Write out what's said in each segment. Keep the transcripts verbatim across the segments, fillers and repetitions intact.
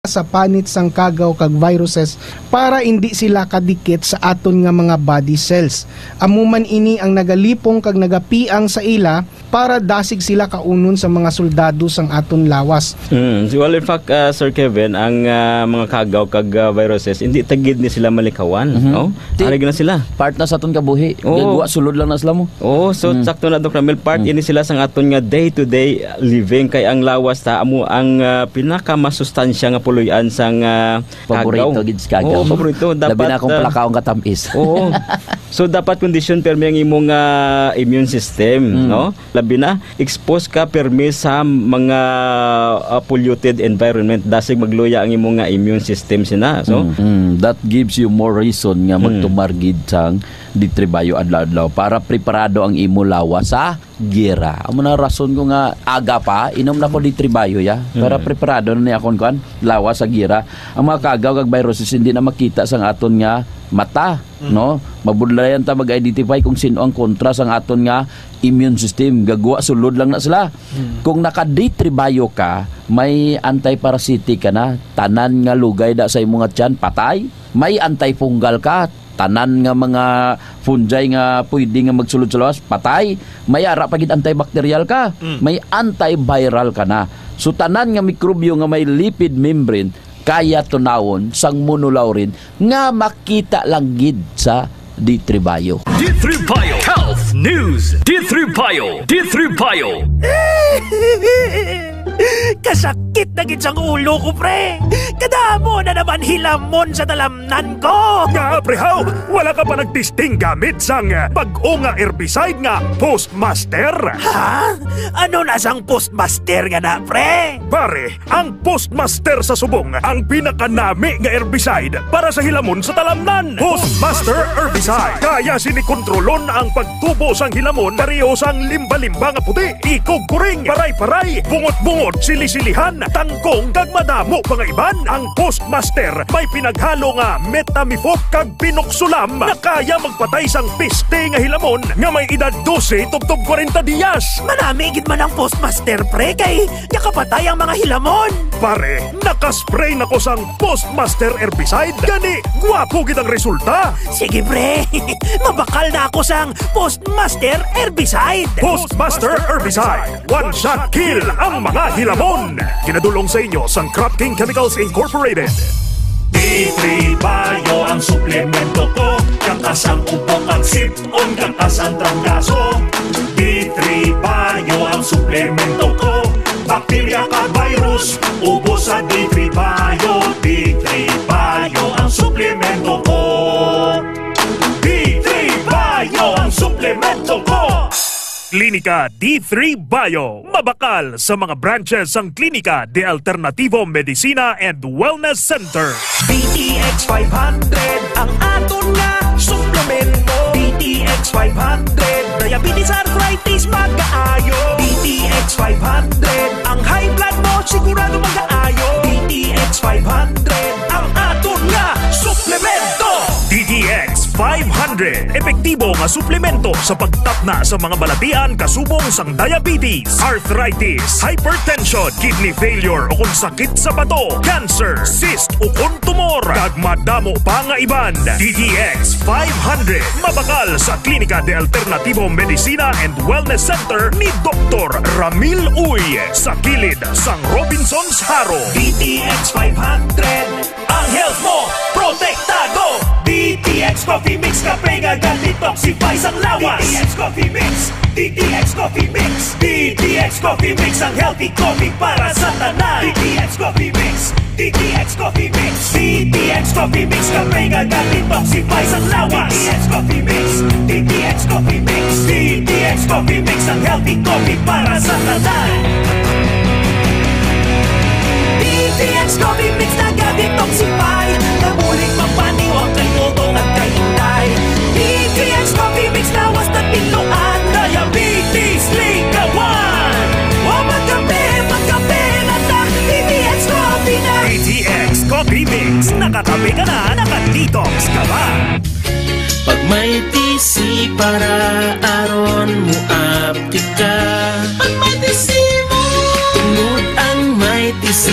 sa panit sang kagaw kag viruses para indi sila kadikit sa aton nga mga body cells. Amo man ini ang nagalipong kag nagapiang sa ila para dasig sila kaunon sa mga soldado sang aton lawas. Mm. Well, in fact, ah, Sir Kevin, ang, ah, mga kagaw kag, ah, viruses, hindi ta gid ni sila malikawan, Mhm. no? Ti- Arig na sila. Part na sa aton kabuhi. Oo. Gagwa, sulod lang na sila mo. Oo, so Mm. sakto na, Doc Ramil, part Mm. ini sila sang aton nga day-to-day living, kay ang lawas ta amo ang, ah, pinakamasustansya nga puloy-an sang, ah, Paborito kagaw. gid sa kagaw. Oo, paborito. Labi Dapat, na kung ah, palakaw ang katamis. Oo. So, dapat kondisyon permi ang imong, ah, immune system, Mm. no? Labi na, expose ka permi sa mga, ah, polluted environment. Dasig magluya ang imong nga immune system sina. So, Mm. Mm. That gives you more reason nga Mm. magtumar gid sang D three Bio adlaw-adlaw para preparado ang imo lawas sa giyera. Amo na rason ko nga aga pa, inom na ko D three Bio, ya. Para Mm. preparado na ni akon, kuan, lawas sa giyera. Ang mga kagaw kag viruses hindi na makita sang aton nga mata, Mm. no? Mabudlayan ta mag-identify kung sino ang kontra sang aton nga immune system. Gagwa, sulod lang na sila. Mm. Kung naka D three Bio ka, may anti-parasitic ka na. Tanan nga lugay da sa imo nga tiyan, patay. May antifungal ka. Tanan nga mga fungi nga pwede nga magsulod sa lawas, patay. May ara pa gid antibacterial ka, Mm. may antiviral ka na. So, tanan nga mikrobyo nga may lipid membrane, kaya tunawon sang monolaurin nga makita lang gid sa D three Bio. D three Bio Health News. D three Bio. D three Bio. Kasakit na gid sang ulo ko, pre. Kadamo na naman hilamon sa talamnan ko. Nga, pre, haw? Wala ka pa nagtesting gamit sang, eh, bag-o nga herbicide nga Postmaster? Ha? Ano na sang Postmaster nga na, pre? Pare, ang Postmaster sa subong ang pinakanami nga herbicide para sa hilamon sa talamnan. Postmaster Herbicide. Kaya sini kontrolon ang pagtubo sang hilamon, pareho sang limba-limba nga puti, ikog kuring, paray-paray, bungot-bungot, sili-silihan, tangkong, kag madamo pa nga iban. Ang Postmaster may pinaghalo nga metamifot kag pinoxolam nga kaya magpatay sang piste nga hilamon nga may edad dose tubtob kwarenta diyas. Manami gid man ang Postmaster, pre, kay nakapatay ang mga hilamon. Pare, nakaspray na ko sang Postmaster Herbicide. Gani, gwapo gid ang resulta. Sige, pre. Mabakal na ako sang Postmaster Herbicide. Postmaster Herbicide. One shot kill ang mga hilamon. Ginadulong sa inyo sang Crop King Chemicals Incorporated. D three Bio ang suplemento ko. Kakas ang upo kag sip-on, kakas ang trangkaso. D three Bio ang suplemento ko. Bakterya kag virus, ubos sa D three Bio. D three Bio ang suplemento ko. D three Bio ang suplemento ko. Klinika D three Bio. Mabakal sa mga branches sang Klinika de Alternativo Medicina and Wellness Center. D T X five hundred ang aton nga suplemento. D T X five hundred, diabetes, arthritis, magaayo. D T X five hundred, ang high blood mo sigurado magaayo. D T X five hundred ang aton nga suplemento. D T X five hundred, epektibo nga suplemento sa pagtapna sa mga balatian kasubong sang diabetes, arthritis, hypertension, kidney failure, o kon sakit sa bato, cancer, cyst, o kon tumor, kag madamo pa nga iban. D T X five hundred, mabakal sa Klinika de Alternativo Medicina and Wellness Center ni Doktor Ramil Uy, sa kilid sang Robinsons Jaro. D T X five hundred, ang health mo protektado. D T X Coffee Mix, kape nga ga-detoxify sang lawas. D T X Coffee Mix, D T X Coffee Mix, D T X Coffee Mix, ang healthy coffee para sa tanan. D T X Coffee Mix, D T X Coffee Mix, D T X Coffee Mix, kape nga ga-detoxify sang lawas. D T X Coffee Mix, D T X Coffee Mix, D T X Coffee Mix, ang healthy coffee para sa tanan. D T X Coffee Mix naga-detoxify, nabulig magpaniwang kay Toto kag kay Inday. D T X Coffee Mix lawas na tinluan, diabetes likawan. Wa magkape, magkape na ta, D T X Coffee na. D T X Coffee Mix, nakakape ka na, naka-detox ka pa. Pag may T C para aron mo apti ka. Pag may T C mo. Tungod ang may T C,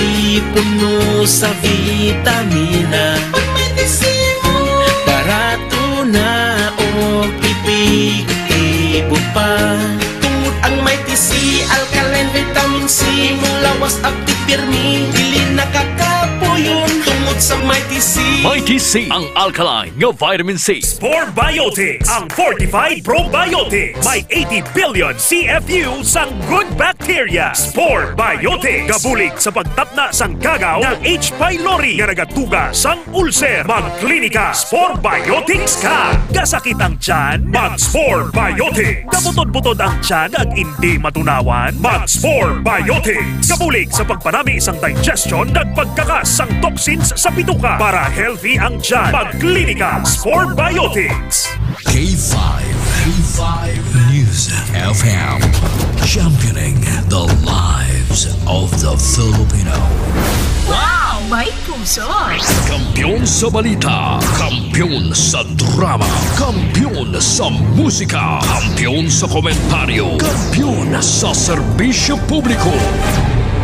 puno Sa vitamina, pag may tisimo, barato na o epektibo pa. Tungod ang Mighty C, alkaline vitamin C, imong lawas aptik pirmi, dili nakakapuyon. Tungod sa Mighty C. Mighty C, ang alkaline nga vitamin C. Spore Biotics, ang fortified probiotics. May eighty billion C F U sang good bacteria. Spore Biotics, gabulig sa pagtapna sang kagaw nga H. pylori nga nagatuga sang ulcer. Mag-Klinika Spore Biotics ka. Kasakit ang tiyan? Mag-Spore Biotics. Kabutod-butod ang tiyan ag indi matunawan? Mag-Spore Biotics. Kabulig sa pagpanami sang digestion kag pagkakas sang toxins sa bituka para healthy ang tiyan. Mag-Klinika Spore Biotics. K five, K five News F M, championing the lives of the Filipino. Wow! May puso! Kampiyon sa balita, kampiyon sa drama, kampiyon sa musika, kampiyon sa komentaryo, kampiyon sa serbisyo publiko.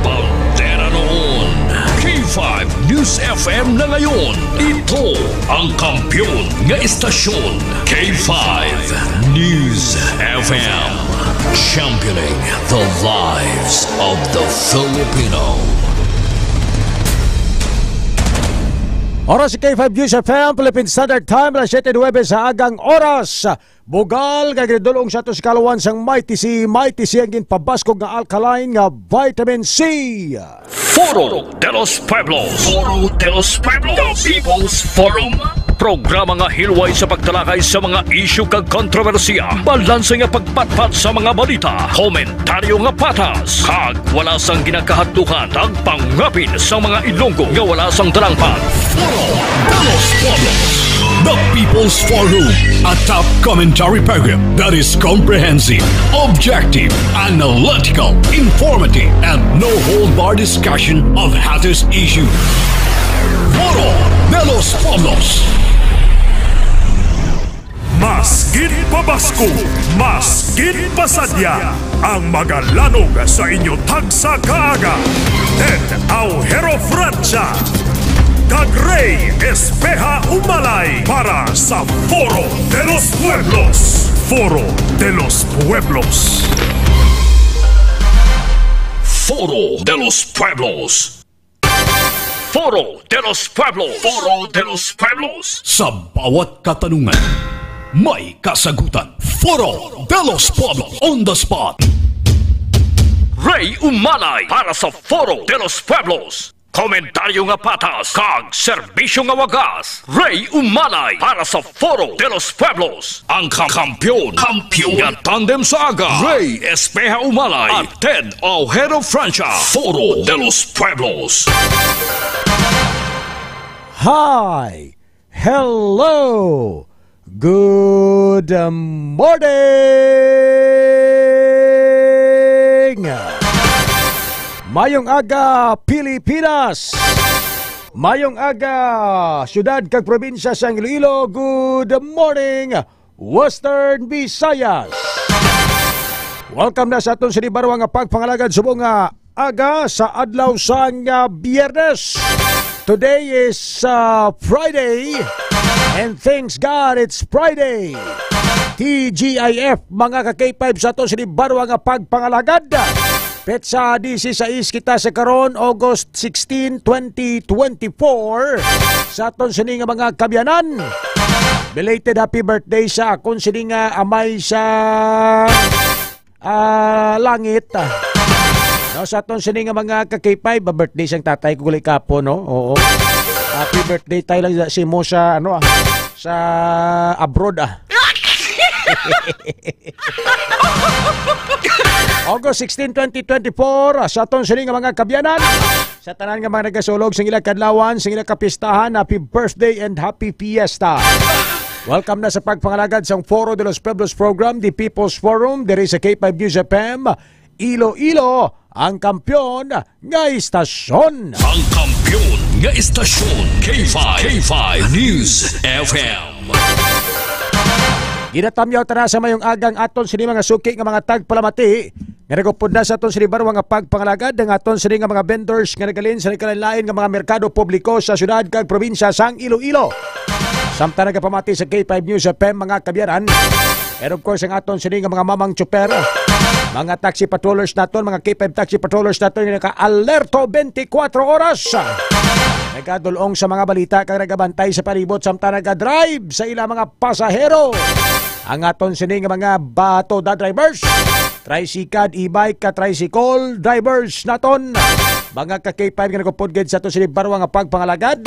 Bandera noon, K five News F M na ngayon. Ito ang kampiyon nga istasyon, K five News F M. Championing the lives of the Filipino. Oras sa K five News F M, Philippine Standard Time, alas siyete nuwebe sa agang oras. Bugal kag ginadul-ong sa ato sa kaluwan sang Mighty C. Mighty C ang ginpabaskog nga alkaline nga vitamin C. Foro de los Pueblos. Foro de los Pueblos. The People's Forum. Programa nga hilway sa pagtalakay sa mga isyu kag kontrobersiya, balanse nga pagpatpat sa mga balita, komentaryo nga patas, kag wala sang ginakahadluhan, tagpangapin sa mga Ilonggo nga wala sang dalangpan. Foro de los Pueblos. The People's Forum, a top commentary program that is comprehensive, objective, analytical, informative, and no-hold-bar discussion of hottest issues. Foro de los Pueblos. Mas gid pabaskog, mas gid pasadya ang magalanog sa inyo tagsa ka aga. Ted Aujero Francia kag Rey Espeha Umalay para sa Foro de los Pueblos. Foro de los Pueblos. Foro de los Pueblos. Foro de los Pueblos. Foro de los Pueblos. Sa bawat katanungan, may kasagutan. Foro de los Pueblos on the spot. Rey Umalay para sa Foro de los Pueblos. Komentaryo nga patas kag serbisyo nga wagas. Rey Umalay para sa Foro de los Pueblos. Ang kam-, kampiyon, kampiyon nga tandem sa aga. Rey Espeha Umalay at Ted Aujero Francia. Foro de los Pueblos. Hi! Hello! Good morning! Mayong aga, Pilipinas! Mayong aga, syudad kag probinsya sang Iloilo! Good morning, Western Visayas! Welcome na sa aton sini barwa nga pagpangalagad subong nga aga sa adlaw sang, ah, Biyernes. Today is, ah, Friday, and thanks God it's Friday. T G I F, mga ka-K five, sa aton sini barwa nga pagpangalagad. Petsa disisais kita sa karon, August sixteen, twenty twenty-four. Sa aton sini nga mga kabyanan, belated happy birthday sa akon sini nga amay sa, ah, langit. No, sa aton sini nga mga ka-K five, ba, birthday sang tatay ko gali kapo, no? Oo. Happy birthday tayo lang sa, si mo sa, ano, ah, sa abroad, ah. August sixteen, twenty twenty-four, sa aton sini nga mga kabyanan, sa tanan nga mga nagasulog sa ila kadlawan, sa ila kapistahan, happy birthday and happy fiesta. Welcome na sa pagpangalagad sang Foro de los Pueblos program, The People's Forum, diri sa K five News F M, Iloilo, ang kampiyon nga istasyon. Ang kampiyon nga istasyon, K five, K five News F M. Ginatamyaw ta na sa mayong agang aton sini mga suki nga mga tagpalamati. Nga nagupod na sa aton sini barwa nga pagpangalagad ang aton sini nga mga vendors nga nagalin sa nagkalain-lain nga mga merkado publiko sa syudad kag probinsya sang Iloilo. Samtang nagapamati sa K five News F M, mga kabyaran, and of course, ang aton sini nga mga mamang tsuper, mga taxi patrollers naton, mga K five taxi patrollers naton nga naka-alerto twenty-four oras. Nagadulong sa mga balita kag nagabantay sa palibot samtang nagadrive sa ila mga pasahero. Ang aton sini nga mga batoda drivers, tricycad, e-bike ka tricycle drivers naton, mga ka K five nga nagupod gid sa aton sini barwa nga pagpangalagad,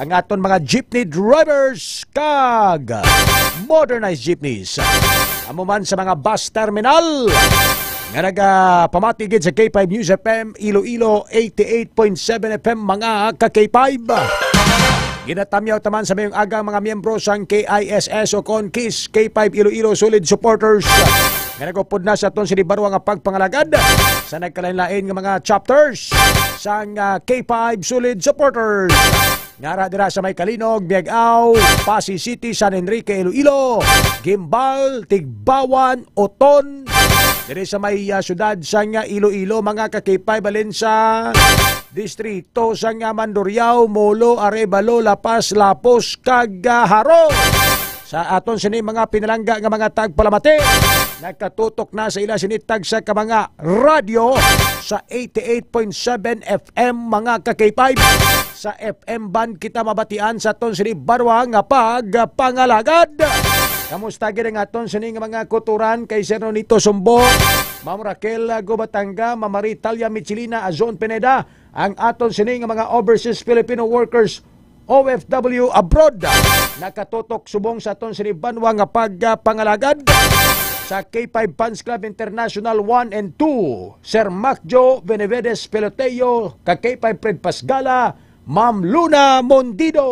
ang aton mga jeepney drivers kag modernized jeepneys. Amo man sa mga bus terminal nga nagapamati gid sa K five News F M Iloilo eighty-eight point seven F M, mga ka K five. Ginatamyaw taman sa mayong agang mga miyembro sang K I S S o kon KIS, K five Iloilo Solid Supporters, nga nagupod na sa aton sini barwa nga pagpangalagad sa nagkalain-lain nga mga chapters sang, ah, K five Solid Supporters. Nga ara dira sa may Calinog, Miag-ao, Passi City, San Enrique, Iloilo, Guimbal, Tigbauan, Oton, diri sa may, ah, syudad sang, ah, Iloilo, mga ka K five, balin sa distrito sang, ah, Mandurriao, Molo, Arevalo, La Paz, Lapuz, kag, ah, Jaro. Sa aton sini mga pinalangga nga mga tagpalamati, nakatutok na sa ila sini tagsa ka mga radyo sa eighty-eight point seven F M, mga ka K five. Sa F M band kita mabatian sa aton sini barwa nga pagpangalagad. Kamusta gid ang aton sini nga mga kutoran kay Sir Nonito Sumbong, Ma'am Raquel Gubatanga, Ma'am Marie Talia Michelina, Azon Pineda, ang aton sini nga mga overseas Filipino workers, O F W abroad, nakatutok subong sa aton sini banwa nga pagpangalagad sa K five Fans Club International one and two, Sir Macjo Benavides Peloteo, ka K five Fred Pasgala, Ma'am Luna Mondido.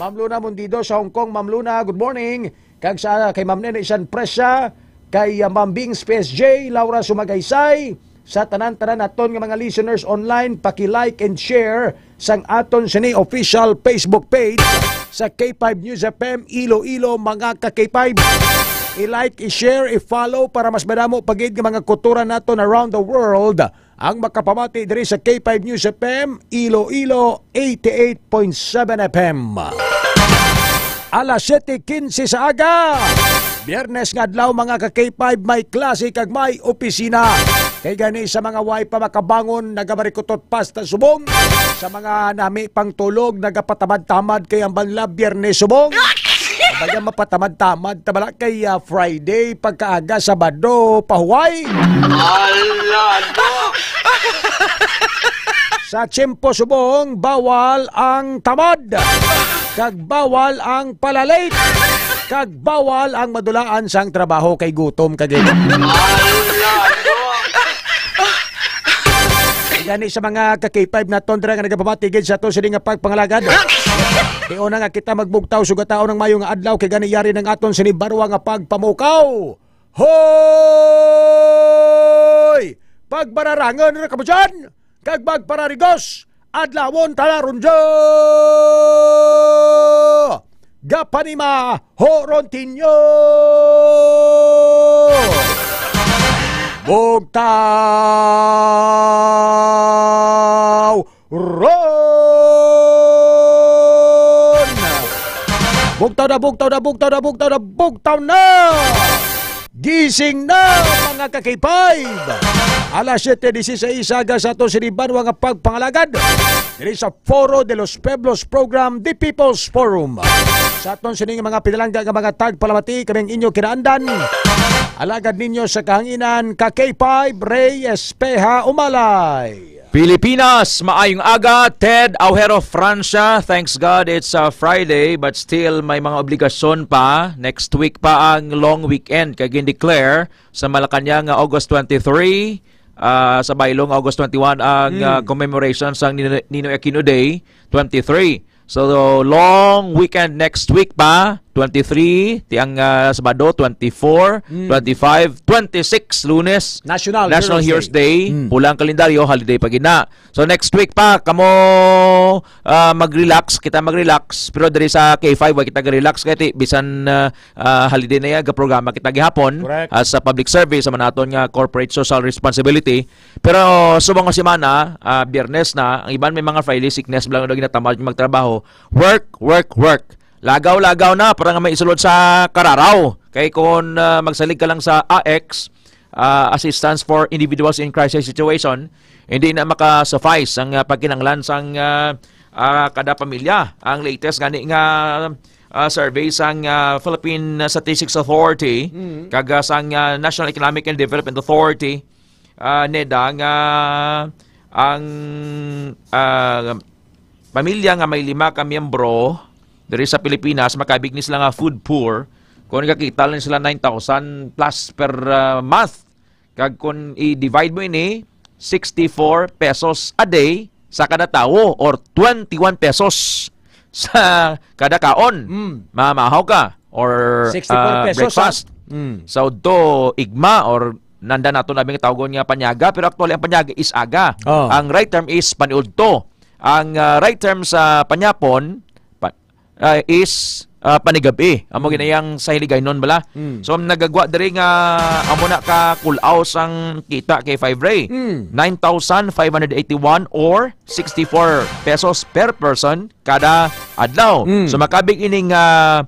Ma'am Luna Mondido sa Hong Kong. Ma'am Luna, good morning. Kag sa kay Ma'am Nene San Presa, kay, ah, Ma'am Bings P S J, Laura Sumagaysay, sa tanan-tanan naton nga mga listeners online, paki-like and share sang aton sini official Facebook page sa K five News F M Iloilo, mga ka K five. I-like, i-share, i-follow para mas madamo pa gid nga mga kutoran naton around the world ang makapamati diri sa K five News F M Iloilo eighty-eight point seven F M. Alas siyete quince sa aga. Biyernes nga adlaw, mga ka K five, may klase kag may opisina. Kay gani, sa mga way pa makabangon, nagamarikutot pasta subong. Sa mga nami pang tulog, nagapatamad-tamad kay ang banla Biyernes subong. Baga mapatamad-tamad ta bala kay, ah, Friday pagkaaga, Sabado pahuway. Ala, no? Sa tiyempo subong, bawal ang tamad, kag bawal ang palalate, kag bawal ang madulaan sang trabaho kay gutom ka gid. Ala, no? Gani sa mga ka K five naton dira nga nagapamati gid sa aton sini nga pagpangalagad. Di una nga kita magbugtaw, sugataon ang mayo nga adlaw kay gani yari nang aton sini barwa nga pagpamukaw. Hoy! Pagbararangin ra kamo dyan, kag magpararigos, adlawon ta na ron dya! Gapanima, Horontinyo! Bugtaw ron! Bugtaw na, bugtaw na, bugtaw na, bugtaw na, bugtaw na! Gising na, mga ka K five! Alas siyete dieciséis aga sa aton sini banwa nga pagpangalagad diri sa Foro de los Pueblos Program, The People's Forum. Sa aton sini nga mga pinalangga nga mga tagpalamati, kami ang inyo kinaandan, alagad ninyo sa kahanginan, ka K five, Rey Espeha Umalay. Pilipinas, maayong aga. Ted Aujero, Francia, thanks God it's a Friday, but still may mga obligasyon pa. Next week pa ang long weekend kay gin-declare sa Malacañang nga August twenty-three, ah, sa Baylong August twenty-one ang, Mm. ah, commemoration sang Nino-, Ninoy Aquino Day twenty-three. So, long weekend next week pa, twenty-three, ti ang, ah, Sabado, twenty-four, Mm. twenty-five, twenty-six, Lunes, National National Heroes Heroes Day. Day. Mm. Pula ang kalendaryo, holiday pa gid na. So, next week pa, kamo, ah, mag-relax, kita mag-relax. Pero diri sa K five, wa kita relax kay ti, bisan, ah, ah, holiday na yan, programa kita gihapon. Correct. As a public service, sa manaton nga corporate social responsibility. Pero subong nga semana, ah, Biyernes na, ang iban may mga Friday sickness, lang na ginatamad magtrabaho. Work, work, work. Lagaw-lagaw na para nga may isulod sa kararaw. Kay kung, ah, magsalig ka lang sa A X, ah, Assistance for Individuals in Crisis Situation, hindi na maka-suffice ang, ah, pagkinahanglan sang, ah, ah, kada pamilya. Ang latest gani nga, ah, survey sang, ah, Philippine Statistics Authority Mm. kag, ah, sang, ah, National Economic and Development Authority, ah, NEDA, nga ang, ah, pamilya nga may lima ka miyembro diri sa Pilipinas, makabig ni sila nga food poor kung nakakita lang sila nine thousand plus per, ah, month. Kag kung i-divide mo ini, sixty-four pesos a day sa kada tawo or twenty-one pesos sa kada kaon. Mm. Mamahaw ka or, Sixty-four ah, pesos, ah. breakfast. Mm. Sa udto, igma or nanda nato na bing tawgon nga panyaga, pero actually ang panyaga is aga. Oh. Ang right term is paniudto. Ang, ah, right term sa panyapon, pa-, ah, is, ah, panigab-i. Amo Mm. ginayang sa Hiligaynon bala. Mm. So, nagagwa diri nga amo na ka kulaw sang kita kay Five Ray. Mm. Nine thousand five hundred eighty-one or sixty-four pesos per person kada adlaw. Mm. So, makabig ining, ah,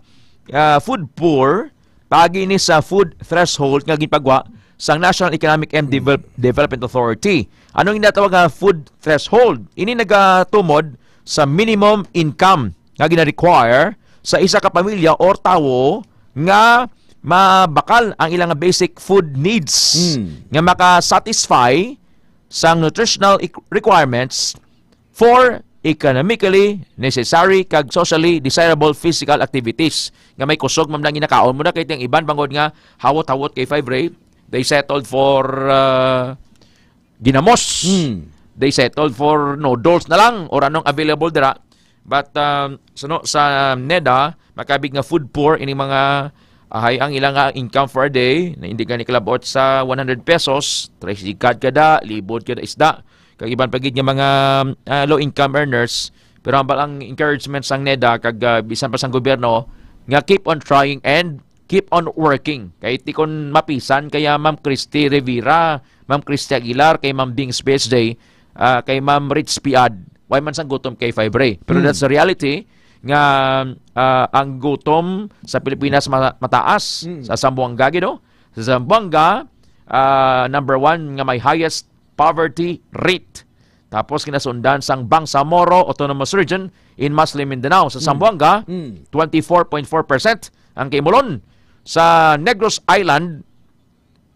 ah, food poor, pagi ni sa food threshold nga ginpagwa sang National Economic and Devel-, Development Authority. Anong ginatawag nga food threshold? Ini nagatumod sa minimum income nga gina-require sa isa ka pamilya or tawo nga mabakal ang ilang basic food needs Mm. nga maka-satisfy sang nutritional eq-, requirements for economically necessary kag socially desirable physical activities nga may kusog man lang ginakaon mo na kay ang iban bangod nga hawot-hawot kay Five Ray, they settled for, uh, ginamos. Hmm. They settled for noodles na lang or anong available dira. But, um, suno sa NEDA, makabig nga food poor, ining mga ahay ang ilang, ah, income for a day, na hindi gani kalabot sa one hundred pesos, tricycad kada, libod kada isda. Kag iban pa gid nga mga, ah, low income earners, pero hambal ang encouragement sang NEDA kag, ah, bisan pa sang gobyerno nga keep on trying and keep on working. Kay ti kon mapisan kaya Ma'am Christy Rivera, Ma'am Christy Aguilar, kay Ma'am Dings P S J, ah, kay Ma'am Rich Piad, way man sang gutom kay Five Ray. Pero Hmm. that's the reality nga, ah, ang gutom sa Pilipinas ma-, mataas. Hmm. Sa Zamboanga gid, no? Sa Zamboanga, ah, number one nga may highest poverty rate. Tapos kinasundan sang Bangsamoro Autonomous Region in Maslim, Mindanao. Sa Mm. Zamboanga, Mm. twenty-four point four percent ang kaimulon. Sa Negros Island,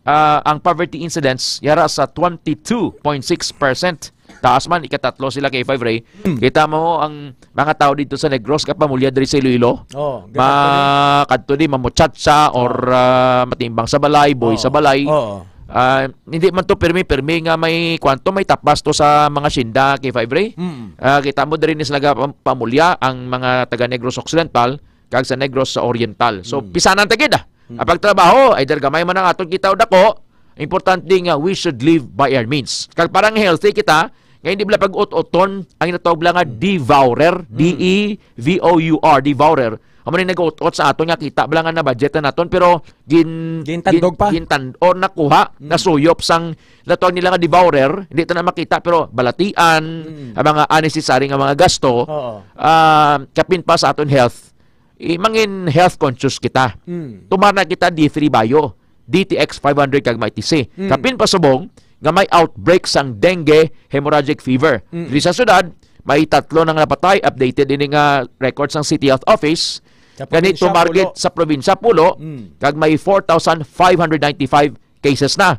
ah, ang poverty incidence yara sa twenty-two point six percent. Taas man, ikatatlo sila kay Five Ray. Mm. Kita mo ang mga tao dito sa Negros, kapamulya diri sa Iloilo. Oh, Ma-, kadto di, mamutsatsa or, ah, matimbang sa balay, boy Oo. sa balay. Oo. Ah, hindi man to pirmi-pirmi nga may kwanto, may tapas to sa mga sinda kay Five Ray. Mm. Ah, kita mo diri ni sila ga-, pam-, pamulya ang mga taga Negros Occidental kag sa Negros sa Oriental. So, Mm. pisanan ta gid, ah. Mm. Ang pagtrabaho, either gamay man ang aton kita o dako, importante nga we should live by our means. Kag parang healthy kita, nga hindi bala pag-ut-uton ang natawag lang nga Mm. devourer, Mm. D E V O U R, devourer. Amo ni nag-ut-ut sa aton nga kita bala nga na-budget na naton, pero gin-, Gintandog gin-, pa. gintan-, or nakuha, Mm. nasuyop sang natawag nila nga devourer, hindi ta na makita, pero balatian, Mm. ang mga unnecessary nga mga gasto, Oo. ah, kapin pa sa aton health, i-, mangin health conscious kita. Mm. Tumar na kita D three Bio, D T X five hundred kag Mighty C. Mm. Kapin pa subong nga may outbreak sang dengue hemorrhagic fever. Mm. Diri sa syudad, may tatlo nang napatay, updated ini nga record sang City Health Office. Sa Gani, probinsya, tumar gid Pulo. sa probinsya, Pulo, Mm. kag may four thousand five hundred ninety-five cases na.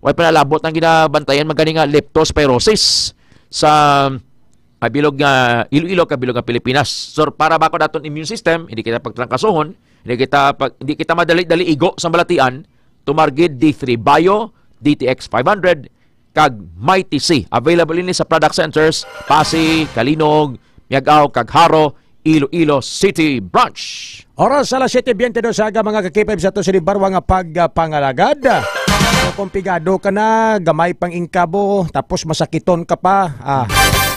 Way pa nalabot ang ginabantayan man gani nga leptospirosis sa kabilog nga Iloilo, kabilog nga Pilipinas. So, para ba ko daton immune system, hindi kita pagtrangkasohon, hindi kita pag, hindi kita madali-dali igo sa balatian, tumar gid D three Bio, D T X five hundred, kag Mighty C. Available ini sa product centers, Passi, Calinog, Miag-ao, kag Jaro, Iloilo City Branch. Oras alas siyete biyente dos sa aga, mga ka-K five, sa aton sini barwa nga pagpangalagad. So, kung pigado ka na, gamay pang ingkabo, tapos masakiton ka pa, ah,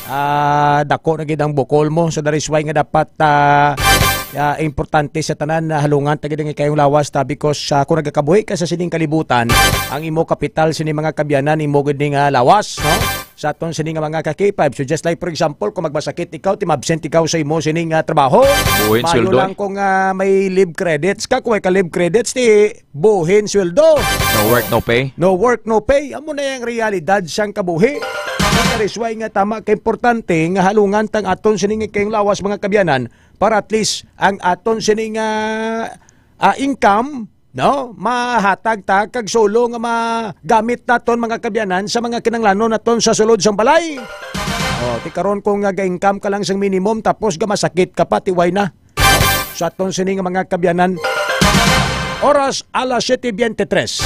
ah, dako na gid ang bukol mo. So, that is why nga dapat, ah, ah, importante sa tanan na halungan ta gid ang ikayong lawas ta, because, ah, kung nagakabuhi ka sa sining kalibutan, ang imo kapital sini, mga kabyanan, imo gid ning, ah, lawas, no? Sa aton sini nga mga ka-K five. So, just like, for example, kung magmasakit ikaw, timabsent ikaw sa imo sini nga trabaho. Buhin Maayo sweldo, lang eh. Kung, ah, may leave credits ka, kung may ka leave credits, di buhin sweldo. No work, no pay. No work, no pay. Amo na yung realidad sang kabuhi. That is why nga tama ka importante nga halungan tang aton sini nga kayong lawas, mga kabyanan, para at least ang aton sini nga, ah, income, no, mahatag ta kag sulo nga magamit naton, mga kabyanan, sa mga kinanglanon naton sa sulod sang balay. O, ti karon kung nga ga-income ka lang sang minimum tapos gamasakit ka pa, tiway na. Sa aton sini nga mga kabyanan, oras alas siyete biyente tres.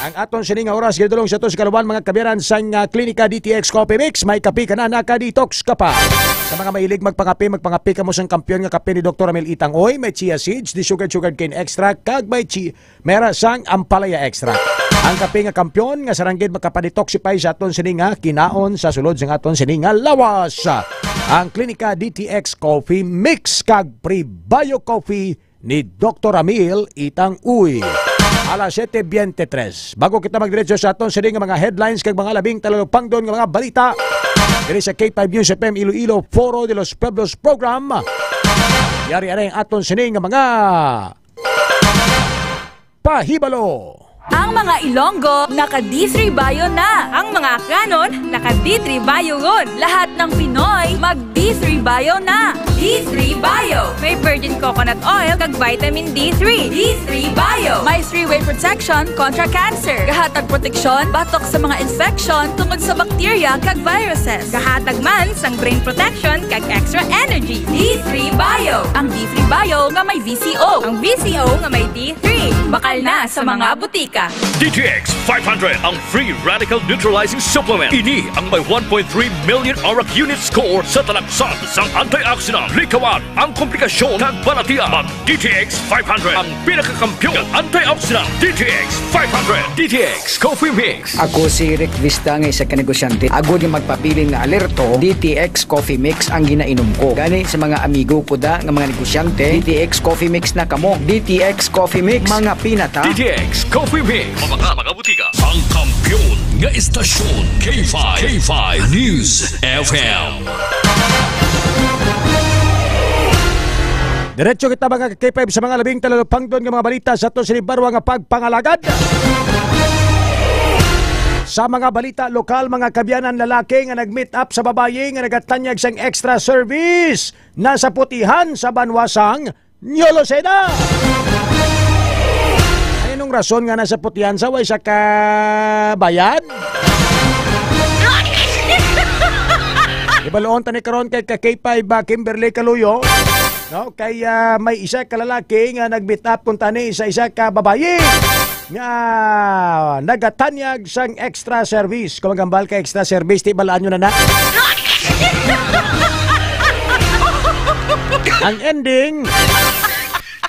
Ang aton sini nga oras, gidulong sa aton sa kaluban, mga kabyanan, sang, ah, Klinika D T X Coffee Mix. May kape ka na, naka-detox ka pa. Sa mga mahilig magpangape, magpangape kamo sang kampiyon nga kape ni Doktor Ramil Itang Oy. May chia seeds, di sugar, sugar cane extract, kag may chi-, mera sang ampalaya extract. Ang kape nga kampiyon nga sarang gid makapa-detoxify sa aton sini nga kinaon sa sulod sang aton sini nga lawas. Ang Klinika D T X Coffee Mix kag Prebio Coffee ni Doktor Ramil Itang Uy. Alas siyete biyente tres. Bago kita magdiretso sa aton sini nga mga headlines kag mga labing talalupangdon nga mga balita diri sa K five News F M Iloilo, Foro de los Pueblos Program. Yari anay ang aton sini nga mga pahibalo. Ang mga Ilonggo, naka D three Bio na. Ang mga Akyanon, naka D three Bio ron. Lahat ng Pinoy, mag D three Bio na. D three Bio. May virgin coconut oil kag vitamin D three. D three Bio. May three-way protection kontra cancer. Gahatag proteksyon batok sa mga infection tungod sa bakterya kag viruses. Gahatag man sang brain protection kag extra energy. D three Bio. Ang D three Bio nga may V C O. Ang V C O nga may D three. Bakal na sa mga butika. D T X five hundred, ang free radical neutralizing supplement. Ini ang may one point three million arak unit score sa talaksan sang antioxidant. Likawan ang komplikasyon kag balatian. Mag D T X five hundred, ang pinakakampiyon nga antioxidant. D T X five hundred. D T X Coffee Mix. Ako si Rick Vista nga isa ka negosyante. Agod nga magpabilin nga alerto, D T X Coffee Mix ang ginainom ko. Gani sa mga amigo ko da nga mga negosyante, D T X Coffee Mix na kamo. D T X Coffee Mix, mga pinata. D T X Coffee Mix. Mga, mga butika. Ang kampiyon nga istasyon, K five, K five News F M. Diretso kita, mga ka-K five, sa mga labing talalupangdon nga mga balita sa aton sini barwa nga pagpangalagad. Sa mga balita lokal, mga kabyanan, lalaki nga nag-meet up sa babayi nga nagatanyag sang extra service nasa putihan sa banwa sang New Lucena. Ay, anong rason nga nasa putihan sa way sa kabayad? Ibaluon tani karon kay ka K five ba, Kimberly Caluyo, no? Kay, ah, may isa ka lalaki nga nag-meet up kuntani sa isa ka babayi nga nagatanyag sang extra service. Kung magambal ka extra service, ti balaan nyo na na. Ang ending,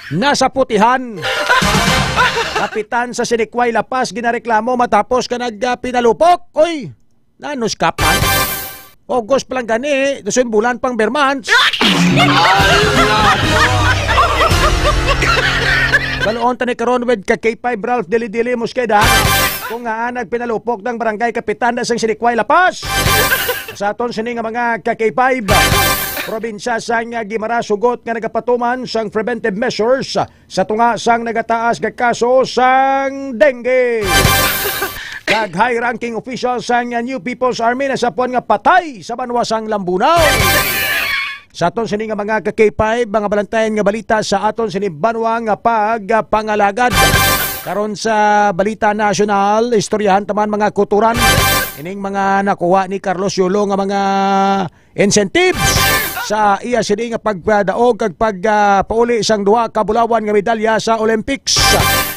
nasa putihan. Kapitan sa Sinikway La Paz, ginareklamo matapos ka nag, ah, pinalupok. Oy! Nanos ka pa? August pa lang gani, dason bulan pang ber months. Baluon tani karon with ka K five Ralph Dili Dili Mosqueda. Kung nga nagpinalupok ng barangay kapitan na sang Sinikway La Paz. Sa aton sini nga mga ka K five, probinsya sang Guimaras hugot nga nagapatuman sang preventive measures sa tunga sang nagataas nga kaso sang dengue. Kag high-ranking official sang New People's Army nasapwan nga patay sa banwa sang Lambunao. Sa aton sini nga mga ka K five, mga balantayan nga balita sa aton sini banwa nga pagpangalagad. Karon sa balita nasyonal, istoryahan taman mga kuturan ining mga nakuha ni Carlos Yolo nga mga incentives sa iya sini nga pagdaog kag pag, ah, pauli sang duha ka bulawan nga medalya sa Olympics.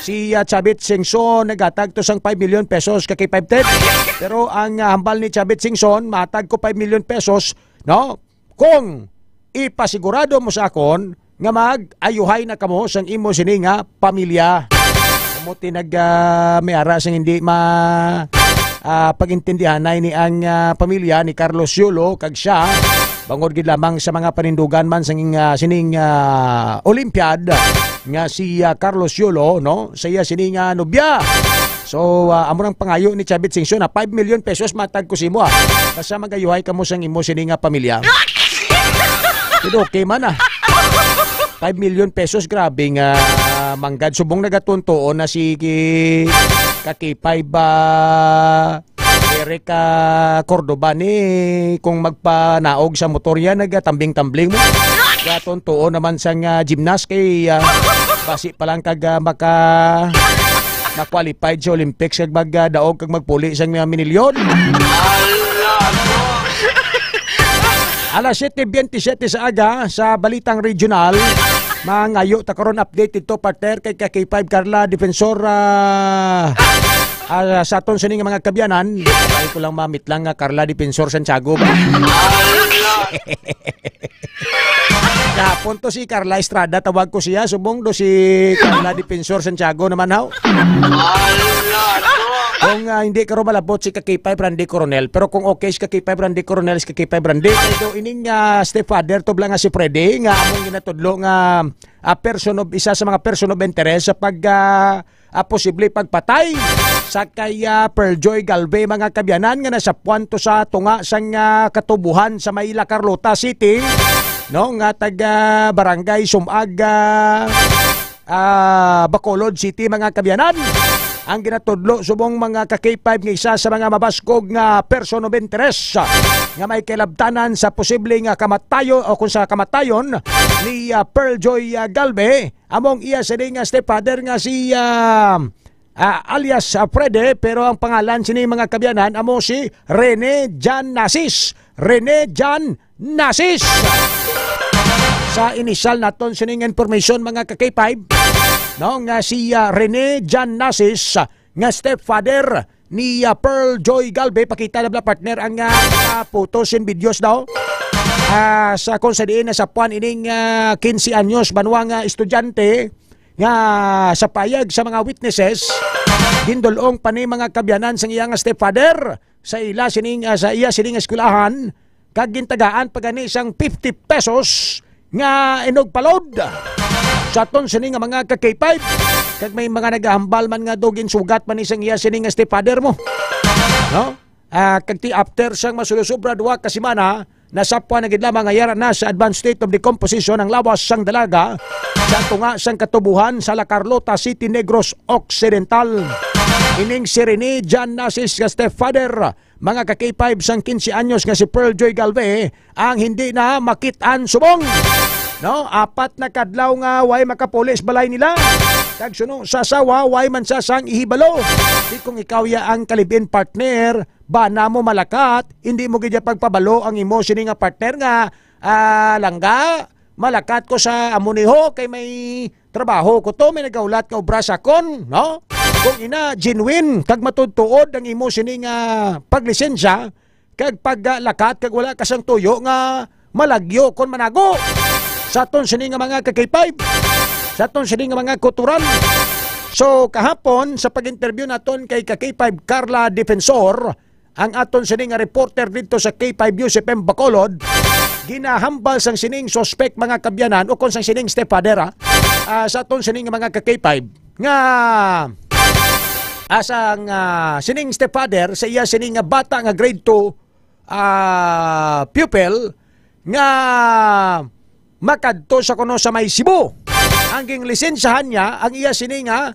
Si, ah, Chavit Singson naghatag to sang five million pesos ka K five ten. Pero ang, ah, hambal ni Chavit Singson, matag ko five million pesos, no? Kung ipasigurado mo sa akon nga mag-ayuhay na kamo sang imo sini nga pamilya. Kamo ti nag, ah, may ara sang hindi ma, ah, pagintindihanay ni ang, ah, pamilya ni Carlos Yolo kag siya, bangod gid lamang sa mga panindugan man sang, ah, sining, ah, Olympiad nga si, ah, Carlos Yolo, no? Sa iya sini nga nobya. So, ah, amo nang pangayo ni Chavit Singson na five million pesos matag ko simo, ah. Basta magayuhay kamo sang imo sini nga pamilya. Pero okay man, ah. Five million pesos, grabe nga manggad. Subong nagatuntuon na si ki-, Kakipay ba, Eric, ah, Cordoba ni kung magpanaog sa motor yan, nagatambling-tambling mo. Gatuntuon naman sang, ah, gymnast kay, ah, basi pa lang kag, ah, maka-, ma-qualified sa Olympics kag mag, ah, daog kag magpuli sang mga minilyon. Alas siete veintisiete sa aga, sa balitang regional, mangayo ta karon update dito, partner, kay ka K five Carla Defensor, ah, ah, sa aton sining mga kabyanan. Ay ko lang mamit lang nga Carla Defensor Santiago ba? Kahapon to si Carla Estrada, tawag ko siya, subong do si Carla Defensor Santiago naman, haw? Kung, ah, hindi karon malabot si Kakipay Brandy Coronel, pero kung okay si Kakipay Brandy Coronel, si Kakipay Brandy, kay do ining, ah, stepfather to bala nga si Freddy, nga among ginatudlo nga, ah, person of, isa sa mga person of interest sa pag, ah, ah, posible pagpatay sa kay, ah, Pearl Joy Galve, mga kabyanan, nga nasapuan to sa tunga sang, ah, katubuhan sa may La Carlota City, no, nga taga Barangay Sumag, ah, ah, Bacolod City, mga kabyanan. Ang ginatudlo subong mga ka K five nga isa sa mga mabaskog nga person of interest nga may kailabtanan sa posible nga kamatayo o kung sa kamatayon ni, ah, Pearl Joy, ah, Galve, among iya sini nga stepfather nga si, ah, ah, alias, ah, Freddy, pero ang pangalan sini mga kabyanan amo si Rene Jan Nasis. Rene Jan Nasis. Sa inisyal naton sining information, mga ka K five, no, nga si, ah, Rene Jan Nasis, ah, nga stepfather ni, ah, Pearl Joy Galve, pakita na bala, partner, ang, ah, mga photos and videos daw. Ah, sa kung sa diin nasapuan ining, ah, quince anyos banwa nga estudyante nga sa payag sa mga witnesses, gindul-ong pa ni mga kabyanan sang iya nga stepfather sa ila sining, ah, sa iya sining eskwelahan, kag gintagaan pa gani sang fifty pesos nga inugpalod sa aton sini nga mga ka K five. Kag may mga nagahambal man nga daw ginsugat man ni sang iya sini nga stepfather mo. No? Ah, kag ti after sang masulosobra duha ka semana, nasapwan na gid lamang nga yara na sa advanced state of decomposition ang lawas sang dalaga sa tunga sang katubuhan sa La Carlota City, Negros Occidental. Ining si Rene Jan Nasis nga stepfather, mga ka K five, sang quince anyos nga si Pearl Joy Galve ang hindi na makit-an subong. No, apat na kadlaw nga way makapulis balay nila. Kag suno sa asawa, way man sa sang ihibalo. Di kung ikaw ya ang ka-live-in partner, bana mo malakat, hindi mo gid ya pagpabalo ang imo sini nga partner nga, ah, langga, malakat ko sa amo ni ho, kay may trabaho ko to, may nagaulat nga obra sa akon, no? Kung ina, genuine, kag matuod-tuod ang imo sini nga paglisensya, kag paglakat, kag wala ka sang tuyo nga malagyo kon manago sa aton sini nga mga ka K five, sa aton sini nga mga kuturan. So, kahapon, sa pag-interview naton kay ka K five Carla Defensor, ang aton sini nga reporter dito sa K five News F M Bacolod, ginahambal sang sining suspect, mga kabyanan, o kon sang sining stepfather, ah, ah, sa aton sini nga mga ka K five, nga, ah, sang, ah, sining stepfather sa iya sini nga bata nga grade two, ah, pupil nga makadto sa kuno sa may Cebu. Ang ginlisensiyahan niya, ang iya sini nga,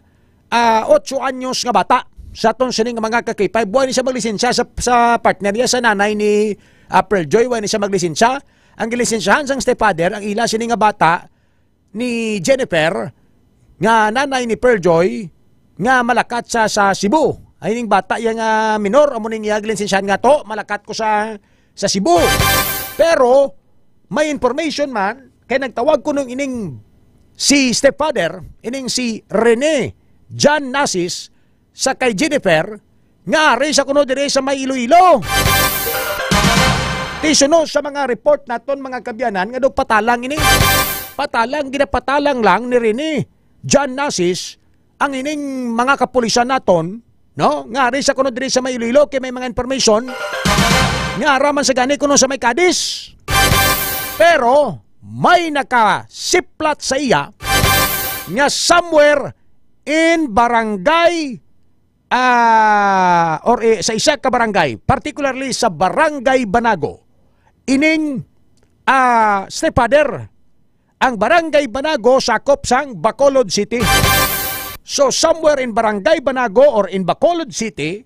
ah, otso anyos nga bata. Sa aton sini nga mga ka K five, wa ni siya maglisensya sa, sa partner niya, sa nanay ni, ah, Pearl Joy, wa ni siya maglisensya. Ang gilisensyahan sang stepfather, ang ila sini nga bata ni Jennifer, nga nanay ni Pearl Joy, nga malakat sa, sa Cebu. Ay ning bata iya nga minor, amo ning iya gilinsensyahan nga to, malakat ko sa, sa Cebu. Pero may information man, kay nagtawag kuno ining si stepfather, ining si Rene Jan Nasis, sa kay Jennifer, nga ari sa kuno diri sa may Iloilo. Isuno sa mga report naton, mga kabyanan, nga daw patalang ini. Patalang, ginapatalang lang ni Rene John Nasis ang ining mga kapulisan naton, no? Nga ari sa kuno diri sa may Iloilo, kay may mga information nga ara man sa gani kuno sa may Cadiz. Pero may nakasiplat sa iya nga somewhere in barangay, ah, or, eh, sa isa ka barangay, particularly sa Barangay Banago, ining, ah, stepfather. Ang Barangay Banago sakop sang Bacolod City. So, somewhere in Barangay Banago or in Bacolod City,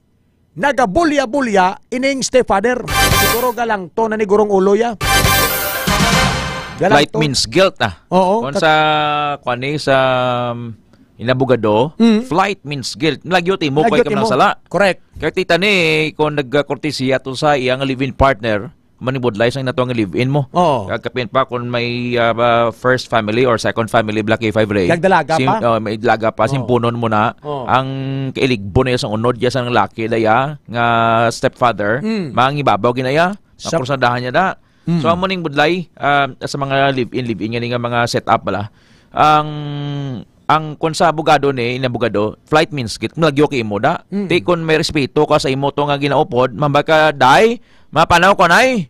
nagabulya-bulya ining stepfather. Siguro galangto na ni Gurong Ulo ya. Flight Galangto. means guilt, ah. Oo, Kung kag- sa, kwan ni, sa, um, inabogado, Mm. flight means guilt. Lagyo timo, Lagyo kay ka timo. sala. Correct. Kaya tita ni, kung nagkortesiya to sa iyang live-in partner, manibudlay sang nato ang live-in mo. Oo. Kag kapin pa kung may, ah, ba, first family or second family, Black A five Ray. Kag dalaga Sim-, pa? oh, may dalaga pa, Oo. simpunon mo na. Oo. Ang kailigbo na iya sang unod, iya sang laki, daya, nga stepfather, Mm. mangibabaw ginaya. Sa Sa kursandahan niya da. Mm. So, amo ning budlay, ah, sa mga live-in, live-in nga ni nga mga setup bala. Ang, ang kun sa abogado ni, in abogado, flight means guilt, malagyo kay imo da. Mm. Ti kun may respeto ka sa imo to nga ginaupod, mamba ka, "Day, mapanaw ko, nay.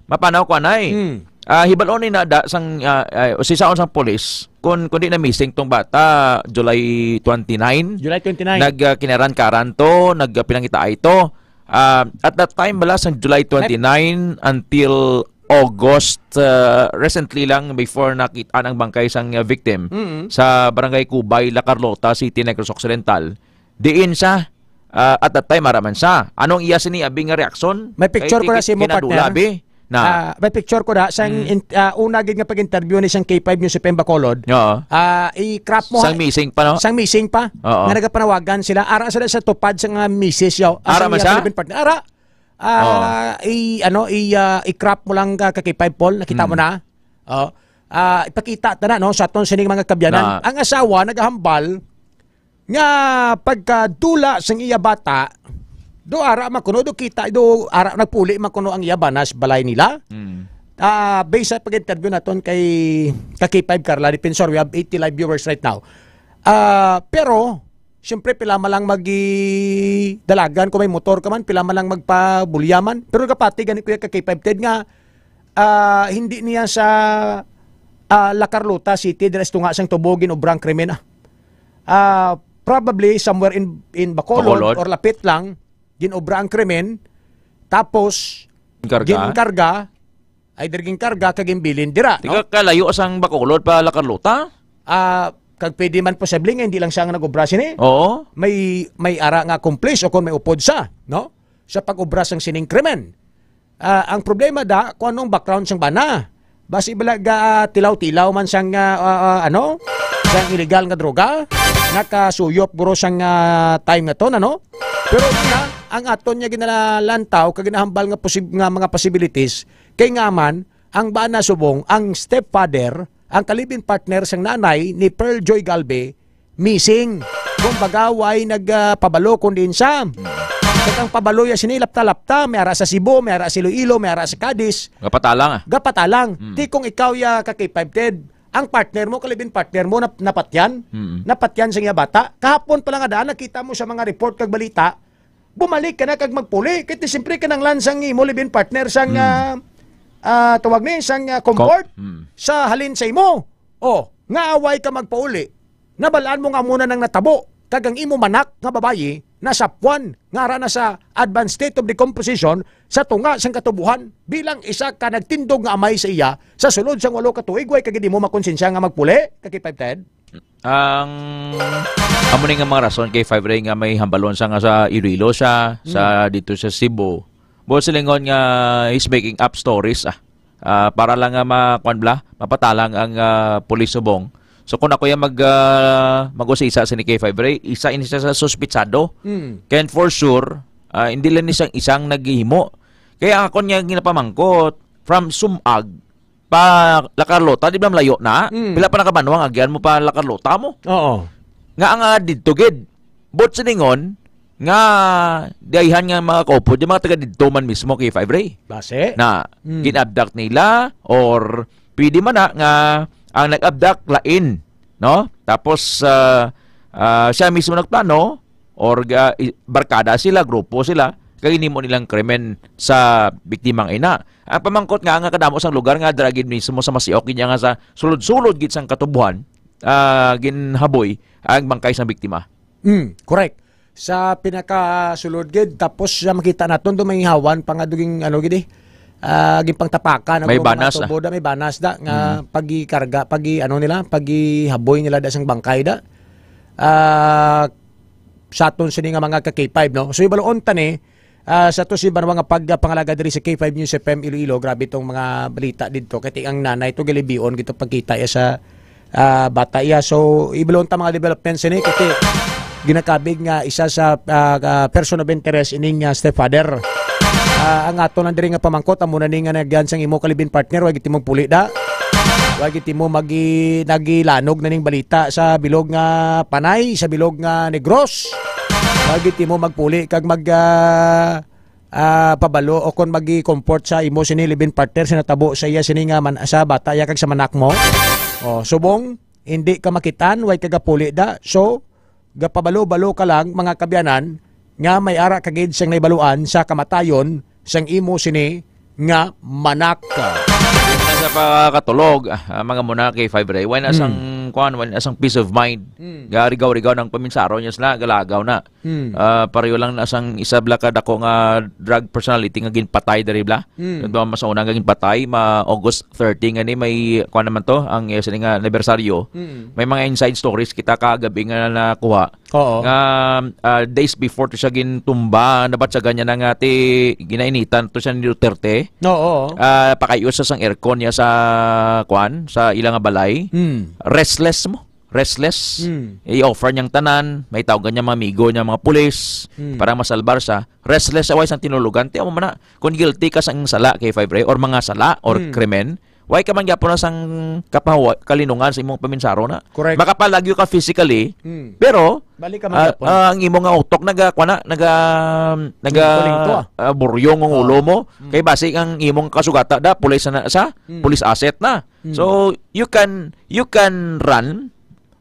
Mapanaw ko, nay." Mm. Ah, hibalon ni na da sang, ah, ah, usisaon sang pulis, kun, kun di na missing tong bata, July twenty-nine. July twenty-nine. Nag, ah, kinaran-karan to, nag, ah, pinangitaay to. Ah, at that time, bala, sang July twenty-nine until August, ah, recently lang, before nakit-an ang bangkay sang, ah, victim Mm. sa Barangay Cubay, La Carlota City, Negros Occidental, diin siya, ah, at that time, ara man siya. Anong iya sini abi nga reaksyon? May picture Kay ko na ti-, si mo, kinadula, partner. abi. Na. Ah, may picture ko na sang Mm. in-, ah, una gid nga pag-interview ni sang K five News F M Bacolod. Oo. Ah, i-crop mo, Sang ha? missing pa, no? Sang missing pa. Oo. Nga nagapanawagan sila. Ara sila sa tupad sa nga misis yaw. Ah, Ara sang man iya siya? ka-live-in partner. Ara. Ah, Oo. i-, ano, i-, ah, i-crop mo lang ka, ka K five Paul. Nakita mo Mm. na? Oh. Ah, ipakita ta na, no, sa aton sining mga kabyanan. Na. Ang asawa nagahambal nga pagkadula sang iya bata, do ara man kuno, do kita, do ara nagpuli man kuno ang iya bana sa balay nila. Mm. Ah, based sa pag-interview naton kay, ka K five Carla Defensor, we have eighty live viewers right now. Ah, pero, siyempre, pila man lang magidalagan kung may motor ka man, pila man lang magpabulya man. Pero kapati gani, Kuya, ka K five Ted, nga, ah, hindi niya sa, ah, La Carlota City, dira sa tunga sang tubo, ginobra ang krimen, ah. Ah, probably somewhere in, in Bacolod Bacolod. or lapit lang, ginobra ang krimen, tapos Ginkarga. ginkarga, either ginkarga kag ginbilin dira, Di no? ka kalayo sang Bacolod pa La Carlota? Ah, kag pwede man posible nga hindi lang siya nga nag-obra sini. Oo. May, may ara nga accomplice o kung may upod sa, no? Sa pag-obra sang sining krimen. Ah, ang problema da, kung anong background sang bana. Basi bala ga, ah, tilaw-tilaw man sang, ah, ah, ah, ano? Sang illegal nga droga. Nakasuyop guro sang, ah, time na to, ano? Pero una, ang aton niya ginalantaw kag ginahambal nga posib-, nga mga possibilities, kay nga man, ang bana subong, ang stepfather, ang ka-live-in partner sang nanay ni Pearl Joy Galve, missing. Kumbaga, way nag, ah, pabalo kung diin siya. Kag ang pabalo ya sini, lapta-lapta, may ara sa Cebu, may ara sa Iloilo, may ara sa Cadiz. Gapatalang, ah. Gapatalang. Hmm. Ti kung ikaw ya ka K five Ted, ang partner mo, ka-live-in partner mo, nap-, napatyan. Mm. Napatyan sang iya bata. Kahapon pa lang nga daan, nakita mo sa mga report kag balita, bumalik ka na kag magpuli. Kay ti siyempre kinahanglan sang imo live-in partner sang, Mm. ah, ah, tawag ni, sang, ah, Com-, comfort mm. sa halin sa imo. Oh, nga away ka magpauli. Nabalaan mo nga muna nang natabo. Kag ang imo manak nga babayi, nasapwan, nga ara na sa advanced state of decomposition, sa tunga sang katubuhan, bilang isa ka nagtindog nga amay sa iya, sa sulod sang walo ka tuig, way ka gid imo makonsensya nga magpuli, ka K five Ted? Ang, amo ni nga mga rason kay Five Ray nga may hambalon sa nga sa Iloilo siya, sa Mm. dito sa Cebu. Buot silingon nga he's making up stories, ah. Ah, para lang nga ma-, kwan bala, mapatalang ang, ah, pulis subong. So, kung ako yung mag, ah, mag-usisa sa ni K Five Ray, isa ini siya sa suspitsado. Mm. Kaya for sure, ah, hindi lang ni siyang isang naghihimo. Kaya ako niya ginapamangkot, from Sumag, pa La Carlota, di ba malayo na? Mm. Pila pa na ka banwa ang agyan mo pa La Carlota mo? Oo. Nga ang, ah, didto gid. Buot silingon, nga dayhan nga mga kaupod, yung mga taga didto man mismo kay Five Ray. Base? Na, Mm. gin-abduct nila, or pwede man na nga ang nag-abduct lain, no? Tapos, ah, ah, siya mismo nagplano, or ga-, i-, barkada sila, grupo sila, kag ginhimo nilang krimen sa biktimang ina. Ang pamangkot nga, nga kadamo sang lugar nga dira gid mismo sa Masiok, gid nga sa sulod-sulod gid sang katubuhan, ah, ginhaboy ang bangkay sang biktima. Mm, correct. Sa pinakasulod gid, tapos sa makita naton do may hawan pa nga duging, ano gid eh, ah, ginpangtapakan ang May mga banas, ah. tubo da, may banas da nga Mm. pagikarga, pagi, ano nila, pagihaboy nila da sang bangkay da. Ah, sa aton sini nga mga ka K five, no? So, ibaluon ta ni, ah, sa to si Banwa nga pag, ah, pangalaga diri sa K five News F M Iloilo, grabe tong mga balita didto. Kay ang nanay to galibion gito pagkita iya sa, ah, bata iya. So, ibaluon ta mga developments ini, kay ginakabig nga isa sa, ah, ah, person of interest ining, ah, stepfather. Ah, ang ato lang diri nga pamangkot, amo na ni nga nagyan sang imo ka live-in partner, wa gid mo puli da. Wa gid mo magi-, nagilanog na ning balita sa bilog nga Panay, sa bilog nga Negros. Wa gid mo magpuli kag mag, ah, ah, pabalo o kon magi-comfort sa imo sini live-in partner sa natabo sa iya sini nga man, sa bata iya kag sa manak mo. Oh, subong, hindi ka makitan, way ka gapuli da. So, gapabalo-balo ka lang, mga kabyanan, nga may ara ka gid siyang naibaluan sa kamatayon sang imo sini nga manak. Sa pagkatulog, ah, mga muna kay Five Ray, wala na Hmm. sang, kuwan, wala na sang peace of mind. Hmm. Garigaw-rigaw ng paminsaro niya sila, galagaw na. Hmm. Ah, pareho lang na sang isa bla ka dako nga drug personality nga ginpatay diri bla. Hmm. Ito mas una nga ginpatay, ma August thirty nga ni may, kuwan naman to, ang, eh, sini nga anibersaryo. Hmm. May mga inside stories kita kagabi nga nakuha. Oo. Nga, ah, days before to siya gintumba, nabatyagan niya na nga ti ginainitan to siya ni Duterte. Oo. Ah, pakayos sa sang aircon niya sa, kuwan, sa ila nga balay. Hmm. Restless mo. Restless. Hmm. I-offer niyang tanan, may tawgan niya mga amigo niya, mga pulis, Hmm. para masalbar siya. Restless siya, way sang tinulugan. Tiyan mo man na, kung guilty ka sa sala kay Five Ray, or mga sala, or Hmm. krimen, way ka man gyapon na sang kapawa-, kalinungan sa imong paminsaro na. Correct. Makapalagyo ka physically, Hmm. pero, Balik ka man ah, gyapon. ah, ang imo nga utok naga, kuwan na, naga, naga, Lingko-lingko, ah. ah, buryong ang Oh. ulo mo. Hmm. Kay basi ang imong kasugata da, pulis na sa, Hmm. pulis asset na. Hmm. So, you can, you can run,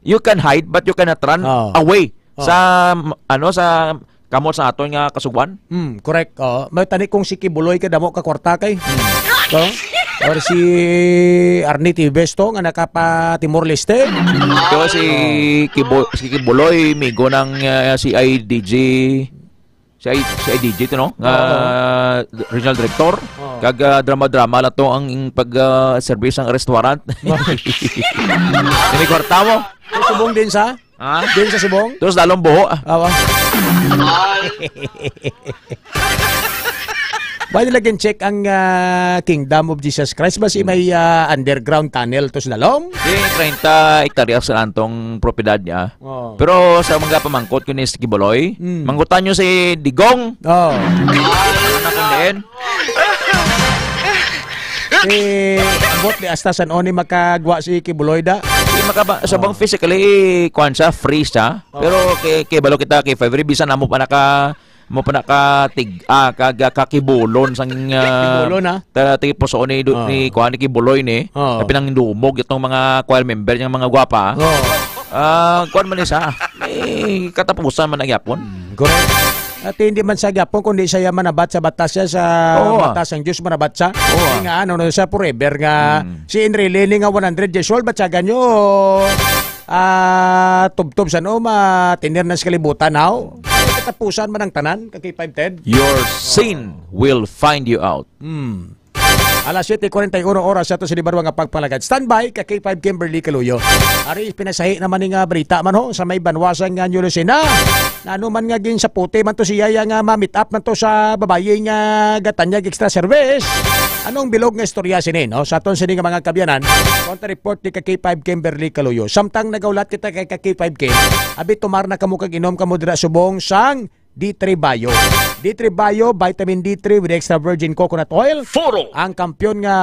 you can hide, but you cannot run Oh. away Oh. sa, ano, sa kamot sa aton nga kasugwan. Hmm, correct. Oh, may tani kung si Kibuloy ka damo ka kwarta kay. Hmm. To? Or si Arnie Tibes to nga nakapa Timor-Leste. Ito si Oh. Kibo-, si Kibuloy, migo ng, ah, C I D G, si I-, si I D G to, no? Nga Oo. regional director. Oo. Kag, ah, drama-drama lang to ang pag, ah, service ng restaurant. Ini kwarta mo. Subong din sa? Ha? Din sa subong? Tapos lalong buho, ah. Awa. Wala nila gin-check ang, ah, Kingdom of Jesus Christ. Basi may, ah, underground tunnel to sa dalom? Di, treinta hektarya sa antong propiedad niya. Oh. Pero sa mga pamangkot ko ni Steve Boloy, Mm. mangkutan nyo si Digong. Oh. Ano na kung diin? Eh, ambot ni hasta san-o ni makagwa si Kibuloy da? Di makaba-, sa bang Oh. physically, kuwan siya, free siya. Oh. Pero kay, kay balo kita kay February, bisan amo pa naka, mo pa nakatig-, ah, kag-, kakibulon sang, ah, Kibulon, ha? ta-, tagipusoon ni du-, Oh. ni, kuwan, ni Kibuloy ni, Oh. na pinangdumog itong mga choir member niyang mga gwapa. Oh. Ah, kuwan man isa. May katapusan man ang yapon. Hmm, correct. At hindi man sa gyapon, kundi siya manabat sa batas siya, sa Oo, ah. batas ng Diyos manabat siya. Oo, ah. Hindi nga, ano, no, siya forever nga, Mm. si Enrile ni nga one hundred years old, batyagan nyo, ah, tubtob sa no, matinir na sa kalibutan, how? Ay, katapusan man ang tanan, kaki five ten. Your sin will find you out. Hmm. Alas siyete kuwarenta y uno oras sa to sa Libarwa nga pagpalagad. Standby ka K five Kimberly Kaluyo. Ari, pinasahi naman ni nga balita man ho sa may banwa sa nga New Lucena. Na ano man nga ginsaputi man to siya ya nga ma-meet up man to sa babayi nga gatanyag extra service. Anong bilog nga istorya sini, no? Sa aton sini nga mga kabyanan, kontra report ni ka K five Kimberly Kaluyo. Samtang nagaulat kita kay ka K five Kim, abi tumar na kamo kag inom kamo dira subong sang D three Bio. D three Bio, vitamin D three with extra virgin coconut oil. Puro. Ang kampiyon nga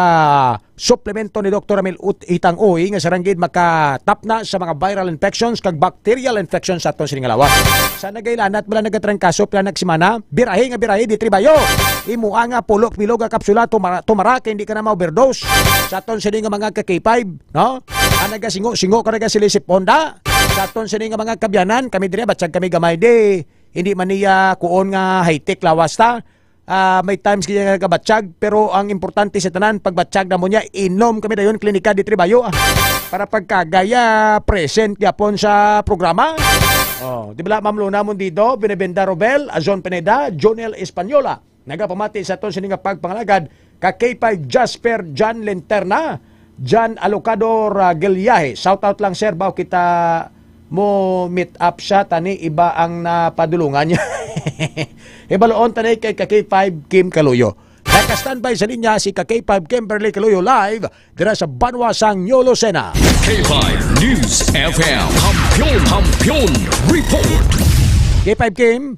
suplemento ni Doktor Ramil Ut-, Itang Uy nga sarang gid makatapna sa mga viral infections kag bacterial infections sa aton sining nga lawas. Sa nagailanat, wala nagatrangkaso, pila nagsimana, birahi nga birahi, di tribayo. Imo nga pulok bilog nga kapsula, tumara, tumara, kay hindi ka na ma-overdose. Sa aton sini nga mga ka K five, no? Ang nagasingo-singo ka, nagasilisip onda. Sa aton sini nga mga kabyanan, kami dire, batsag kami gamay di. Hindi man niya kuon nga high-tech lawas ta. Ah, may times kaya nga kabatsag, pero ang importante sa tanan, pagbatsag na mo niya, inom kami dayon, klinika di tribayo, ah. Para pagkagaya, present gyapon sa programa. Oh, di ba, Ma'am Luna Mundido, Binibenda Robel, Azon Pineda, Jonel Española. Nagapamati sa aton sini nga pagpangalagad ka K five Jasper John Linterna, John Alocador, ah, Gilyahe. Shout out lang, sir, baw kita mo meet up siya, tani iba ang napadulungan niya. Ibaloon tani kay ka K five Kim Kaluyo. Naka-standby sa linya si ka K five Kimberly Kaluyo live dira sa banwa sang New Lucena. K five News F M. Kampiyon, Kampiyon Report. K five Kim.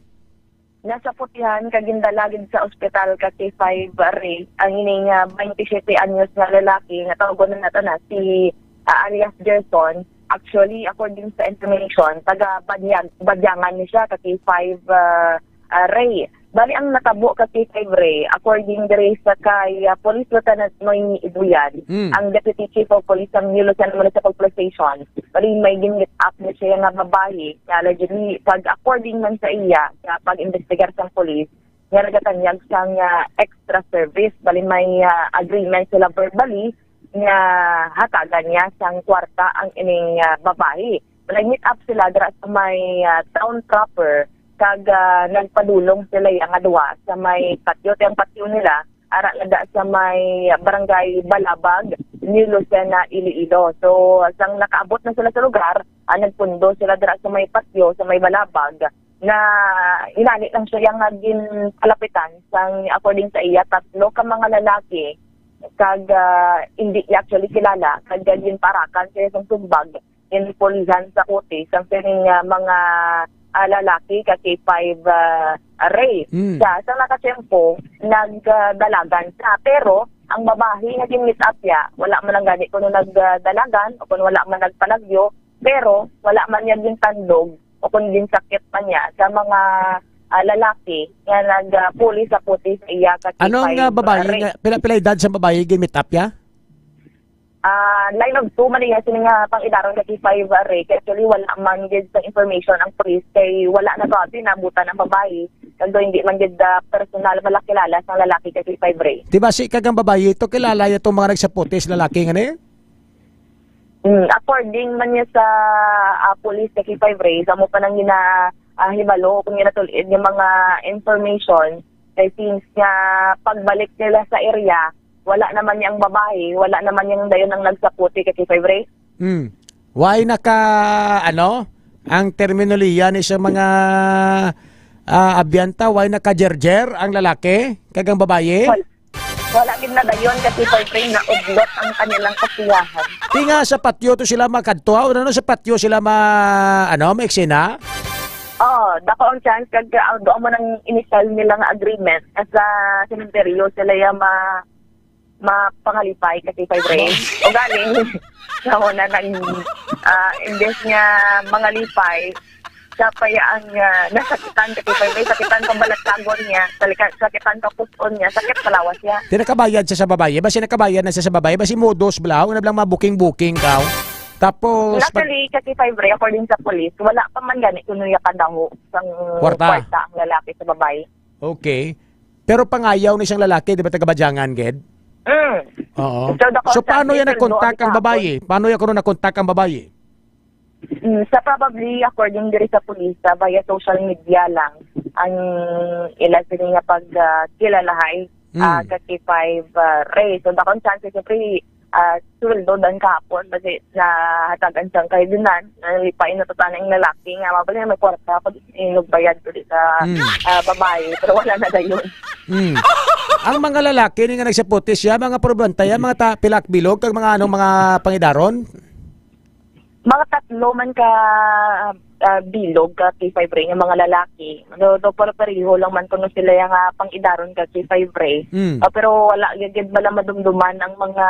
Nasa putihan kag gindala gid sa ospital ka K five Ray ang ining, ah, twenty-seven anyos nga lalaki nga tawgon na nato na si, ah, alias Gerson. Actually, according sa information, taga Badyag, Badyangan ni siya ka K five, ah, ah, Ray. Bali, ang natabo ka K five Ray, according diri sa kay, ah, Police Lieutenant Noy Ibuyan, Mm. ang Deputy Chief of Police sa New Lucena Municipal Police Station, bali, may gin-meet up na siya nga babayi nga allegedly, pag according man sa iya, sa pag-investigar sang police, nga nagatanyag sang, ah, extra service. Bali, may, ah, agreement sila verbally nga hatagan niya sang kwarta ang ining, ah, babayi. Nag-meet up sila dira sa may, ah, town proper, kag, ah, nagpadulong sila iya nga duha sa may patio. Ti ang patio nila, ara na da sa may Barangay Balabag, New Lucena, Iloilo. So, sang nakaabot na sila sa lugar, ah, nagpundo sila dira sa may patio, sa may Balabag, na inani lang siya nga ginpalapitan sang, according sa iya, tatlo ka mga lalaki, kag, ah, hindi niya actually kilala, kag ginparakan siya sang sumbag, ginpulihan sa kutis ang sining, ah, mga, ah, lalaki ka K five, ah, Ray. Mm. Sa, sa nakatiyempo, nagdalagan siya. Pero ang babayi nga gin-meet up niya, wala man lang gani kuno nagdalagan o kung wala man nagpalagyo, pero wala man niya gintandog o kung ginsakit pa niya sa mga, ah, lalaki nga nagpuli sa kutis sa iya ka Anong, K five ah, babayi Ray. Nga, pila, pila edad sa babayi gin-meet up niya? Ah, line of two man niya, sini nga pang-idaron ka K five Ray. Kay actually, wala man gid sa information ang police kay wala na to ati naabutan ang babayi. Kag daw hindi man gid, ah, personal malakilala sang lalaki ka K five Ray. Di ba si kag ang babayi ito, kilala niya itong mga nagsaputis lalaki nga ni? Mm, according man niya sa, ah, police ka K five Ray, sa mo pa nang gina, ah, hibalo kung ginatul-id nga mga information, kay since nga pagbalik nila sa area, wala naman niya ang babayi, wala naman niya dayon ang nagsaputi ka K five Ray. Hmm. Why naka, ano, ang terminolohiya ni sa mga, ah, abyanta, why naka-jerjer ang lalaki kag ang babayi? Wal-, wala gid na dayon ka K five Ray, naudlot ang kanilang kasiyahan. Di nga sa patio to sila makadto, ha? Ano, sa patio sila ma-, ano, maeksena? Oh, dako ang chance kag, ah, doon mo nang initial nila nga agreement. Sa sementeryo sila ya ma-, mapangalipay ka K five Ray. O galing, sa una nang, ah, imbes nga mangalipay, siya pa ya ang, ah, nasakitan ka K five Ray, sakitan ka balatkagon niya, salika-, sakitan ka puson niya, sakit sa lawas niya. Di nakabayad siya sa babayi? Basi nakabayad na siya sa babayi? Basi modos bala, una lang mabuking-buking ka. Tapos, pag Actually, ka K five Ray, according sa police, wala pa man gani kuno ya kadaho sang Kwarta. kwarta ang lalaki sa babayi. Okay. Pero pangayaw ni siyang lalaki, di ba, taga Badyangan, gid? Mm. Oo. So, the So, paano contact yan ni Sir nagkontak Doon ang kahapon. babayi? Paano yan kuno nakontak ang babayi? Mm, sa probably, according diri sa pulis, sa via social media lang ang ila sini nga pag, ah, kilalahay, Mm. ah, ka K five, ah, Ray. So, dakong chance, siyempre, ah, sweldo dan kahapon, kasi nahatagan siyang kahibinan, nalipay na to sana yung lalaki nga, mabali na may kwarta, pag inugbayad ko di sa, Mm. ah, babae, pero wala na dayon. Mm. Ang mga lalaki ni nga nagsaputi siya, mga probanta yan, mga ta-, pilak bilog, kag mga anong mga pangidaron? Mga tatlo man ka, ah, bilog ka K five Ray nga mga lalaki. Do, do, pero pareho lang man kuno sila yang, ah, pang-idaron ka K five Ray. Mm. Ah, pero wala gyud bala madumduman ang mga,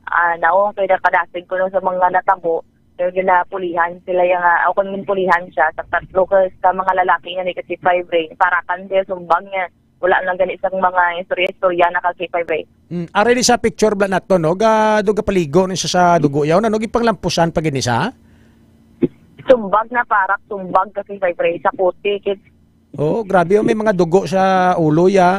ah, naong kay nakadasig kuno sa mga natabo. Pero ginapulihan sila yang, ah, o kung ginpulihan siya sa tatlo ka, sa mga lalaki nga ni ka K five Ray, parakan sila sumbag nga wala lang gani sang mga istorya-istorya na ka K five Ray. Mm, ari ni sa picture bala nato, no? Ga, do gapaligo ni siya sa dugo yaw, no? Gipanglampusan pa gid ni siya? Sumbag na parak, sumbag ka K five Ray, sa puti, kid. Oo, grabe, oh, may mga dugo sa ulo ya.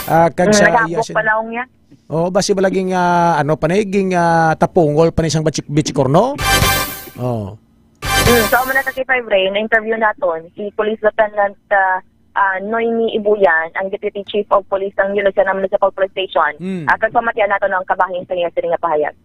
Ah, kag Mm, sa nagabok iya sin-, pa naong niya. Oo, basi bala ging, ah, ano pa ni, ging, ah, tapungol pa ni sang bitsi-, bitsikorno. Oh. Mm, so, amo na sa K five Ray, na-interview naton si Police Lieutenant, ah, ah, Noemi Ibuyan, ang Deputy Chief of Police sang New Lucena Municipal Police Station. Mm. Ah, kag pamatian naton ang kabahin sa iya sini nga pahayag.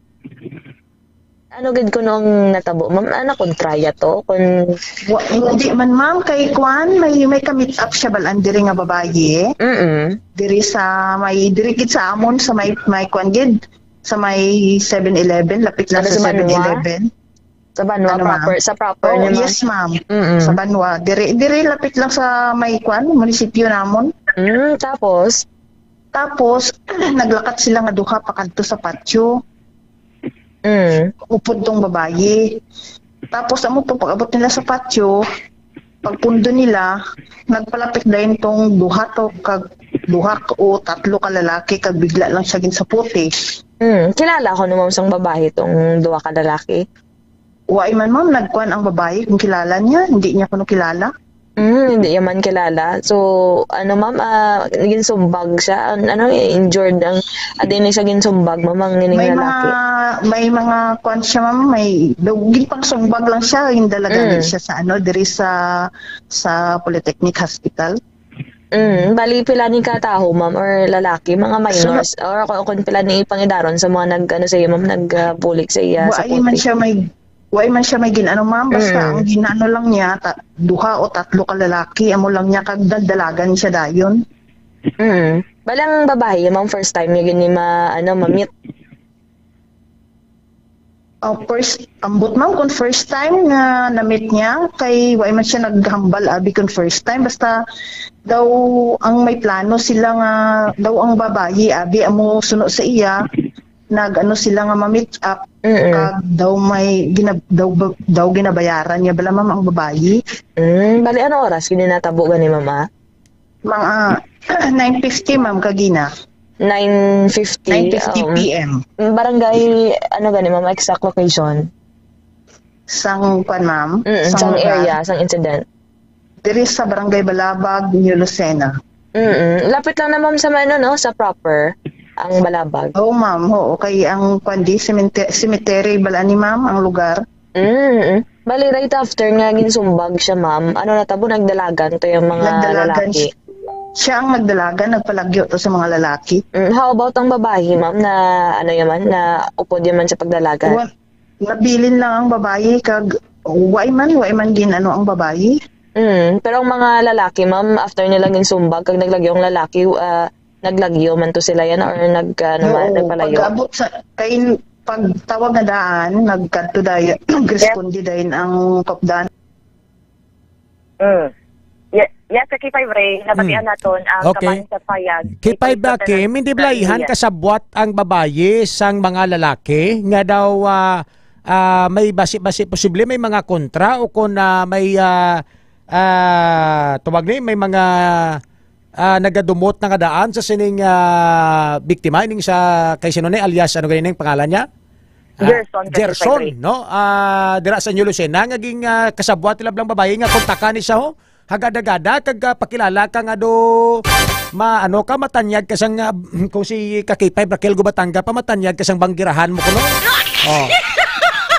Ano gid kuno ang natabo, ma'am? Ah, nakontraya to? Kun Wa-, hindi man, ma'am, kay kuan, may, may ka-meet up siya balaan diri nga babayi. Mm-mm. Diri sa may, diri gid sa amon, sa may, may kuan gid, sa may Seven Eleven, lapit lang Ano, sa sa Banwa? Seven Eleven. Sa Banwa Ano, ma'am? proper, sa proper Oh, niya, ma'am? yes, ma'am. Mm-mm. Sa Banwa. Diri, diri lapit lang sa may kuan, munisipyo namon. Mm, tapos? Tapos, naglakat sila nga duha pakadto sa patio. Mm. Upod tong babayi. Tapos, amo to, pag-abot nila sa patio, pagpundo nila, nagpalapit dayon tong duha to, kag duha ka o tatlo ka lalaki, kag bigla lang siya ginsaputi. Mm. Kilala ko naman sang babayi tong duha ka lalaki. Wa man, ma'am, nagkuan ang babayi kung kilala niya, hindi niya kuno kilala. Mm, hindi niya man kilala. So, ano, ma'am, ah, ginsumbag siya, an-, ano, injured ang, ah, di na siya ginsumbag, ma'am, ang ining May lalaki. mga, may mga kuan siya, ma'am, may, daw, ginpangsumbag lang siya, yung dalagan Mm. siya sa, ano, diri sa, sa Polytechnic Hospital. Mm, bali, pila ni ka tawo, ma'am, or lalaki, mga Suno- minors, or kung, kung pila ni pangidaron sa mga nag, ano, sa iya, ma'am, nag, ah, bulig sa iya sa Wa man puti. siya may, wa man siya may gin-ano, ma'am, basta Mm. ang gin-ano lang niya, ta-, duha o tatlo ka lalaki, amo lang niya, kag nagdalagan siya dayon. Mm. Bali, ang babayi, ma'am, first time niya gini ma-, ano, ma-meet. Oh, first, ambot, ma'am, kung first time nga na-meet niya, kay wa man siya naghambal, abi, kung first time. Basta daw ang may plano sila nga, daw ang babayi, abi, amo suno sa iya, nag-ano sila nga ma-meet up, Mm-mm. kag daw may gina-, daw ba-, daw ginabayaran niya bala, ma'am, ang babayi. Mm, bali, ano oras gini natabo gani, ma'am, ah? Mga nine fifty, ma'am, kagina. Nine fifty, Nine fifty um, P M. Barangay, ano gani, ma'am, exact location? Sang, kwan, ma'am? Mm, Sang sang lugar? area, sang incident. Diri sa Barangay Balabag, New Lucena. Mm-mm. Lapit lang na, ma'am, sa may, ano, no, sa proper, ang Balabag. Oo, ma'am. Oo, kay ang, kwan, di, cemente-, cemetery, bala ni, ma'am, ang lugar. Mm-mm. Bali, right after nga ginsumbag siya, ma'am, ano natabo, nagdalagan to yung mga Nagdalagan lalaki. si-, siya ang nagdalagan, nagpalagyo to sa mga lalaki. Mm, how about ang babayi, ma'am, na ano yaman, na upod yaman sa pagdalagan? Wa-, nabilin lang ang babayi kag wa man, wa man gin-ano ang babayi. Mm, pero ang mga lalaki, ma'am, after nila ginsumbag kag naglagyo ang lalaki, ah, naglagyo man to sila yan or nag, ano man, Oo, nagpalayo? Pag-abot sa, kay pagtawag na daan, nagkadto dayon, nagresponde dayon ang kopdan. Mm. Ya-, ya sa K five Ray, nabatian Mm. naton ang Okay. kabahin sa payag ni K five Police Lieutenant Kim, hindi bala Franz ihan Diaz. Kasabwat ang babayi sang mga lalaki nga daw, ah, ah, may basi-basi posible may mga kontra o kung, ah, may, ah, ah, tawag ni, may mga, ah, nagadumot na nga daan sa sining, ah, biktima, ining sa kay sino ni alias, ano gani ning pangalan niya? Ah, Gerson, Gerson, Katisaybay. No? Ah, dira sa New Lucena, nga ging, ah, kasabwat nila blang babayi nga kontakan ni siya, ho? Hagad-hagada, kag, ah, pakilala ka nga do, ma-, ano ka, matanyag ka sang, ah, kung si ka K five Raquel Gubatanga pa, matanyag ka sang banggirahan mo kuno. Oh.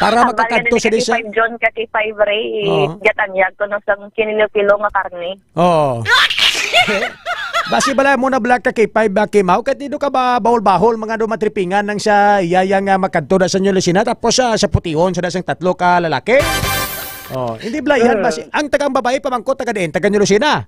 Para Ang makakadto bagay sa ni disa. Ka K five John, ka K five Ray, Oo. Gatanyag ko no sang kinilo-kilo nga karne. Oo. Basi bala mo na black ka K five ba, Kimaw? Kahit dito ka ba bahol-bahol, mga do matripingan nang siya, iya, iya nga makadto na sa New Lucena, tapos siya, sa putihon, sa dasang tatlo ka lalaki? Oh, hindi bala yan, Mm. basi, ang tagang babae, pamangkot, taga diin, taga New Lucena?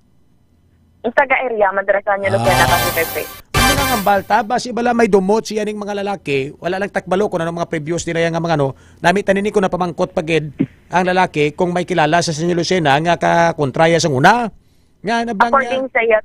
Ang taga area, madrasa niya, Lucena, Ah. Cavite. Ano nga ang balta? Basi bala may dumot siya ning mga lalaki, wala lang takbalo kung ano mga previous nila yung mga ano, nami tanini ko na pamangkot pagid, ang lalaki kung may kilala sa Senyo Lucena nga kakontraya sang una. Nga nabang niya. According sa iya,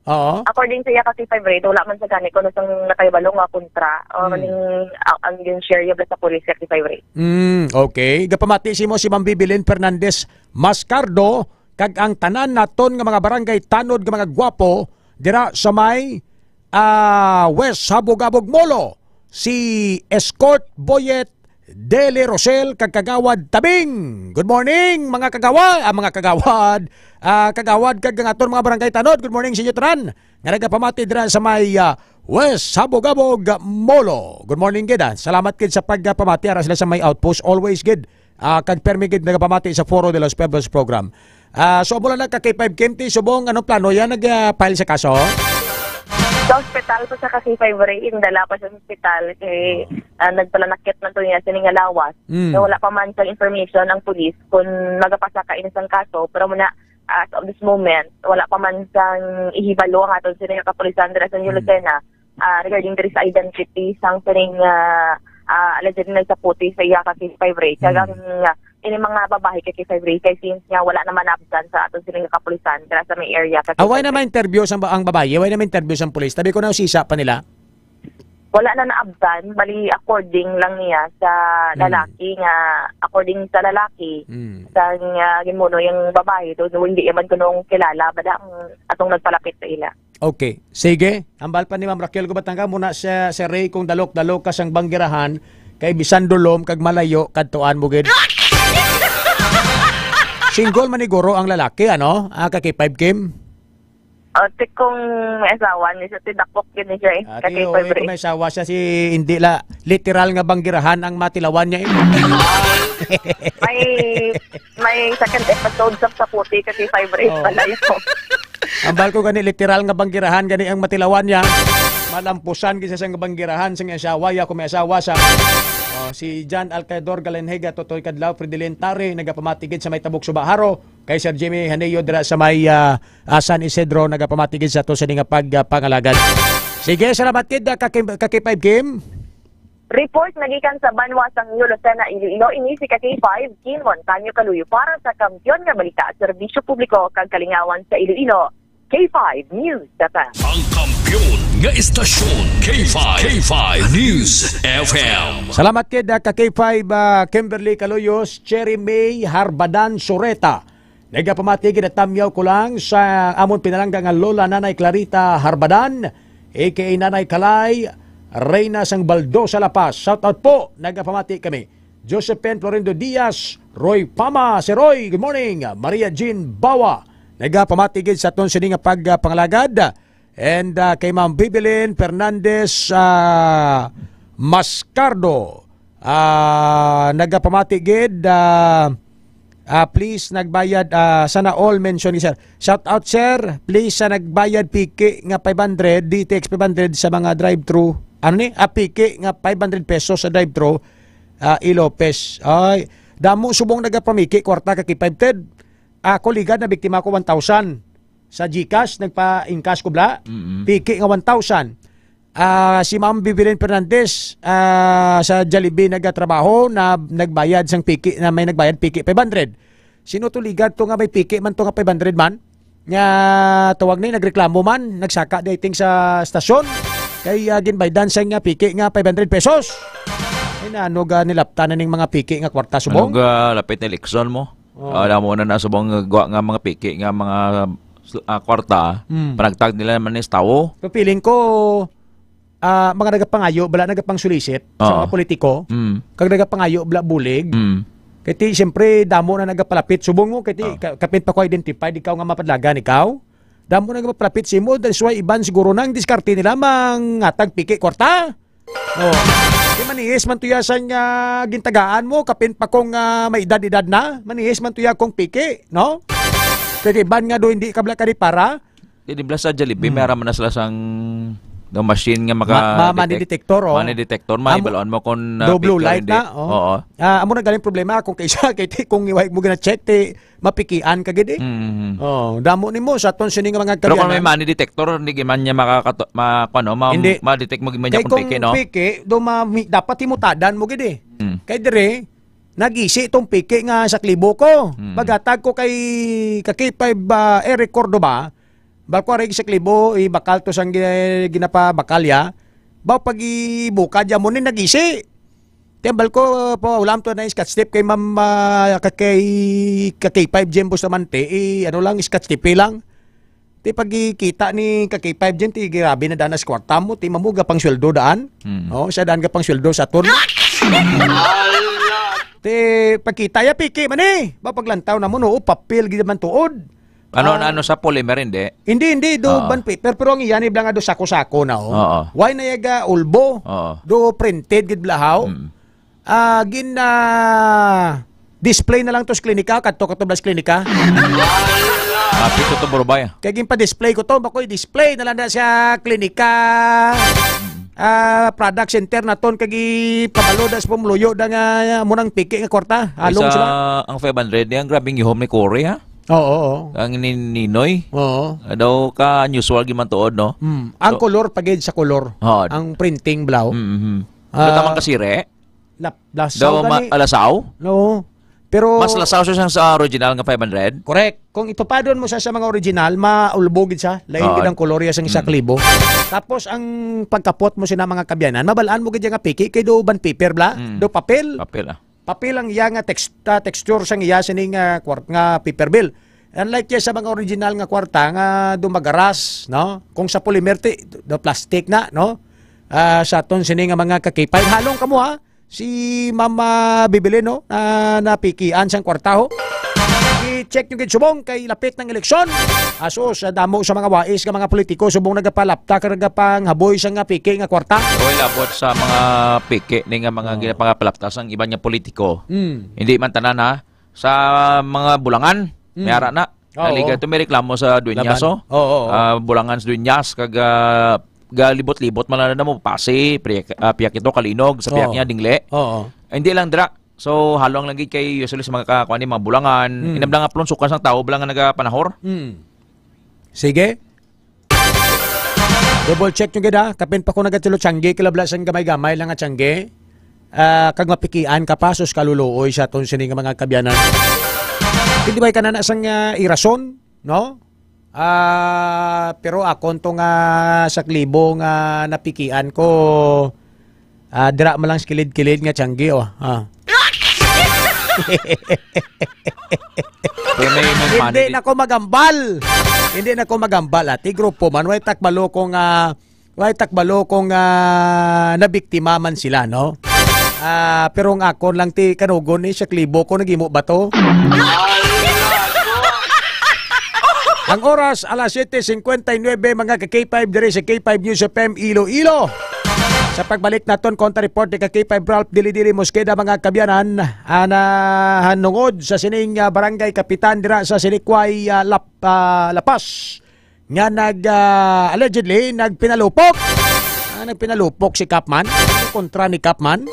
Oo. According sa iya ka K five Ray, wala man sa gani kuno sang nakahibalo nga kontra o Hmm. ning, ang, ang gin-share niya sa police ka K five Ray. Mm, okay. Gapamati simo si Ma'am Bibilin Fernandez Mascardo kag ang tanan naton nga mga barangay tanod nga mga gwapo dira sa may, ah, West Habog-Habog Molo, si Escort Boyet Dele Rosel kag Kagawad Tabing. Good morning, mga kagawa-, ah, mga kagawad. Ah, kagawad kag ang aton mga barangay tanod. Good morning sa inyo tanan nga nagapamati dira sa may, ah, West Habog-Habog Molo. Good morning gid, ah. Salamat gid sa pagpamati ara sila sa may outpost. Always gid, ah, kag permi gid nagapamati sa Foro de los Pueblos program. Ah, so, mula na ka K five Kim, ti subong, anong plano yan? Nag-file sa kaso? Sa ospital pa sa ka K five Ray, indala pa sa ospital kay, ah, nagpalanakit na to niya sining nga lawas. Mm. Kaya wala pa man sa information ang pulis kung magapasa ka ini sang kaso, pero muna, as of this moment, wala pa man sang ihibalo ang aton sini nga kapulisan dira sa New Mm. Lucena, ah, regarding diri sa identity sang sining, ah, ah, alleged nga nagsaputi sa iya ka K five Ray. Kag Mm. ang, ah, ini mga babayi ka K five Ray, kay since nga wala naman absent sa aton sini nga kapulisan dira sa may area ka K five Ray. Ah, wala na ma-interview sang ba-, ang babayi? Wala na ma-interview sang pulis? Tabi ko na usisa pa nila. Wala na naabtan, bali according lang niya sa Hmm. lalaki nga, according sa lalaki, Hmm. sa nga gimuno yung babayi, do, do, hindi naman kunong kilala, bala ang atong nagpalapit sa ila. Okay. Sige. Ambal pa ni Ma'am Raquel Gubatanga, muna sa, sa Ray, kung dalok-dalok ka sang banggirahan, kay bisan dulom kag malayo, kadtuan mo gid. Single man ni guro ang lalaki, ano? Ah, ka K five Kim? O, ti kung may asawa niya siya, ti dakpok yun ni siya eh. Ati, Kasi oo, eh, kung may asawa siya, si, hindi la, literal nga banggirahan ang matilawan niya eh. May, may second episode sa, sa puti kasi five rays Oo. pala yun. Ambal ko gani, literal nga banggirahan gani ang matilawan niya. Malampusan kisa sa banggirahan sa asawa, ya kung may asawa siya. Oh, si John Alcador Galenhega, Totoy Kadlaw, Fridilin Tare, nagapamatigid sa may Tabok Subaharo, kay Sir Jimmy Haneo dira sa may, ah, ah, San Isidro, nagapamatigid sa to sa nga pag, ah, pangalagad. Sige, salamat kid, ah, ka K-, ka K five Kim. Report nagikan sa banwa sang New Lucena, Iloilo, ini si ka K five, Kim Montaño Kaluyo para sa Kampiyon nga Balita, Serbisyo Publiko kag Kalingawan sa Iloilo, K five News F M. Ang kampiyon nga istasyon, K five, K five News F M. Salamat kid, ah, ka K five, ah, Kimberly Kaloyos, Cherry May Harbadan Sureta. Nagapamati, ginatamyaw ko lang sa amon pinalangga nga Lola Nanay Clarita Harbadan, A K A Nanay Kalay, Reyna sang Baldosa, La Paz. Shout out po, nagapamati kami. Josephine Florindo Diaz, Roy Pama, si Roy, good morning. Maria Jean Bawa, nagapamati gid sa aton sini nga pag, ah, pangalagad. And, ah, kay Ma'am Bibilin Fernandez, ah, Mascardo, ah, nagapamati gid, ah, ah, please, nagbayad, ah, sana all mention ni sir. Shout out, sir. Please, sa nagbayad piki nga five hundred, D T X five hundred sa mga drive-thru. Ano ni? Ah, piki nga five hundred pesos sa drive-thru, ah, E. Lopez. Ay, damo subong nagapamiki kwarta ka K five, Ted. Ako ligad na biktima ko one thousand. Sa GCash, nagpa-encash ko bala. Mm-mm. Piki nga one thousand. Ah, si Ma'am Bibilin Fernandez, ah, sa Jollibee nagatrabaho na nagbayad sang piki, na may nagbayad piki five hundred. Sino to ligad to nga may piki man to nga five hundred man? Nga tawag ni, nagreklamo man, nagsaka dating sa stasyon. Kay, ah, ginbaydan sa nga piki nga five hundred pesos. Ay, nano ga nilaptan na ning mga piki nga kwarta subong? Ano ga, lapit na eleksyon mo? Oh. Ah, alam mo na, na subong nga gwa nga mga piki nga mga, ah, kwarta, Mm. panagtag nila man is tawo. Pero feeling ko, ah, mga nagapangayo, bala nagapangsulisit sa Oo. mga politiko, Mm. kag nagapangayo, bala bulig. Mm. Kay ti, siyempre, damo na nagapalapit. Subong mo, kay ti, Oo. ka-, kapit pa ko identified, ikaw nga mapadlagan, ikaw. Damo na nagapalapit sa imo, that's why iban siguro nang diskarte nila, mangatag piki kwarta. Oh. Di manihis man tuya sang, ah, gintagaan mo, kapin pa kung, ah, may edad-edad na, manihis man tuya kung piki, no? Kay iban nga do, hindi ka bala ka di para. Di, di bala sa Jollibee, Hmm. may araman na sila sang, no, machine nga maka-, Ma-, ma-, money detect-, detector, oh. Money detector, Amo, mahibaluan mo kung, ah, do blue fake or light hindi. Na, oh. Oo. Ah, amo na galing problema kung kaisa, kay ti, kung iway mo gina-check, ti, mapikian ka gid eh. Mm. Oh, damo nimo sa aton sini nga mga Pero kung may Kabiyanan. Money detector, hindi man niya makakato-, ma-, kuwan, no? Ma-, Hindi. Ma-detect mo gid man niya Kay kung kung peke, no? Peke, do ma-, mi-, dapat himutadan mo gid eh. Mm. Kay dire, nagisi tong piki nga saklibo ko. Mm. Paghatag ko kay ka K five, ah, Eric Cordova, bal ko ari saklibo, ibakal to sang gi-, ginapabakalya. Baw pag-ibukad ya mo ni nagisi. Tembal ko, pa ulam to na scotch tape kay ma'am, ah, ka-, kay, ka K five Jim Bustamante, i-, ano lang, scotch tape lang. Ti pagkita ni ka K five Jim, ti grabe na daan sa kwarta mo, ti mamuga pang sweldo daan. Hmm. Oh, sa daan ka pang sweldo sa ton. Ti pagkita ya piki man eh. Ba paglantaw na mo, no, papel gid man tuod. Ano, Ah. ano sa polymer, hindi? Hindi, hindi, do Oo. bond paper, pero ang iya ni bala nga do sako-sako na, oh. Oo. Why na yaga ulbo? Oo. Do printed gid bala, haw? Mm. Ah, gin, ah, display na lang to sa klinika, kadto ka to bala sa klinika. Ah, pito to, Borobay. Kay gin pa-display ko to, bakoy display na lang na sa klinika. Ah, product center na ton, kag ipabalo da sa pumuluyo da nga, ah, munang piki nga kwarta. Halong Isa sila. ang five hundred niya, ang grabing ihom ni Cory, ha? Oo, oo. Ang ni Ninoy. Oo. Ah, daw ka unusual gid man tuod, no? Mm. Ang So kolor, pagid sa kolor. Oo. Ang printing, blaw. Mm-hmm. Ah, Ano tamang kasire? lap-, lasaw Daw ma-, gani. alasaw? No. Pero Mas lasaw siya sang sa original nga five hundred? Correct. Kung itupadon mo sa, sa mga original, maulbo gid siya. Lain Oo. gid ang kolor iya sang isa Mm. ka libo. Tapos ang pagkapot mo sina mga kabyanan, mabalaan mo gid nga piki kay do bond paper bala, Mm. do papel. Papel, ah. Papel ang iya nga text-, ah, texture sang iya sining, ah, kwart-, nga paper bill. Unlike iya sa mga original nga kwarta nga do magaras, no? Kung sa polymer ti, do plastic na, no? Ah, sa aton sini nga mga ka K five, halong kamo, ha? Si Mama Bibilin, no? Na napikian sang kwarta, ho. I-check nyo gid subong kay lapit ng eleksyon. Aso sa damo sa mga wais nga mga politiko subong nagapalapta ka nagapanghaboy sa nga piki nga kwarta. Oy, labot sa mga piki ni nga mga Oh. ginapangapalapta sang iban nga politiko. Mm. Hindi man tanan, ha. Sa mga bulangan, Mm. may ara na. Oo. Naliga to, may reklamo sa duenyas, Laban. oh. Oo, oo. Ah, bulangan sa duenyas, kag, ah, galibot-libot man lang na mo, Pasi, Priyak-, ah, Piakito, Kalinog, sa Piak Oo. niya, Dingle. Oo. Hindi lang dira. So, halong lang gid kay usually sa mga ka-, kuwan ni, mga bulangan. Mm. Inam lang nga plon, sukas ang tao, bala nga nagapanahor. Mm. Sige. Double check nyo gid, ha. Kapin pa ko nagatulo tiyanggi, kilabla sang gamay-gamay lang nga tiyanggi. Ah, kag mapikian ka pa, sus, kaluluoy sa aton sini nga mga kabyanan. Hindi ba ka na sang, ah, irason, no? Ah, pero akon to nga saklibo nga napikian ko, ah, dira man lang sa kilid-kilid nga tiyanggi, oh. Ah. Pero may, may Hindi panit- na ko magambal. Hindi na ko magambal, ah. Ti grupo man, way takbalo ko nga, way takbalo ko nga nabiktima man sila, no? Ah, pero ang akon lang ti kanugon ni sa klibo ko nagimo ba to? Ang oras, alas siyete cincuenta y nueve, mga ka K five, diri sa K five News F M Iloilo. Sa pagbalik naton, kontra report ni ka K five Ralph Dili-Dili Mosqueda, mga kabyanan, ana, hanungod sa sining, ah, barangay kapitan dira sa Sinikway, ah, Lap-, ah, Lapas, nga nag, ah, allegedly nagpinalupok. Ah, nagpinalupok si Capman kontra ni Capman.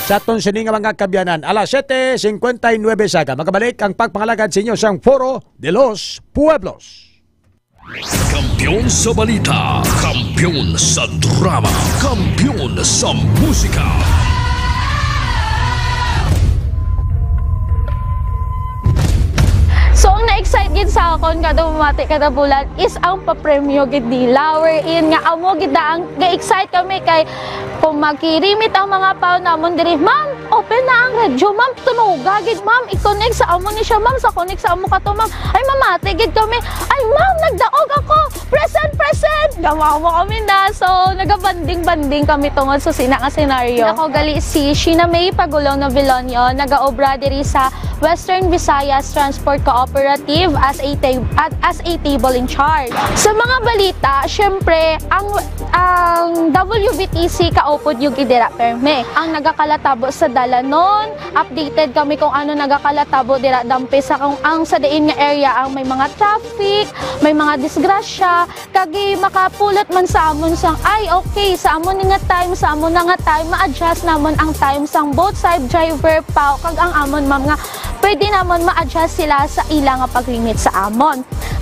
Sa aton sini nga mga kabyanan, alas siyete cincuenta y nueve sa aga, magabalik ang pagpangalagad sa inyo sang Foro de los Pueblos. Kampiyon sa balita, kampiyon sa drama, kampiyon sa musika. So, ang na-excite gid sa akon kada bumati kada bulan is ang papremyo gid nila. Wherein nga amo gid na ang ga-excite kami kay kung magkirimit ang mga pao namon diri, "Ma'am, open na ang radyo, ma'am. Tunoga gid, ma'am. I-connect sa amo ni siya, ma'am. Sa connect sa amo ka to, ma'am." Ay, mamati gid kami. "Ay, ma'am, nagdaog ako. Present, present!" Gamawa kami na. So, nagabanding-banding kami tungod sa sina nga senaryo. Ako gali si Sheena May Pagulong Novilonio, nagaobra diri sa Western Visayas Transport Cooperative as a ta-, at as a table in charge. Sa mga balita, syempre, ang, ang W V T C kaupod yung gidira perme. Ang nagakalatabo sa dalanon, updated kami kung ano nagakalatabo dira dampe sa kung ang sa diin nga area ang may mga traffic, may mga disgrasya, kag makapulot man sa amon sang, "Ay, okay, sa amon ni nga time, sa amon na nga time, ma-adjust namon ang time sang both side driver pa, kag ang amon, ma'am, nga pwede namon ma-adjust sila sa ila nga paglimit sa amon."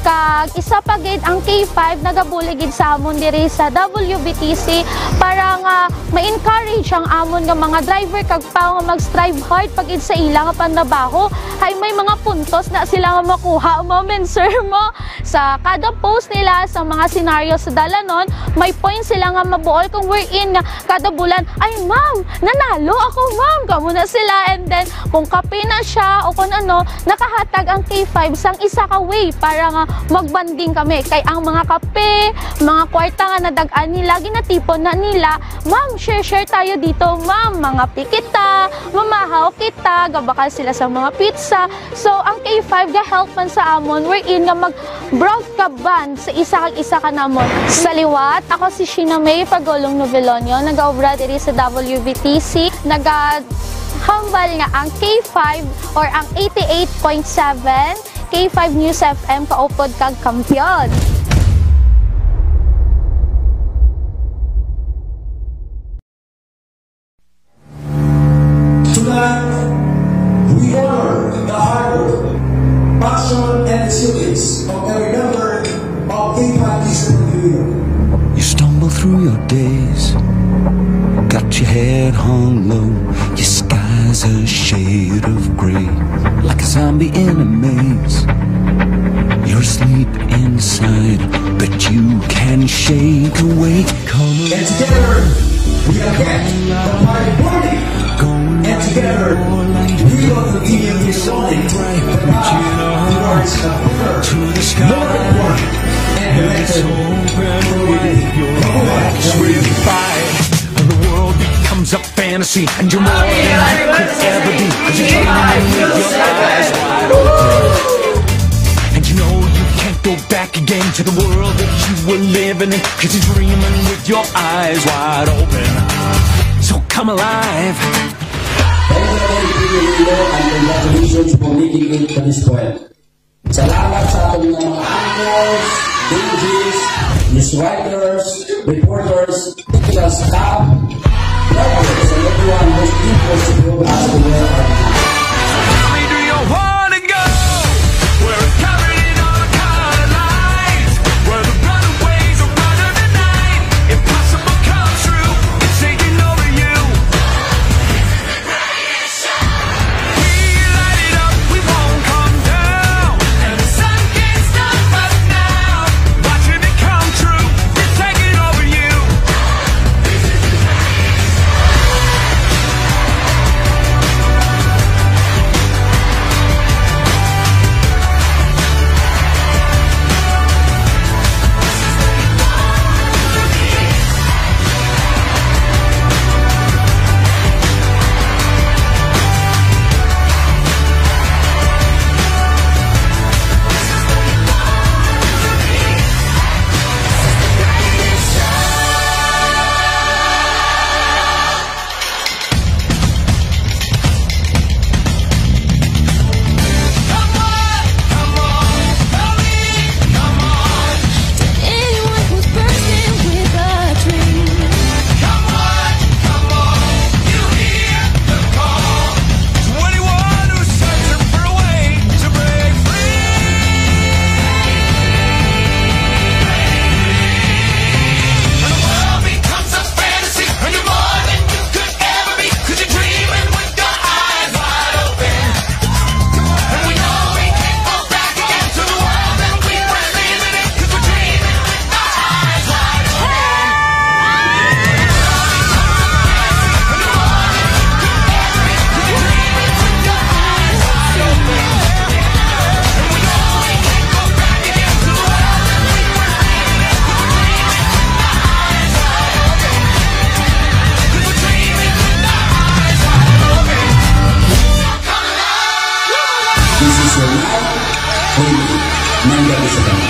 Kag isa pa gid, ang K five nagabulig gid sa amon diri sa W B T C para nga ma-encourage ang amon nga mga driver kag tao nga mag-strive hard pa gid sa ila nga panrabaho. Hay may mga puntos na sila nga makuha, ma'am and sir, mo. Sa kada post nila sa mga senaryo sa dalanon, may point sila nga mabuol kung wherein nga kada bulan, "Ay, ma'am, nanalo ako, ma'am." Kamo na sila. And then, kung kape na siya o kung ano, nakahatag ang K five sang isa ka way para nga magbanding kami. Kay ang mga kape, mga kwarta nga nadag-an nila, ginatipon na nila, "Ma'am, share-share tayo dito, ma'am. Mangape kita, mamahaw kita." Gabakal sila sa mga pizza. So, ang K five ga-help man sa amon, wherein nga mag-brought ka bond sa isa kag isa ka namon. Sa liwat, ako si Sheena May Pagulong Novelonio, nagaobra diri sa W B T C. Nagahambal nga ang K five or ang eighty-eight point seven K five News F M kaupod kag kampiyon. Tonight, we honor the hard work, passion, and resilience of every member of K five News F M Iloilo. You stumble through your days, got your head hung low, your sky's a shade of gray, like a zombie in a maze. You're asleep inside, but you can shake awake. And together, we are back. The party burning. And together, we will continue this morning. The path towards a better, more important, and better community. Mabuhay! Free fire. The world becomes a fantasy, and you're more than you could ever be. 'Cause you're dreaming with your eyes wide open. And you know you can't go back again to the world that you were living in. 'Cause you're dreaming with your eyes wide open. So come alive. Hello, Iloilo, and congratulations for making it to this point. Salamat sa aton nga mga anchors, D Js, news writers, reporters, technical staff, drivers, and everyone who's equal to bring us to where we are now. Tell me, do you wanna go where it's covered in all color lines, where the runaways are running the night? Impossible comes true, it's taking over you. We light it up, we won't come down. And the sun can't stop us now. Watching it come true, it's taking over you. This is your night. Baby, nandito ka sa kanya.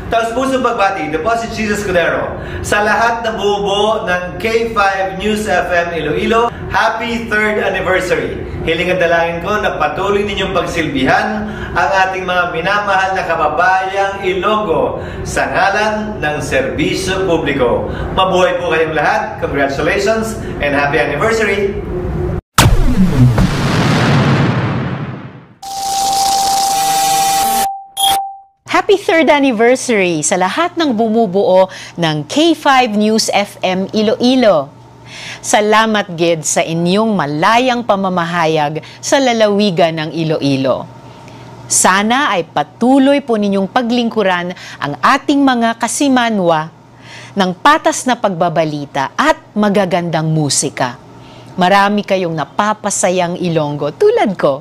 Taos pusong pagbati, Deposit Jesus Escudero. Sa lahat ng bubuo ng K five News F M Iloilo, happy third anniversary. Hiling at dalangin ko na patuloy ninyong pagsilbihan ang ating mga minamahal na kababayang Ilonggo sa ngalan ng serbisyo publiko. Mabuhay po kayong lahat. Congratulations and happy anniversary! Happy third anniversary sa lahat ng bumubuo ng K five News F M Iloilo. Salamat gid sa inyong malayang pamamahayag sa lalawigan ng Iloilo. Sana ay patuloy po ninyong paglingkuran ang ating mga kasimanwa ng patas na pagbabalita at magagandang musika. Marami kayong napapasayang Ilonggo tulad ko.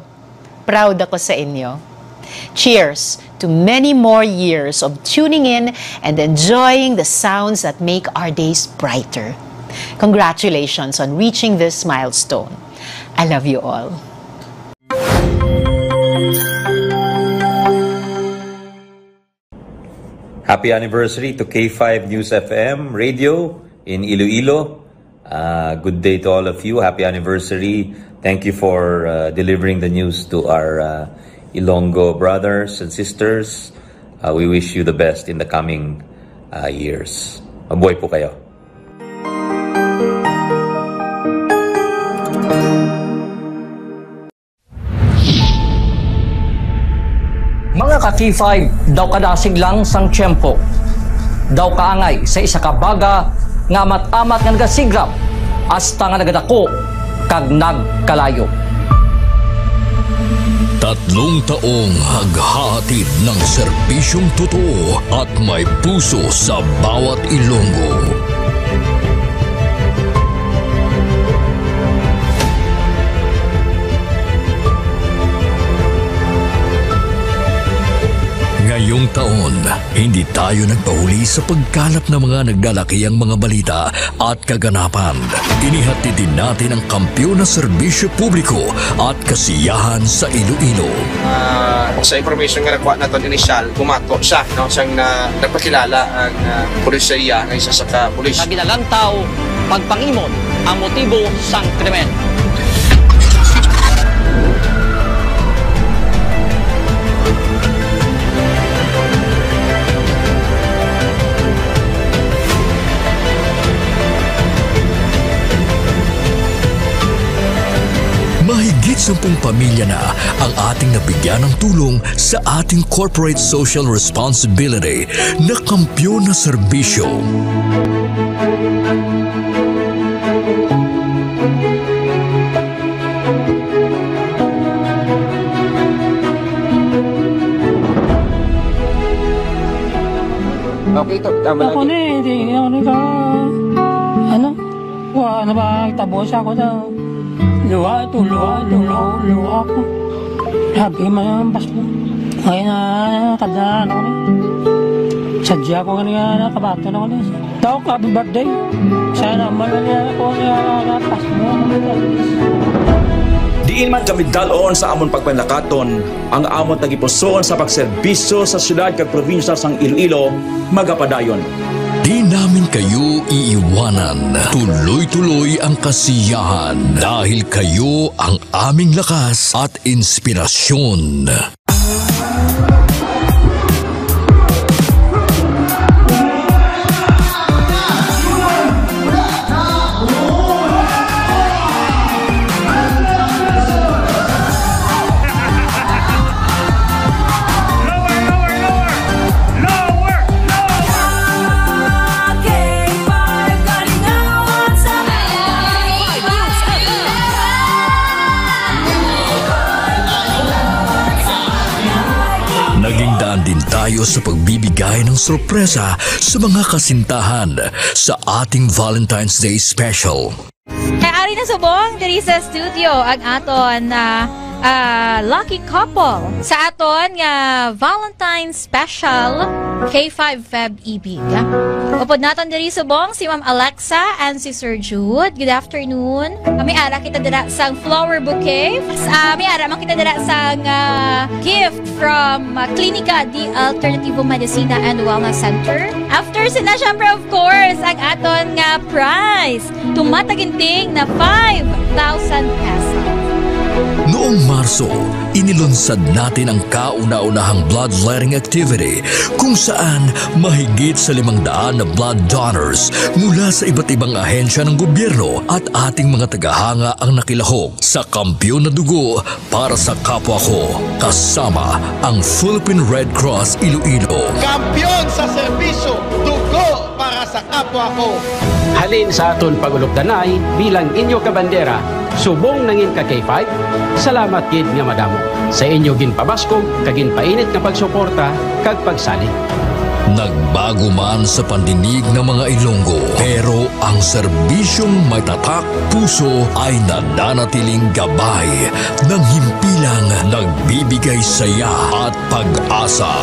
Proud ako sa inyo. Cheers to many more years of tuning in and enjoying the sounds that make our days brighter. Congratulations on reaching this milestone. I love you all. Happy anniversary to K five News F M Radio in Iloilo. Uh, good day to all of you. Happy anniversary. Thank you for, uh, delivering the news to our, uh, Ilonggo brothers and sisters. Uh, we wish you the best in the coming, uh, years. Mabuhay po kayo. Mga ka-K five, daw kadasig lang sang tiyempo, daw kaangay sa isa ka baga nga amat-amat nga nagasigrap hasta nga nagadako kag nagkalayo. Tatlong taong naghahatid ng serbisyong totoo at may puso sa bawat Ilonggo. Ngayong taon, hindi tayo nagpahuli sa pagkalap ng mga nagdalakiang mga balita at kaganapan. Inihatid din natin ang kampiyon na serbisyo publiko at kasiyahan sa Iloilo. Ah, sa information nga nakuha naton initial, bumato siya, no, siyang na, nagpakilala ang, ah, pulis sa iya nga isa sa ka pulis. Nga ginalantaw pagpangimon ang motibo sang krimen. Mahigit sampung pamilya na ang ating nabigyan ng tulong sa ating corporate social responsibility na kampiyon na serbisyo. Okay, to, tama Ako lagi. Ni, hindi, hindi ako ni ka, ano? Wa, ano ba, tabo siya ako daw. Luha, ito, luha, ito, luha, luha ako. Sabi mo yung pasmo. Ngayon na, kada ano ni. Sadya ko nga niya, nakabato na ako ni. Tawag ka, happy birthday. Sana man na niya ako niya, pasmo. Diin man kami dalon sa amon pagpanlakaton, ang amon tagipusoon sa pagserbisyo sa siyudad kag probinsya sang Iloilo magapadayon. Di namin kayo iiwanan. Tuloy-tuloy ang kasiyahan dahil kayo ang aming lakas at inspirasyon. Naging daan din tayo sa pagbibigay ng sorpresa sa mga kasintahan sa ating Valentine's Day Special. Kay ari na subong diri sa studio ang aton, ah, ah, lucky couple sa aton nga Valentine's Special K five Feb Ibig. Upod naton diri subong si Ma'am Alexa and si Sir Jude. Good afternoon. Ah, may ara kita dira sang flower bouquet. Ah, may ara man kita dira sang, ah, gift from, ah, Klinika di Alternativo Medicina and Wellness Center. After sina, syempre, of course, ang aton nga prize. Tumataginting na five thousand pesos. Noong Marso, inilunsad natin ang kauna-unahang bloodletting activity, kung saan mahigit sa limang daan na blood donors mula sa iba't ibang ahensya ng gobyerno at ating mga tagahanga ang nakilahok sa Kampiyon na Dugo para sa Kapwa Ko, kasama ang Philippine Red Cross Iloilo. Kampiyon sa serbisyo, dugo para sa kapwa ko. Halin sa aton pag-ulupdanay bilang inyo kabandera, subong nangin ka K five, salamat gid nga madamo sa inyo ginpabaskog kag ginpainit nga pagsuporta kag pagsalig. Nagbago man sa pandinig ng mga Ilonggo, pero ang serbisyong may tatak puso ay nananatiling gabay ng himpilang nagbibigay saya at pag-asa.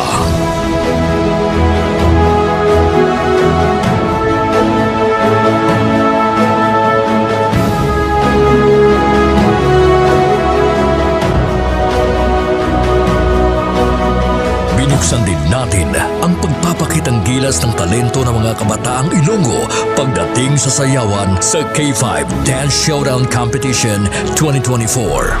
Binuksan din natin ang pagpapakitang gilas ng talento ng mga kabataang Ilonggo pagdating sa sayawan sa K five Dance Showdown Competition twenty twenty-four.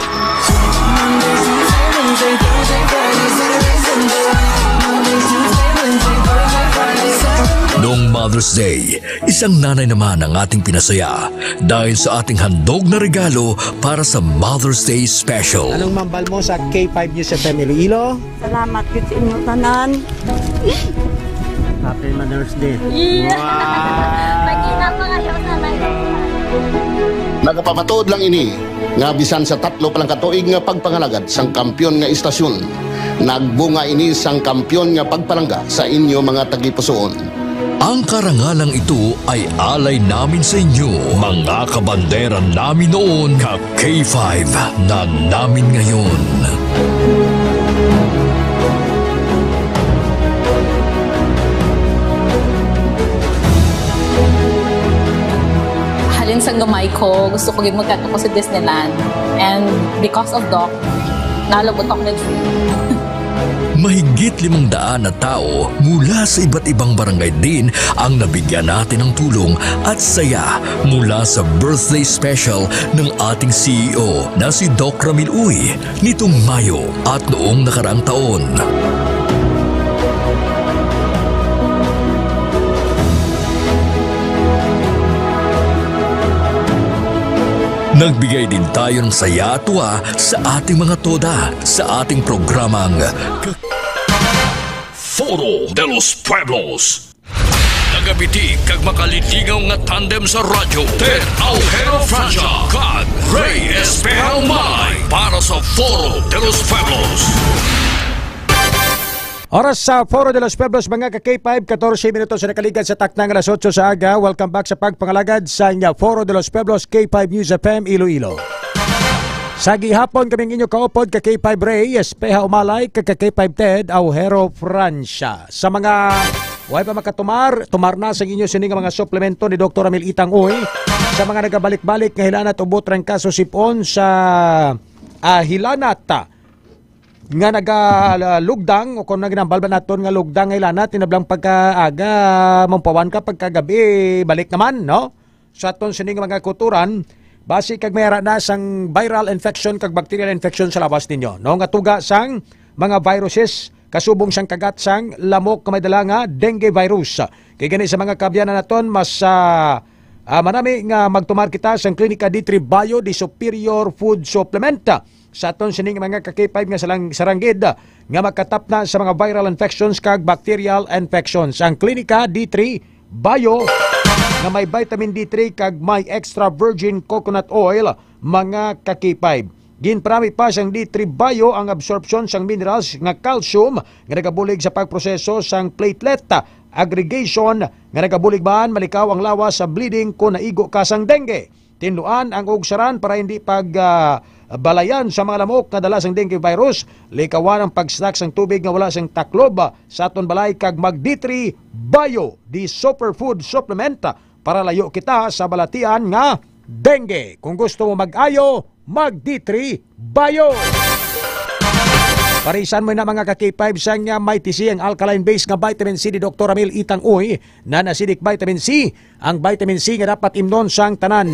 Noong Mother's Day, isang nanay naman ang ating pinasaya dahil sa ating handog na regalo para sa Mother's Day Special. Anong mambal mo sa K five News F M Iloilo? Salamat gid sa inyo tanan. Happy Mother's Day. Yeah. Wow! Mag-ina pa kayo sa live. Nagapamatuod lang ini nga bisan sa tatlo pa lang ka tuig nga pagpangalagad sang kampiyon nga istasyon, nagbunga ini sang kampiyon nga pagpalangga sa inyo mga tagipusoon. Ang karangalang ito ay alay namin sa inyo, mga kabandera namin noon, ka K five na namin ngayon. Halin sa gamay ko, gusto ko gid magkadto ko sa Disneyland. And because of Doc, nalabot ako na. Mahigit limang daan na tao mula sa iba't ibang barangay din ang nabigyan natin ng tulong at saya mula sa birthday special ng ating C E O na si Doc Ramil Uy nitong Mayo at noong nakaraang taon. Nagbigay din tayo ng saya at tuwa sa ating mga toda sa ating programang K-, Foro de los Pueblos. Nagapitik kag makalilingaw nga tandem sa radyo, Ted Aujero Francia kag Rey Espeha Umalay para sa Foro de los Pueblos. Oras sa Foro de los Pueblos, mga ka K five, katorse minutos na nakaligad sa takna nga alas otso sa aga. Welcome back sa pagpangalagad sa inyo Foro de los Pueblos, K five News F M Iloilo. Sa gihapon, kami ang inyo kaupod, ka K five Rey Espeha Umalay, ka, ka K five Ted Aujero Francia. Sa mga way pa makatumar, tumar na sa inyo sini nga mga suplemento ni Doktor Ramil Itang Uy. Sa mga nagabalik-balik nga hilanat, ubot, trangkaso, sipon sa, ah, hilanat, ah, nga nagalugdang o kung naginambal ba naton nga lugdang nga hilanat, tinablang pagkaaga, mampawan ka pagkagabi, balik naman, no? Sa aton sining mga kulturan, basi kag may ara na sang viral infection kag bacterial infection sa lawas ninyo, no? Nga tuga sang mga viruses, kasubong sang kagat sang lamok nga may dala nga dengue virus. Kay gani sa mga kaabyanan naton, mas, ah, ah, manami nga magtumar kita sang Klinika D three Bio de Superior Food Supplement. Sa aton sining mga ka K five nga salang-, saranggid, ah, nga makatapna sa mga viral infections kag bacterial infections. Ang Klinika D three Bio nga may vitamin D three kag may extra virgin coconut oil, mga ka K five. Ginparami pa sang D three Bio ang absorption sang minerals nga calcium nga nagabulig sa pagproseso sang platelet aggregation nga nagabulig man malikaw ang lawas sa bleeding kon naigo ka sang dengue. Tinluan ang ugsaran para hindi pag, ah, balayan sa mga lamok nga dala sang dengue virus. Likawan ang pag-stock sang tubig nga wala sang taklob, ah, sa aton balay kag mag D three Bio, the superfood supplement, ah, para layo kita sa balatian nga dengue. Kung gusto mo mag-ayo, mag D three Bio. Parisan mo na, mga ka K five, sang, ah, Mighty C, ang alkaline base nga vitamin C ni Doktor Ramil Itang Uy, non-acidic vitamin C, ang vitamin C nga dapat imnon sang tanan.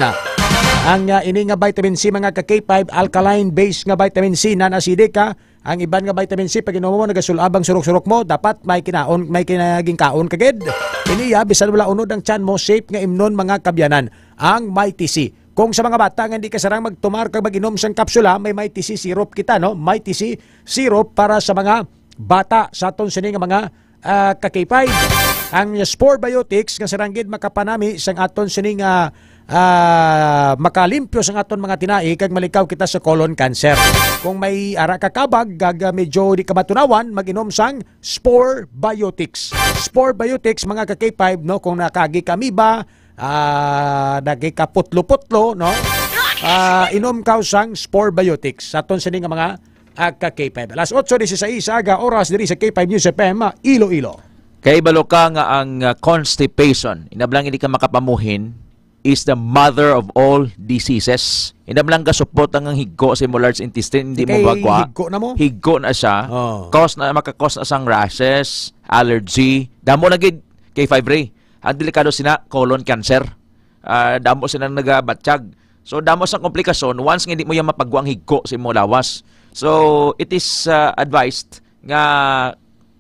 Ang, ah, ini nga vitamin C, mga ka K five, alkaline base nga vitamin C, non-acidic, ha. Ang iban nga vitamin C, pag inom mo, nagasul-ab ang surok-surok mo, dapat may kinaon, may kinagingkaon ka gid. Ini, ah, bisan wala unod ang tiyan mo, safe nga imnon, mga kabyanan, ang Mighty C. Kung sa mga bata nga hindi kasarang magtumar kag mag-inom sang kapsula, may Mighty C syrup kita, no? Mighty C syrup para sa mga bata sa aton sini nga mga, ah, ka K five. Ang Spore Biotics nga sarang gid makapanami sang aton sini nga, ah, makalimpyo sang aton mga tinai kag malikaw kita sa colon cancer. Kung may ara ka kabag kag, ah, medyo di ka matunawan, mag-inom sang Spore Biotics. Spore Biotics, mga ka K five, no, kung nakagi ka amoeba, ah, nagikaputlo-putlo, no? Ah, inom ka sang Spore Biotics. Sa aton sini nga mga, ah, ka K five. Alas otso dieciséis sa aga, oras diri sa K five News F M, Iloilo. Kay balo ka nga ang, ah, constipation, inablang hindi ka makapamuhin, is the mother of all diseases. Inablang ka supot ang higko sa imo large intestine, hindi mo Kay mabagwa. Higko na mo? Higko na siya. Oh. Cause na, makakos na sang rashes, allergy. Damo na gid, K five Ray. Ang delikado sina, colon cancer. Ah, damo silang nagabatsyag. So, damo sang komplikasyon once nga hindi mo yan mapagwa ang higko sa imong lawas. So, it is, ah, advised nga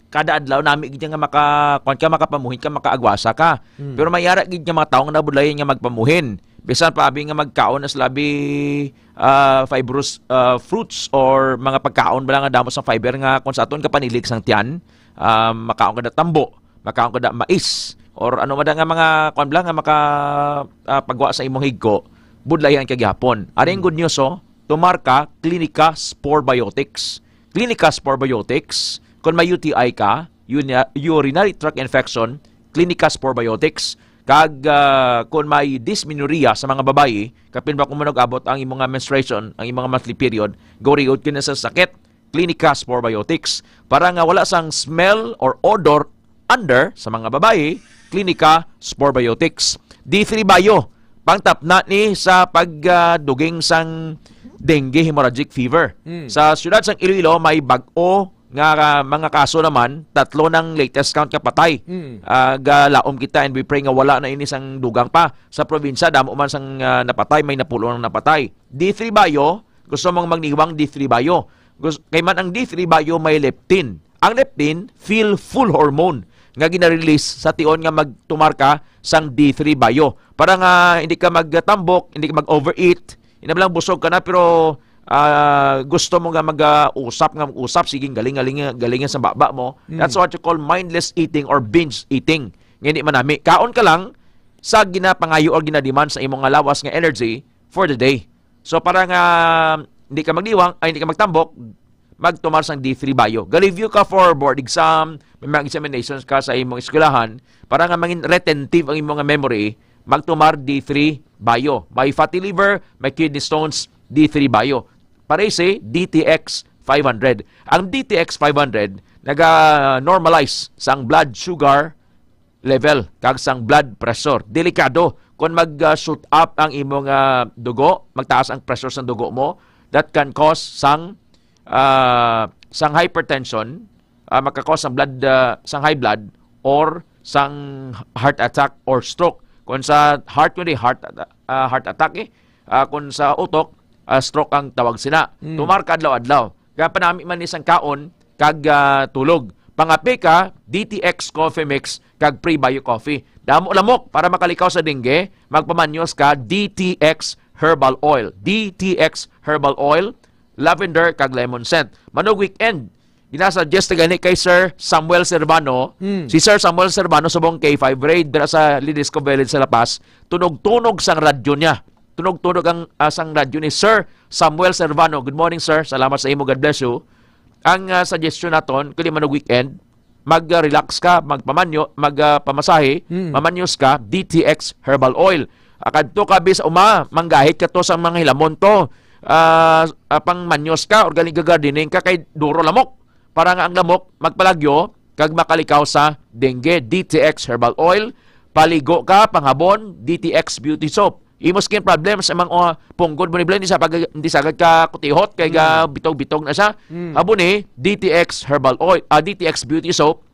kada adlaw nami gid nga maka, kuwan ka, makapamuhin ka, makaagwasa ka. Hmm. Pero may ara gid nga mga tawo nga nabudlayan nga magpamuhin. Bisan pa abi nga magkaon na sila abi, ah, fibrous, ah, fruits or mga pagkaon bala nga damo sa fiber nga kung sa aton kapanilig sang tiyan, ah, makaon ka na tambo, makaon ka na mais, or ano man nga mga, kuwan bala nga maka, ah, pagwa sa imong higko, budlayan ka gihapon. Ari ang Hmm. good news, oh, tumar ka, Clinica Spore Biotics. Clinica Spore Biotics, kung may U T I ka, uni-, urinary tract infection, Clinica Spore Biotics. Kag, ah, kung may dysmenorrhea sa mga babayi, kapin ba kung manag-abot ang imong nga menstruation, ang imong nga monthly period, guriod kini sa sakit, Clinica Spore Biotics. Para nga wala sang smell or odor under sa mga babayi, Clinica Spore Biotics. D three Bio, pangtapna ni sa pag, ah, duging sang dengue hemorrhagic fever. Mm. Sa siyudad sang Iloilo, may bag-o nga, ah, mga kaso naman, tatlo nang latest count nga patay. Mm. Ah, galaom kita and we pray nga wala na ini sang dugang pa. Sa probinsya, damo man sang, ah, napatay, may napulo nang napatay. D three Bio, gusto mong magniwang D three Bio. Gus-, kay man ang D three Bio may leptin. Ang leptin, feel full hormone nga gina-release sa tion nga magtumar ka sang D three Bio. Para nga hindi ka magtambok, hindi ka mag-overeat, hindi lang busog ka na, pero, ah, gusto mo nga mag, ah, usap nga mag-usap, sige, galing, galing, galing sa baba mo. Mm. That's what you call mindless eating or binge eating. Nga hindi manami. Kaon ka lang sa ginapangayo or ginademand sa imong nga lawas nga energy for the day. So, para nga hindi ka magniwang, ay, hindi ka magtambok, magtumar sang D three Bio. Ga-review ka for board exam, may mga examinations ka sa imong eskwelahan, para nga mangin retentive ang imong memory, magtumar D three Bio. May fatty liver, may kidney stones, D three Bio. Parese, D T X five hundred. Ang D T X five hundred naga-normalize sang blood sugar level kag sang blood pressure. Delikado kon mag, ah, shoot up ang imong, ah, dugo, magtaas ang pressure sang dugo mo, that can cause sang, ah, sang hypertension, ah, maka-cause sang blood, ah, sang high blood or sang heart attack or stroke. Kung sa heart, kundi heart, ah, heart attack eh. Ah, kung sa utok, ah, stroke ang tawag sina. Mm. Tumar ka adlaw-adlaw. Kaya panami man ni sang kaon kag, ah, tulog. Pangape ka, D T X Coffee Mix kag Prebio Coffee. Damo lamok para makalikaw sa dengue, magpamanyos ka, D T X Herbal Oil. D T X Herbal Oil, lavender kag lemon scent. Manug weekend, ginasuggest na gani kay Sir Samuel Servano. Mm. Si Sir Samuel Servano subong K five Raid dira sa Ledesma Village sa La Paz, tunog-tunog sang radyo niya. Tunog-tunog ang, ah, sang radyo ni Sir Samuel Servano. Good morning, sir. Salamat sa imo. God bless you. Ang, ah, suggestion naton, kung di man og weekend, mag-, ah, relax ka, magpamanyo, mag, ah, pamasahe, Mm. mamanyos ka, D T X Herbal Oil. Ah, kadto ka bis uma, manggahit ka to sa mga hilamon to. Ah, ah, pang manyos ka, organic gardening ka, kay duro lamok. Para nga ang lamok magpalagyo kag makalikaw sa dengue. D T X Herbal Oil, paligo ka, panghabon, D T X Beauty Soap. Imo skin problems, amang, oh, punggod mo ni Blen, di sa pag-, di sagad ka kutihot, kay ga Mm. bitog-bitog na siya. Mm. Abo ni, D T X Herbal Oil, ah, D T X Beauty Soap,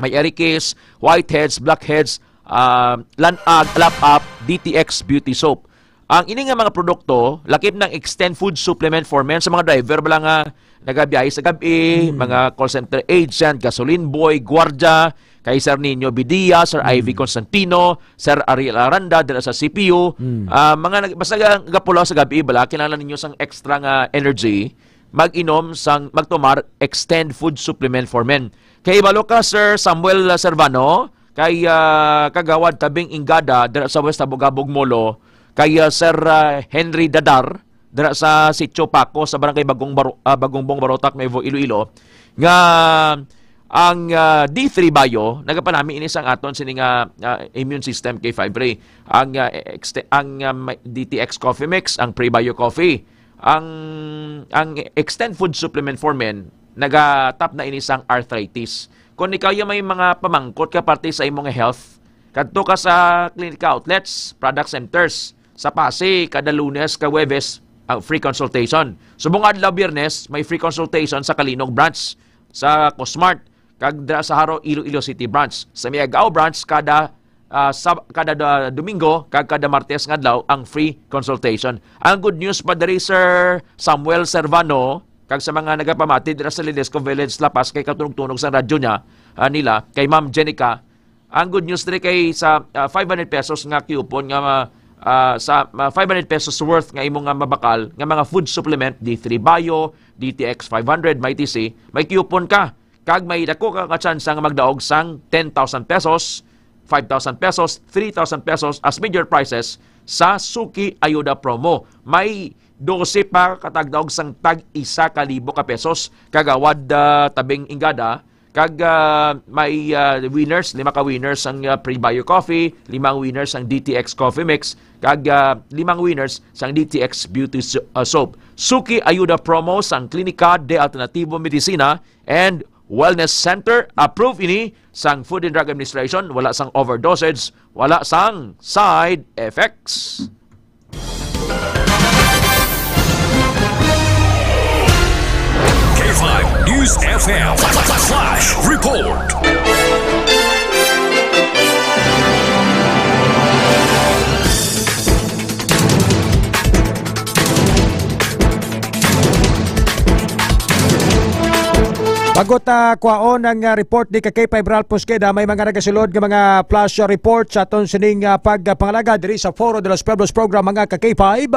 may arikis, whiteheads, blackheads, ah, lanag, lap-up, D T X Beauty Soap. Ang ini nga mga produkto, lakip ng Extend Food Supplement for Men sa mga driver bala nga nagabiyahe sa gabi, Mm. mga call center agent, gasoline boy, gwardiya, kay Sir Nino Bidia, Sir Ivy Mm. Constantino, Sir Ariel Aranda, dira sa C P U. Mm. Ah, mga nag-, basta ga-, gapulaw sa gabi, bala, kinahanglan ninyo sang extra nga energy, mag-inom sang, magtumar, Extend Food Supplement for Men. Kay balo ka, Sir Samuel Servano, kay, ah, Kagawad Tabing Ingada, dira sa West Abugabog Molo, kay, ah, Sir, ah, Henry Dadar, dira sa Sitio Paco, sa Barangay Bagong Baro-, ah, Bagongbong, Barotac, Nuevo, Iloilo, nga ang, ah, D three Bio, nagapanami ini sang aton sini nga, ah, immune system, K five Ray. Ang, ah, exte-, ang, ah, may-, D T X Coffee Mix, ang Prebio Coffee, ang, ang Extend Food Supplement for Men, nagatap na ini sang arthritis. Kung ikaw yung may mga pamangkot ka parte sa imong health, kadto ka sa clinic outlets, product centers, sa Pasig, kada Lunes, ka Huwebes, ang free consultation. Subong adlaw Biyernes, may free consultation sa Calinog Branch, sa Cosmart, kag dira sa Jaro, Iloilo City Branch. Sa Miagao Branch, kada, ah, Sab-, kada, ah, Domingo, kag kada Martes nga adlaw, ang free consultation. Ang good news pa diri, Sir Samuel Servano, kag sa mga nagapamati dira sa Lilesco Village, La Paz, kay katunog-tunog sa radyo niya, ah, nila, kay Ma'am Jenica, ang good news diri kay sa, ah, five hundred pesos nga coupon nga, ah, sa, ah, five hundred pesos worth nga imo nga mabakal nga mga food supplement, D three Bio, D T X five hundred, Mighty C, may coupon ka. Kag may dako ka nga tsansa nga magdaog sang ten thousand pesos, five thousand pesos, three thousand pesos as major prizes sa Suki Ayuda Promo. May dose pa ka tagdaog sang tag isa ka libo ka pesos, Kagawad, ah, Tabing Ingada, kag, ah, may, ah, winners, lima ka winners ang, ah, Prebio Coffee, limang winners ang D T X Coffee Mix, kag, ah, limang winners sang D T X Beauty So-, ah, Soap. Suki Ayuda Promo sang Klinika de Alternativo Medicina and Wellness Center. Approve ini sang Food and Drug Administration. Wala sang overdosage, wala sang side effects. K five News F M Flash Report. Bago ta kwaon ang, ah, report ni ka K five Ralph Pusqueda, may mga nagasulod nga mga flash report sa aton sining, ah, pagpangalaga diri sa Foro de los Pueblos program, mga ka K five.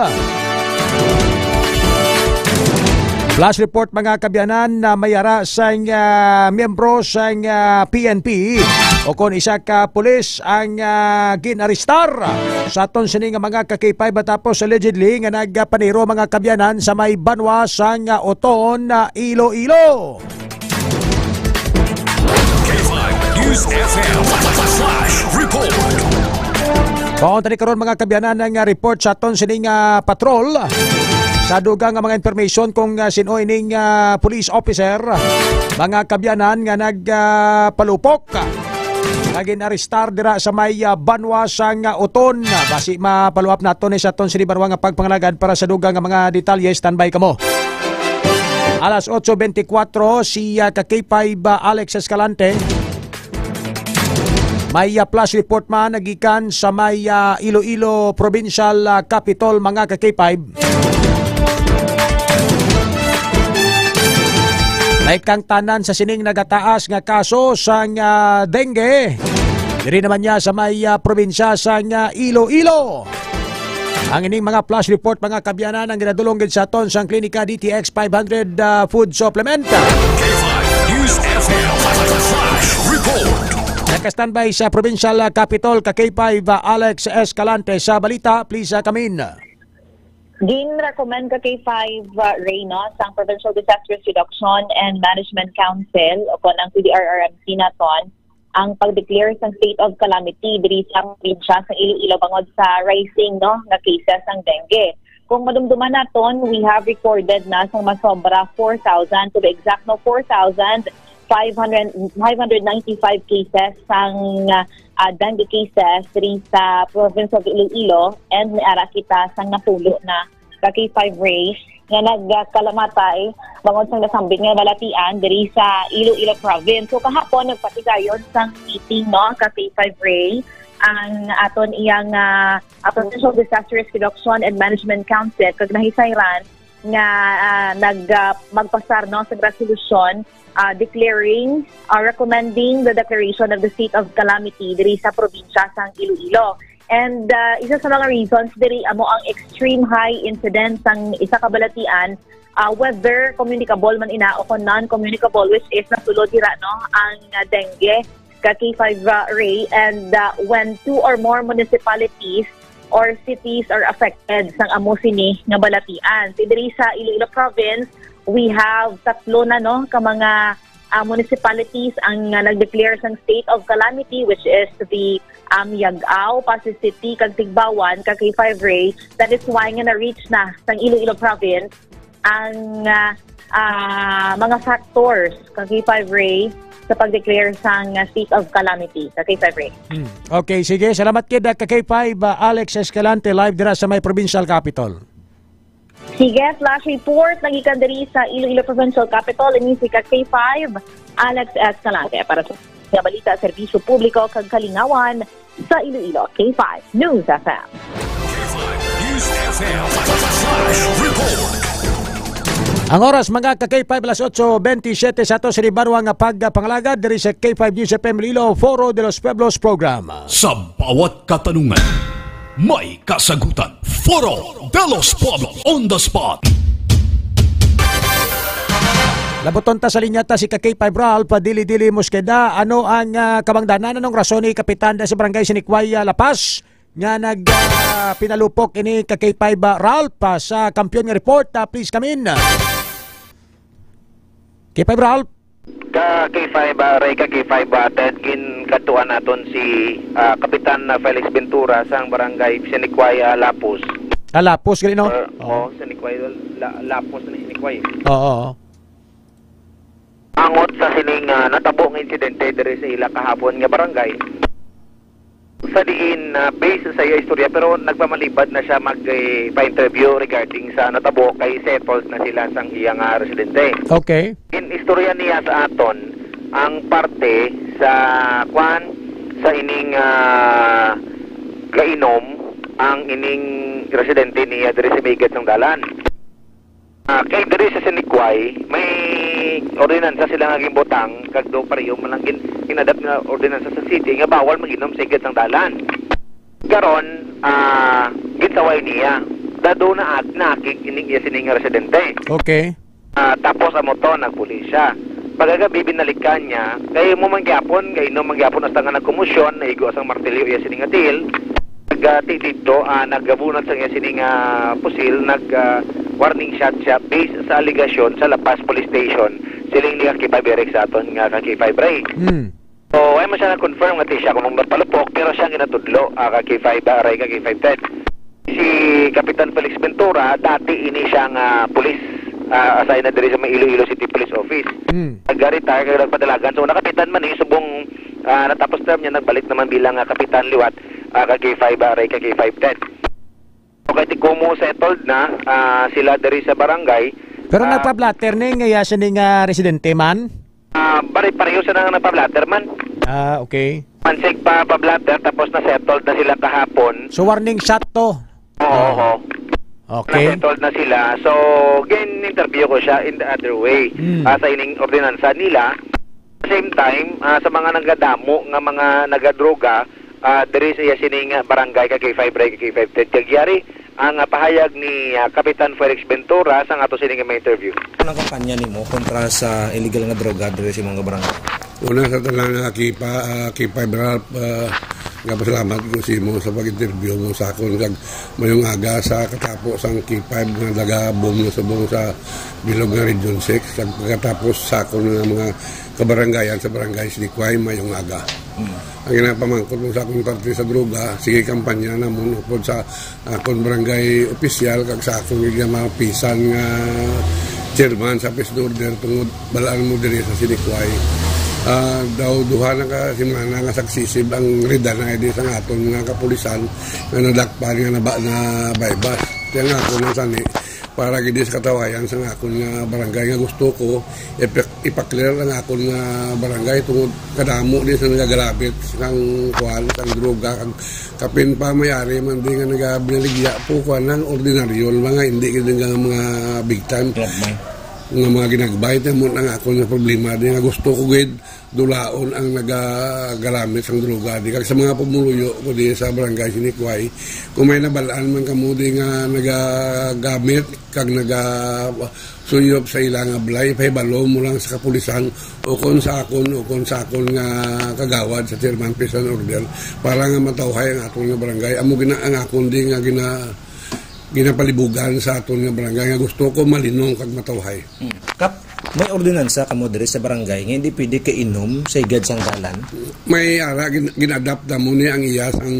Flash report, mga kaabyanan, na may ara sang, ah, miyembro sang, ah, P N P o kon isa ka pulis ang, ah, ginarestar sa aton sini nga mga ka K five matapos allegedly nga nagpaniro, mga kaabyanan, sa may banwa sang, ah, Oton, ah, Iloilo. K five News F M Flash Report. Paunta ni karon, mga kaabyanan, ang, ah, report sa aton sining, ah, patrol. Sa dugang nga mga information kung, ah, sino ining, ah, police officer, mga kaabyanan, nga nag, ah, palupok, ah, nga ginarestar dira sa may, ah, banwa sang, ah, Oton. Basi ma-follow up naton ni sa aton sini banwa nga pagpangalagan para sa dugang nga mga detalye. Standby kamo. Alas otso bentikwatro, si, ah, ka K five, ah, Alex Escalante. May, ah, flash report man nagikan sa may, ah, Iloilo Provincial, ah, Capitol, mga ka K five. May kangtanan sa sining nagataas nga kaso sang, ah, dengue. Diri naman niya sa may, ah, probinsya sang, ah, Iloilo. Ang ining mga flash report, mga kaabyanan, ang ginadulong gid sa aton sang Klinika D T X five hundred, ah, food supplement. K five News F M Flash Report. Naka-standby sa Provincial, ah, Capitol, ka K five, ah, Alex Escalante sa balita. Please, ah, come in. Gin-recommend ka K five, ah, Reyno, sang Provincial Disaster Reduction and Management Council o kon ang P D R R M C naton ang pag-declare sang state of calamity diri sa probinsya sa Iloilo bangod sa rising, no, nga cases sang dengue. Kung madumduman naton, we have recorded na sang masobra four thousand, to be exact, no, four thousand five hundred, five hundred ninety-five cases sang, ah, dengue cases diri sa province of Iloilo, and may ara kita sang napulo na ka K five Ray nga nagkalamatay bangod sang nasambit nga balatian diri sa Iloilo province. So, kahapon, nagpatigayon sang meeting, no, ka K five Ray ang aton iyang, ah, ah, Provincial Disaster Risk Reduction and Management Council, kag nahisayran nga, ah, nag, ah, magpasar, no, sa resolusyon, ah, declaring, ah, recommending the declaration of the state of calamity diri sa probinsya sang Iloilo. And, ah, isa sa mga reasons diri amo ang extreme high incidence sang isa ka balatian, ah, whether communicable man ina o kung non-communicable, which is nasulod dira, no, ang, ah, dengue, ka K five, ah, Ray, and, ah, when two or more municipalities or cities are affected sang amo sini nga balatian. Si diri sa Iloilo Province, we have tatlo na, no, ka mga, ah, municipalities ang, ah, nag-declare sang state of calamity, which is the, um, Yagao, Passi City, kag Tigbauan, ka K five Ray. That is why nga na-reach na sang Iloilo Province ang, ah, ah, mga factors, ka K five Ray, sa pag-declare sang, ah, state of calamity, ka K five Ray. Hmm. Okay, sige. Salamat gid, ah, ka K five, ah, Alex Escalante, live dira sa may provincial capital. Sige, flash report nagikan diri sa Iloilo Provincial Capital. Ini si ka K five, Alex Escalante, para sa nga balita, serbisyo publiko kag kalingawan sa Iloilo, K five News F M. K five News F M Flash Report. Ang oras, mga ka K five, alas otso bentisiete sa ato sa banwa nga pagpangalagad diri sa K five News F M Iloilo, Foro de los Pueblos Program. Sa bawat katanungan, may kasagutan. Foro de los Pueblos on the spot. Labuton ta sa linya ta si ka K five Ralph, pa Dili-Dili Mosqueda. Ano ang, ah, kabangdanan? Anong rason ni Kapitan da sa Barangay Sinikway, ah, La Paz nga nag, ah, pinalupok ini ka K five, ah, Ralph, ah, sa Kampiyon nga Report? Ah, please come in. K five Ralph. Ka K five, ah, Ray, ka K five, ah, Ted, ginkadtuan naton si, ah, Kapitan, ah, Felix Ventura sang Barangay Sinikway, ah, Lapos. Ah, Lapos, gali, no? Or, Oo. oh, Sinikway, La-, Lapos ni Sinikway. Oo, oo. Angot sa sining, ah, natabo nga insidente diri sa ila kahapon nga barangay. Sa diin, ah, based sa iya istorya, pero nagpamalibad na siya mag, eh, pa-interview regarding sa natabo kay settled na sila sang iya nga residente. Okay. In istorya niya sa aton ang parte sa, kwan, sa ining, ah, kainom ang ining residente niya diri sa may gad sang dalan. Ah, kay diri sa Sinikway, may ordinansa sila nga ginbutang, kag do pareho man lang gin-, ginadap nga ordinansa sa city nga bawal mag-inom sa igad sang dalan. Karon, ah, ginsaway niya. Dado na ag-, naakig ining iya sini nga residente. Okay. Ah, tapos amo to, nagpulis siya. Pagkagabi, binalikan niya, kay mo man gyapon, kay inom man gyapon, hasta nga nagkomosyon, naigo sang martilyo iya sini nga tiil. Nag, ah, ti-, dito, ah, nagbunot sang iya sini nga pusil, nag, ah, warning shot siya based sa alegasyon sa La Paz Police Station. Siling ni Kakipa Berek sa aton nga ka K five Ray. Hmm. So, wala man siya na-confirm nga ti siya kung magpalupok, pero siya ang ginatudlo, ah, ka K five, ah, Ray, ka K five Ted. Si Kapitan Felix Ventura, dati ini siya nga pulis, ah, assigned na diri sa may Iloilo City Police Office. Hmm. Nag-retire kag nagpadalagan. So, nakapitan man ni subong, ah, natapos term niya, nagbalik naman bilang, ah, kapitan liwat, ah, ka K five, ah, Ray, ka K five Ted. Okay, ti kumo settled na, ah, sila diri sa barangay. Pero Ah. nagpa-blotter ni nga iya sini nga residente man? Ah, pare-, pareho sa nang nagpa-blotter man. Ah, okay. Mansig pa, pa-blotter, tapos na-settled na sila kahapon. So, warning shot to? Oo, Ah. oo. Okay. Na-settled na sila. So, gin-interview ko siya in the other way. Mm. Ah, sa ining ordinansa nila. Same time, ah, sa mga nagadamo nga mga nagadroga, ah, diri sa iya sining, ah, barangay, ka K five Ray, ka K five Ted, kag yari ang, ah, pahayag ni, ah, Kapitan Felix Ventura sa ato sining mga interview. Anong kampanya nimo kontra sa illegal nga droga diri sa imong barangay? Una sa tanan, ah, K five, ah, K five Ralph, ah, nagapasalamat ko sa imo sa pag-interview mo sa akon kag mayong aga sa katapo sang K five nga nagabom na subong sa bilog nga Region six, kag pagkatapos sa akon nga mga kabarangayan sa Barangay Sinikway, mayong aga. Mm. Ang ginapamangkot mo sa akong parte sa droga, sige, kampanya na mo upod sa akong barangay opisyal kag sa akong gigamapisan nga chairman sa peace and order tungod balaan mo diri sa Sinikway. Ah, daw duha na ka semana nga successive ang rida na di sa aton nga kapulisan nga nadakpan nga naba-, na buy-bust. Kaya nga ako nang sani, Para gid sa katawayan sang akon nga barangay nga gusto ko ipak-, ipaklear ang akon nga barangay tungod kadamo din sa nagagalabit sang kuan, sang droga, kag kapin pa may ari man din nga nagabaligya po kuan lang ordinaryo, mga hindi gid nga mga big time. Gagmay. Nga mga ginagbay, tamo ang akon nga problema din nga gusto ko gid dulaon ang nagagalamit sang droga di kag sa mga pumuluyo ko di sa barangay Sinikway. Kung may nabalaan man kamo di nga nagagamit kag nagasuyop sa ila nga balay, pahibalo mo lang sa kapulisan o kon sa akon, o kon sa akon nga kagawad sa chairman peace and order para nga matawhay ang aton nga barangay. Amo gina ang akon di nga gina ginapalibugan sa aton nga barangay nga gusto ko malinong kag matawhay. Hmm. Kap, may ordinansa kamo diri sa barangay nga hindi pwede kainom sa higad sang dalan? May ara gin-, gin-adapt na mo ni ang iya sang,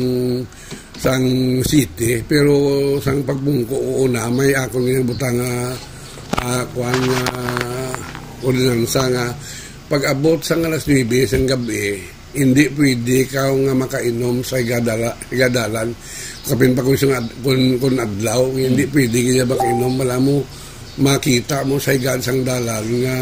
sang city, pero sang pagpungko, oo na, may akon ginabutang nga, ah, kuwan nga ordinansa nga pag-abot sang alas nuebe sang gabi, hindi pwede ka nga makainom sa higadala-, higadalan. Kapin pa kung, sung ad-, kung, kung adlaw, hindi pwede ka makainom. Wala mo makita mo sa higad sang dalan nga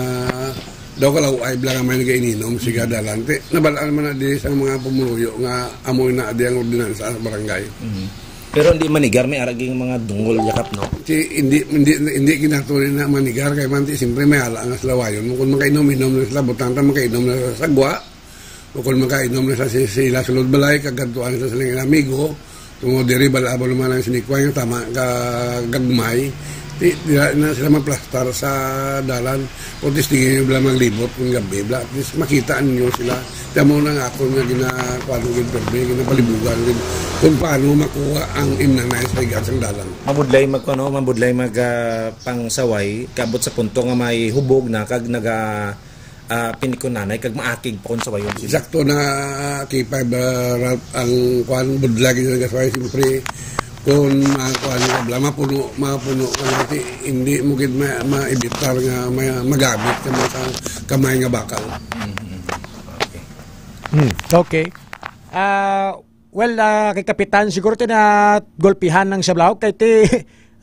daw kalaway bala nga may nagaininom sa higadalan. Ti, nabalaan man na di sa mga pumuluyo nga amo na di ang ordinansa sa barangay. Mhm. Pero hindi manigar, may araging mga dungol, yakap, no? Si, hindi, hindi, hindi ginatuloy na manigar kay man, ti, siyempre may ala nga sa lawayon mo. Kung makainom-inom na sila, butang ta makainom na sa sagwa. Bukod makainom na sa si-, sila sulod balay, kag gadtuan sa silang amigo. Tungod diri, bala-, abo naman ang sinikway, nga tama ka gagmay. Di, di na sila maplastar sa dalan. Kung testingin nyo, bala maglibot kung gabi, bala, at least makita ninyo sila. Tamo na nga ako nga ginakuan gid permi, ginapalibugan gid kung paano makuha ang imnanay sa higas ang dalan. Mabudlay mag, ano, mabudlay mag, ah, pangsaway, kabot sa punto nga may hubog na, kag naga, ah, pinikunanay kag maakig pa kon sawayon sila. Sakto na, K five, ah, Ralph, ang kuan, budlag yung nagasway, siyempre, kung mga kuan nga bala, mapuno, mapuno ka natin, hindi mo gid ma-, maibitar nga may, magamit ka man sa kamay nga bakal. Mm-hmm. Okay. Hmm, okay. Ah, well, ah, kay Kapitan, siguro ti na gulpihan ng Sablao, kay ti,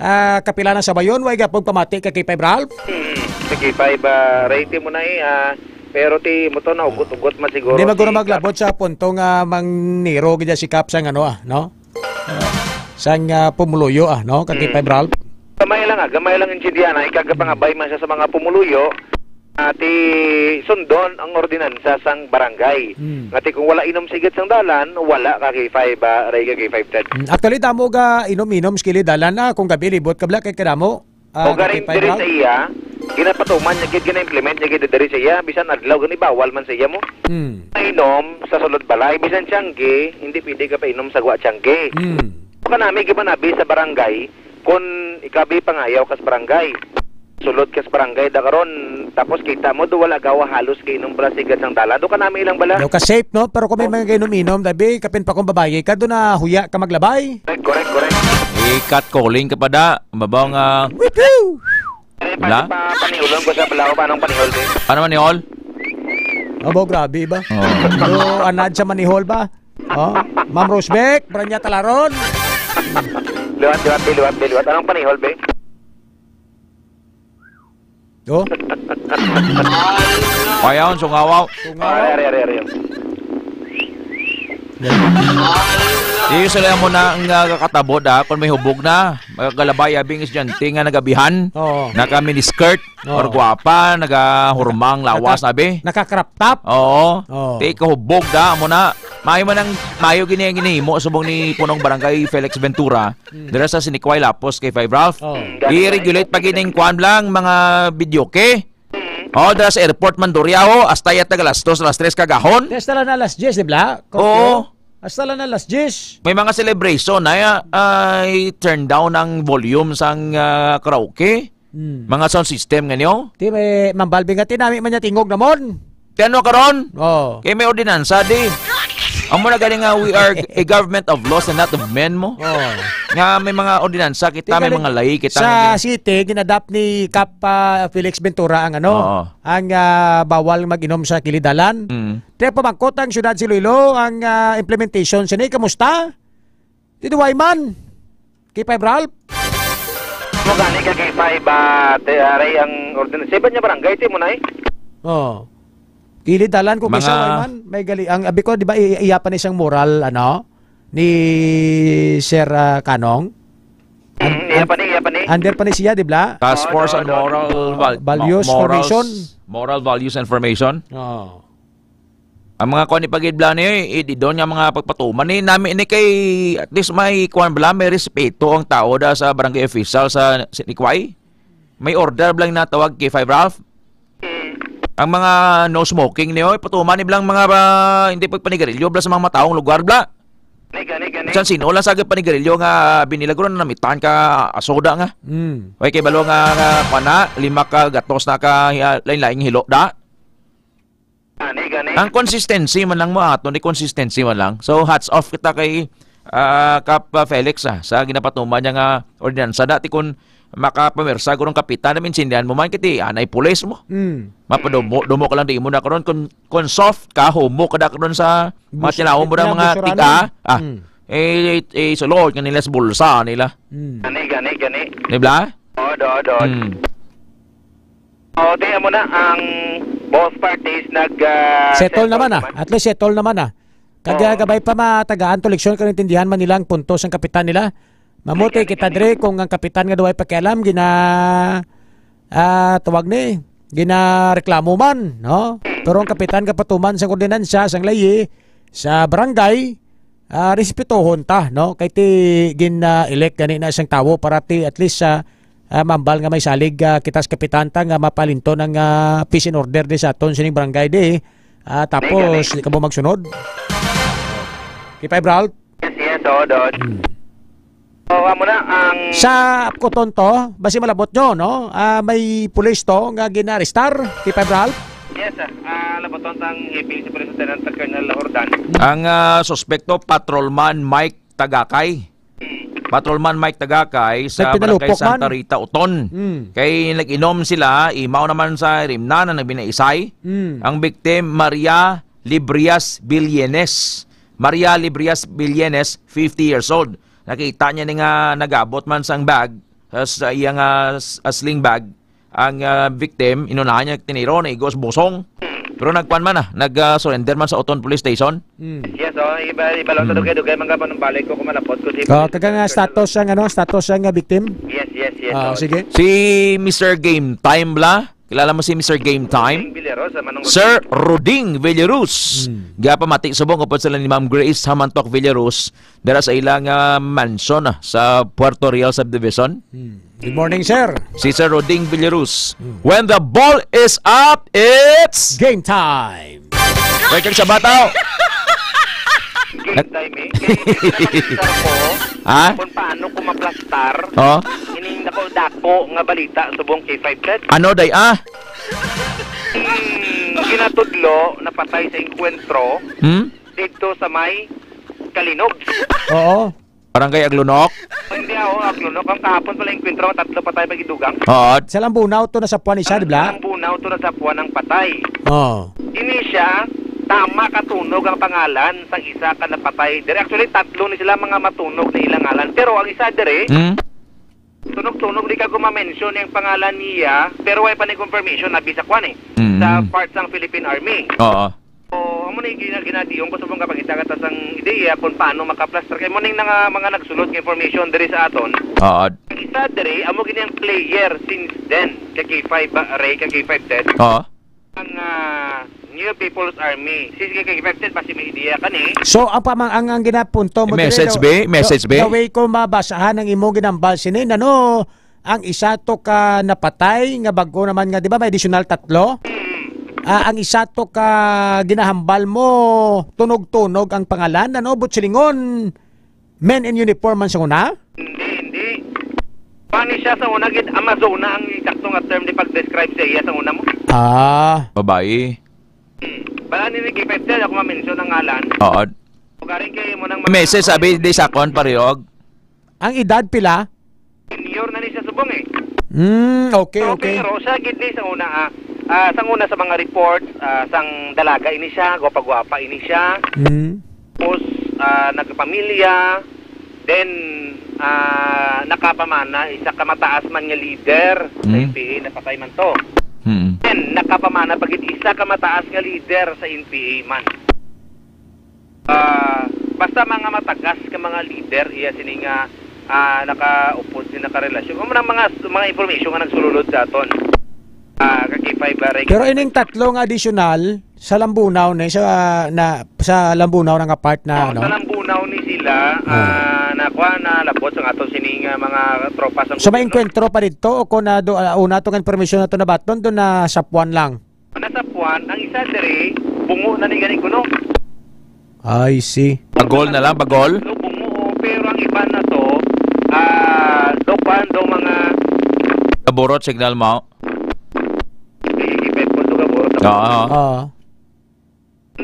ah, kapila na sa bayon, way gapog pamati kay K five Ralph? Hmm, sige, five, ah, rate mo na eh, ah, pero ti mo to na ugot-ugot man siguro. Hindi maguro si maglabot Kap. Sa punto nga mang Nero gid si Kap sang ano, ah, no? Sang, ah, pumuluyo, ah, no? Kag K five Ralph? Gamay lang, ah, gamay lang intindihan, ah, ikagapangabay man siya sa mga pumuluyo, ah, ti sundon ang ordinansa sang barangay. Hmm. Nga ti kung wala inom sigid sang dalan, wala ka K five, ah, Ray, ka K five Ted. Hmm, actually, damo ga inom-inom sa kilid dalan, ah, kung gabi libot ka bala kay kadamo. Ah, o garing K five diri Ralph? Sa iya, ginapatuman niya gid, gina-implement niya gid diri sa iya, bisan adlaw gani bawal man sa iya mo. Hmm. Mainom sa sulod balay, bisan tiyangge, hindi pwede ka painom sa gwa tiyangge. Hmm. Kanami gid man abi sa barangay, kun ikabi pangayaw kas barangay. Sulod kas barangay da karon, tapos kita mo do wala gawa halos kainom bala sigad sang dalan. Do kanami lang bala. Daw ka safe, no? Pero kung may mga inom-inom, dabi, kapin pa kung babayi ka, do na huya ka maglabay. Correct, correct, correct. I-cat calling ka pa da. Mabaw nga, Wipiw! Bla? Pa, paniulon ko sa balaw, paano ang panihol, eh? Ano manihol? Abo, grabe ba? Oh. Do, anad sa manihol ba? Oh, Ma'am Rosebeck, Branya Talaron. Liwat, liwat, be, liwat, be, liwat. Anong panihol, be? Oh? Payaw, sungawaw. Sungawaw. Ari, ari, ari, ari. Iyo sila mo na ang, ah, kakatabo da, kung may hubog na. Magalabay, abing estudyante nga nagabihan. Oo. Naka miniskirt, oo, or gwapa, nagahurmang lawas, naka-, abi. Naka-crop top. Oo. Oo. Ti kahubog da, amo na. Mayo man ang, mayo gini ang ginahimo subong ni punong barangay Felix Ventura. Hmm. Dira sa Sinikway Lapos kay Five Ralph. Oo. I-regulate pa gid ning kuan lang, mga videoke. Oh, dira sa airport man, Doria, oh. Hasta yata alas dos, alas tres kagahon. Hasta lang na alas diyes, di ba? Oo. Hasta lang na alas diyes. May mga celebration na, ah, i-turn down ang volume sang, ah, karaoke. Hmm. Mga sound system nga niyo. Ti, may Ma'am Balbing nga, ti nami man niya tingog namon. Ti ano karon? Oh. Kay may ordinansa, di. Amo na gani nga we are a government of laws and not of men mo. Oh. Nga may mga ordinansa kita, may mga layi kita. Sa city, ginadapt ni Kap, ah, Felix Ventura ang ano, oo, ang, ah, bawal mag-inom sa kilid dalan. Mm. Kaya pamangkot ang siyudad sa Iloilo, ang, ah, implementation sini, kamusta? Dito, Wayman? K five Ralph? Mo gani ka K five, ah, te, aray ang ordinance. Sa iban nga barangay, ti mo na eh. Oh. Kilid dalan ko kisa Mga way man. May gali ang abi ko, di ba, i- iya pa ni siyang moral, ano? Ni Sir, ah, Kanong? Mm, iya pa ni, iya pa ni. Under pa ni siya, di ba? Task Oh, Force do, on do. Moral Val- Values Mo- morals, Formation. Moral Values and Formation. Oh. Ang mga kuan ni pagidbla ni, eh, di doon nga mga pagpatuman ni nami ni kay at least may kuan bala, may respeto ang tao da sa barangay official sa Sinikway. May order bala nga natawag kay Five Ralph. Ang mga no smoking ni, oy, patuman ni bala ang mga ba, hindi pagpanigarilyo bala sa mga mataong lugar bala. Gani, gani, gani. San sino lang sa panigarilyo nga binilagro na namitan ka asoda nga. Mm. Oy, kay balo nga, nga kuan na, lima ka gatos na ka, ah, lain-laing hilo da. Gani, gani. Ang consistency man lang mo ato, ni consistency man lang. So, hats off kita kay, ah, Kap, ah, Felix, ah, sa ginapatuman niya nga ordinansa. Dati kung makapamersa ko ng kapitan, namin sindihan mo man, kiti, anay pulis mo. Mm. Mapadumo, dumo ka lang di mo na karon. Kung, kung soft ka, homo ka na karon sa mga Bus-, tinawag mo na mga tiga, ah, Mm. eh, eh, sulod ka nila sa bulsa nila. Mm. Gani, gani, gani. Di ba? Oo, do, do. Mm. O, di mo na ang both parties nag, ah, Settle settle naman, ah. naman. At least settle naman, ah. Kag, Oo. ah, gabay pa matagaan to leksyon kung intindihan man nila ang punto sang kapitan nila. Mamuti kita diri kung ang kapitan nga duway pakialam gina, ah, tawag ni, ginareklamo man, no? Pero ang kapitan kapatuman sang ordinansa sang layi sa barangay, ah, respetuhon ta, no? Kay ti gin, ah, elect gani na sang tawo para ti at least, ah, ah, mambal nga may salig, ah, kita sa kapitan ta nga mapalinton ang, ah, peace and order di sa aton sining barangay di. Ah, tapos, Gani, gani. di ka mo magsunod? Kipay, Bral? Yes, yes, oo, Dod. Hmm. Oo, amo na ang Sa Apcoton to, basi malabot nyo, no? Ah, may pulis to nga ginarestar, Kipay, Bral? Yes, sir. Ah, labaton sang A P C Police Lieutenant Colonel Jordan. Ang, ah, suspekto, Patrolman Mike Tagakay. Patrolman Mike Tagakay sa Nagpinalupok Barangay Santa man. Rita, Oton. Mm. Kay nag-inom sila, imaw naman sa rimna na nagbinaisay. Mm. Ang victim, Maria Librias Villenes. Maria Librias Villenes, fifty years old. Nakita niya ni nga nagabot man sang bag, ah, sa iya nga s-, ah, sling bag. Ang, ah, victim, inunahan niya tiniro, naigo sa busong. Pero nagkuan man, ah, nag, ah, surrender man sa Oton Police Station. Mm. Yes, oh, iba, iba lang sa Mm. dugay-dugay, mga panumbalik ko, kung malapot ko si Oh, kaga nga status ang, ano, status ang, ah, victim? Yes, yes, yes, Ah, oh. sige. Si Mister Game Time bla? Kilala mo si Mister Game Time? Roding Villaros, ah, Manong Sir Roding. Roding Villarus. Mm. Gapamati subong upod sila ni Ma'am Grace Hamantok Villarus. Dara sa ilang, ah, mansion, ah, sa Puerto Real Subdivision. Hmm. Good morning, sir. Si Sir Roding Villarus. Hmm. When the ball is up, it's Game time. Welcome sa bataw. Game time, eh. Kaya nakita ko Ha? kung paano ko maplastar Oh? ining dako-dako nga balita subong K five Ted. Ano, day, ah? Hmm, ginatudlo, napatay sa engkwentro Hmm? dito sa may Kalinog. Oo. Barangay Aglunok? Hindi ako, Aglunok. Ang kahapon pala, engkwentro, tatlo patay, pag idugang. Oo. Sa Lambunaw to na sa Puan isa, di ba? Sa Lambunaw to na sa Puan ang patay. Oo. Ini siya, tama katunog ang pangalan sa isa ka napatay. Diri, actually, tatlo ni sila mga matunog na ilang ngalan. Pero ang isa diri, Hmm? tunog-tunog, di ka gumamensyon yung pangalan niya, pero way pa ni confirmation, abi sa kwan eh. Mm. Sa part sang Philippine Army. Oo. So, amo ni gina-, ginadiyon ko sa mga kapangita kata sang ideya kung paano makaplaster. Kay mo ning nga mga nagsulod nga information diri sa aton. Oo. Ang isa diri, amo gini ang player since then. Kay K five ba, Ray, kay K five Ted. Oo. Ang, ah, New People's Army. Si K five Ted, basi may ideya ka ni. So, ang pamang-, ang, ang ginapunto mo Message, diri, be? the, Message, the, be? the way ko mabasahan ang imong ginambal sini, ano, ang isa to ka napatay nga bag-o naman nga, di ba, may additional tatlo? Ah, ang isa to ka ginahambal mo, tunog-tunog ang pangalan, ano, but silingon, men in uniform man sa una? Hindi, hindi. Pani siya sa una, gid, Amazona ang eksakto nga term di pag-describe sa iya sa una mo. Ah. Babae. Hmm. Bala ni Ricky Peptel, ako ma-mention ang ngalan. Oo. Ugaring kay mo nang Message, sabi, di sa kon, parehog. Ang edad pila? Senior na ni siya subong eh. Mm, okay, So, okay. pero siya gid ni sa una, ah, ah, sa una sa mga reports, ah, sang dalaga ini siya, gwapa-gwapa ini siya. Mm. Tapos, ah, nagpamilya, then, ah, Kapamana, isa ka mataas man nga leader sa Mm. N P A, napatay man to. Mm. And nakapamana pa gid isa ka mataas nga leader sa N P A man. Ah, basta mga matagas nga mga leader, iya sini nga, ah, nakaupod, nga nakarelasyon. Amo nang mga, mga information nga nagsululod sa aton. Ah, ka K five Barangay. Pero ining tatlo nga additional sa Lambunaw ni, sa, na, sa Lambunaw na nga part na, Oh, ano? Sa Lambunaw ni sila, Oh. ah, nakuha na labot sa aton sini nga mga tropa sa So, may gobyerno. Enkwentro pa dito o kung na do, ah, una tong information na to nabaton, doon na sa Puan lang? Nasa Puan, ang isa diri, bungo na ni gani kuno. I see. Bagol na lang, bagol? So, bungo, pero ang iba na to, ah, do kwan, do mga Naburot signal mo. Ipepon to ka, buro. Oo. Oo.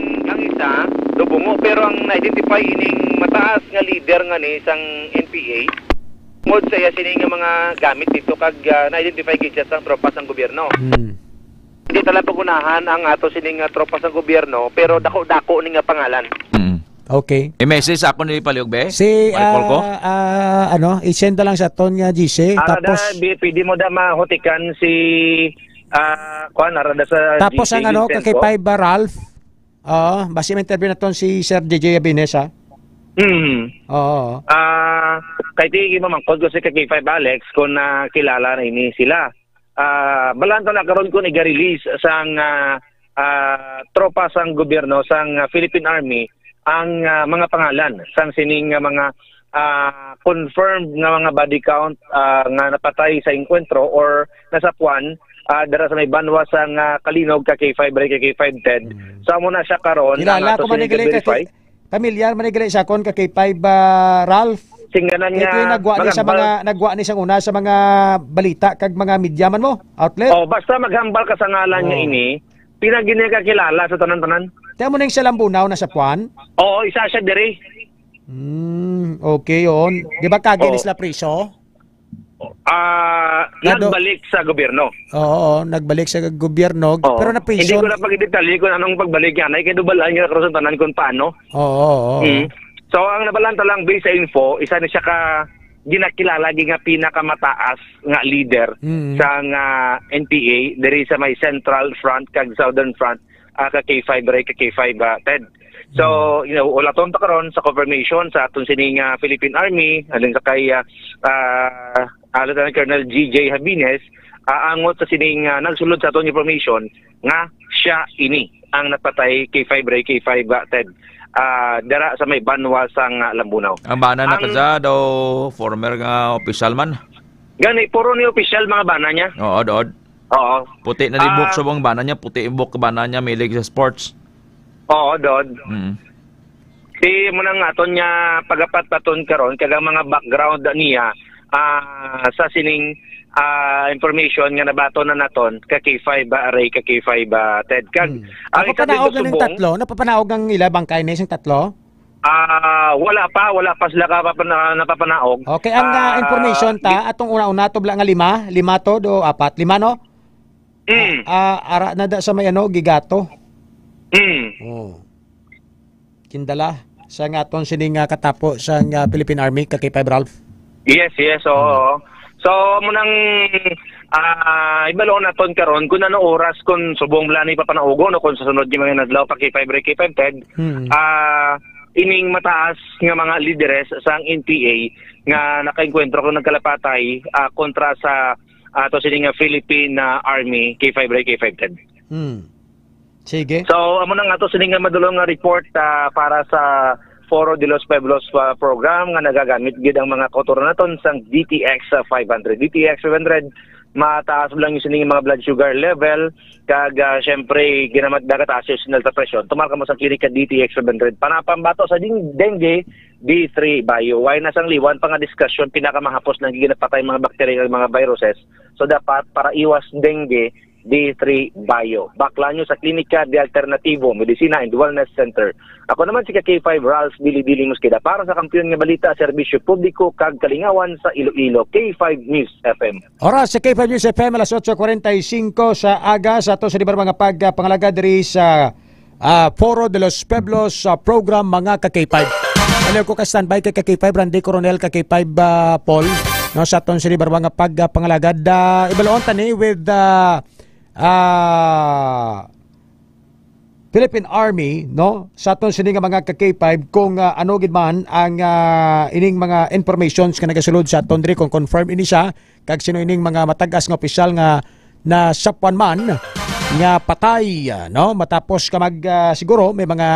Ang isa, do bungo, pero ang na-identify ining mataas nga leader nga ni sang N P A, tungod sa iya sini nga mga gamit dito kag, ah, na-identify gid siya sang tropa sang gobyerno. Hmm. Hindi talaga pag-unahan ang ato sini nga tropa sang gobyerno, pero dako-dako ni nga pangalan. Mm. Okay. I-message ako ni Paliog, be? Si, May call ko? ah, ah, ano, i-send na lang sa ton nga G C, Ara tapos da, bi-, pwede mo da mahutikan si, ah, kuan, ara da sa Tapos G C ang ano, Vincent ka K five ba, Ralph? Oo, basi may interview na ton si Sir J J Abines, ha? Hmm. Oo. Ah, kay ti mamangkod ko si ka K five Alex kung nakilala na ini sila. Ah, balanto na karon kung iga-release sang, ah, ah, tropa sang gobyerno sang, ah, Philippine Army ang, ah, mga pangalan sang sining nga mga, ah, confirmed nga mga body count, ah, nga napatay sa engkwentro or nasapuan, ah, dira sa may banwa sang, ah, Kalinog, ka K five Ray, ka K five Ted. Mm. So, amo na siya karon, Kilala ang ato ko man sining ni Glenn, ka-verify. K-, pamilyar man ni Glenn sa akon, ka K five, ah, Ralph. Singganan Ito nga yung nagwa ni sa maghambal. mga, nagwa ni sang una sa mga balita kag mga media man mo, outlet. Oh, basta maghambal ka sa ngalan niya Oh. ini, pinagini ka kilala sa tanan-tanan. Kaya mo na yung sa Lambunaw na sa Puan? Oo, isa siya diri. Hmm, okay, yun. Di ba kagi ni Oo. sila priso? Ah, Nado- nagbalik sa gobyerno. Oo, nagbalik sa gobyerno, Oo. pero na Hindi prison. ko na pagdetalye kung anong pagbalik niya. Ay, kay dubalaan niya karon sa tanan kung paano. Oo, oo, oo. Mm. So, ang nabalanta lang, based sa info, isa ni siya ka ginakilala gi nga pinakamataas nga leader Mm. sa nga N P A diri sa may Central Front kag Southern Front, ah, ka K five Ray, ka K five, ah, Ted. So, Mm. you know, ulaton ta karon sa confirmation sa aton sining, ah, Philippine Army, alin sa kay, ah, ah, ah, Lieutenant Colonel G J Habines, ah, angot sa sining, ah, nagsulod sa aton information nga siya ini ang napatay, K five Ray, K five, ah, Ted, ah, dara sa may banwa sang, ah, Lambunaw. Ang bana na Ang kaja daw former nga opisyal man. Gani, puro ni opisyal mga bana niya. Oo, dood. Oo. Puti na ni Ah. buhok subong bana niya, puti yung buhok bana niya, milig sa sports. Oo, dood. Mm. Di mo nang aton nga pagapat-paton karon, kag ang mga background niya, ah, sa sining, ah, information nga nabaton na naton, ka K five ba, Ray, ka K five ba, Ted? Kag, Hmm. ang isa Napapanaog din na ning subong, tatlo? Napapanaog ang ila bangkay na isang tatlo? Ah, wala pa, wala pa sila kapapana-, napapanaog. Okay, ang, ah, Ah, information ta, atong una-una, tubla nga lima, lima to, do apat, lima, no? Mm. Ah, ara na da sa may ano, Gigato. Mm. Oh. Kindala sa nga aton sining, ah, katapo sa nga Philippine Army, ka K five Ralph. Yes, yes, oo. Mm. So, amo nang, ah, ibalo naton karon kung ano oras, kung subong bala ni papanaugon o kung sa sunod nga mga adlaw pa, K five Ray, K five Ted, Mm. ah, ining mataas nga mga lideres sang N P A nga nakaengkwentro kung nagkalapatay, ah, kontra sa ato sini nga Philippine, ah, Army, K five Ray, K five Ted. Hmm. Sige. So, amo na nga to sini nga madulong nga report, ah, para sa Foro de los Pueblos, ah, program nga nagagamit gid ang mga kautoran naton sang D T X, ah, five hundred. D T X five hundred, mataas lang yung sining mga blood sugar level, kag, ah, syempre, ginamat dagat taas yung sinal sa presyon. Tumar ka mo sa klinika D T X five hundred. Panapambato sa ding-, dengue, D three Bio. Way na sang liwan pa nga diskusyon, pinakamahapos na ginapatay mga bakterya ug mga viruses. So, dapat para iwas dengue, D three Bio. Bakla nyo sa Klinika de Alternativo, Medicina and Wellness Center. Ako naman si ka K five Ralph Dili Dili Mosqueda para sa Kampiyon nga Balita, Serbisyo Publiko, kag Kalingawan sa Iloilo, K five News F M. Oras sa K five News F M, alas otso kwarenta y cinco sa aga, sa ato sa libar mga pagpangalagad diri sa, ah, Foro de los Pueblos, ah, program, mga ka K five. Aliw ko ka standby kay ka K five, Randy Coronel, ka K five, ah, Paul. no, sa aton sini barba nga pagpangalagad. Ah, ibaloon ta ni with, ah, ah, Philippine Army, no, sa aton sini nga mga ka K five, kung, ah, ano gid man ang, ah, ining mga informations nga nagasulod sa aton diri, kung confirm ini siya, kag sino ining mga matag-as nga opisyal nga nasapuan man nga patay, ah, no? Matapos ka mag, ah, siguro may mga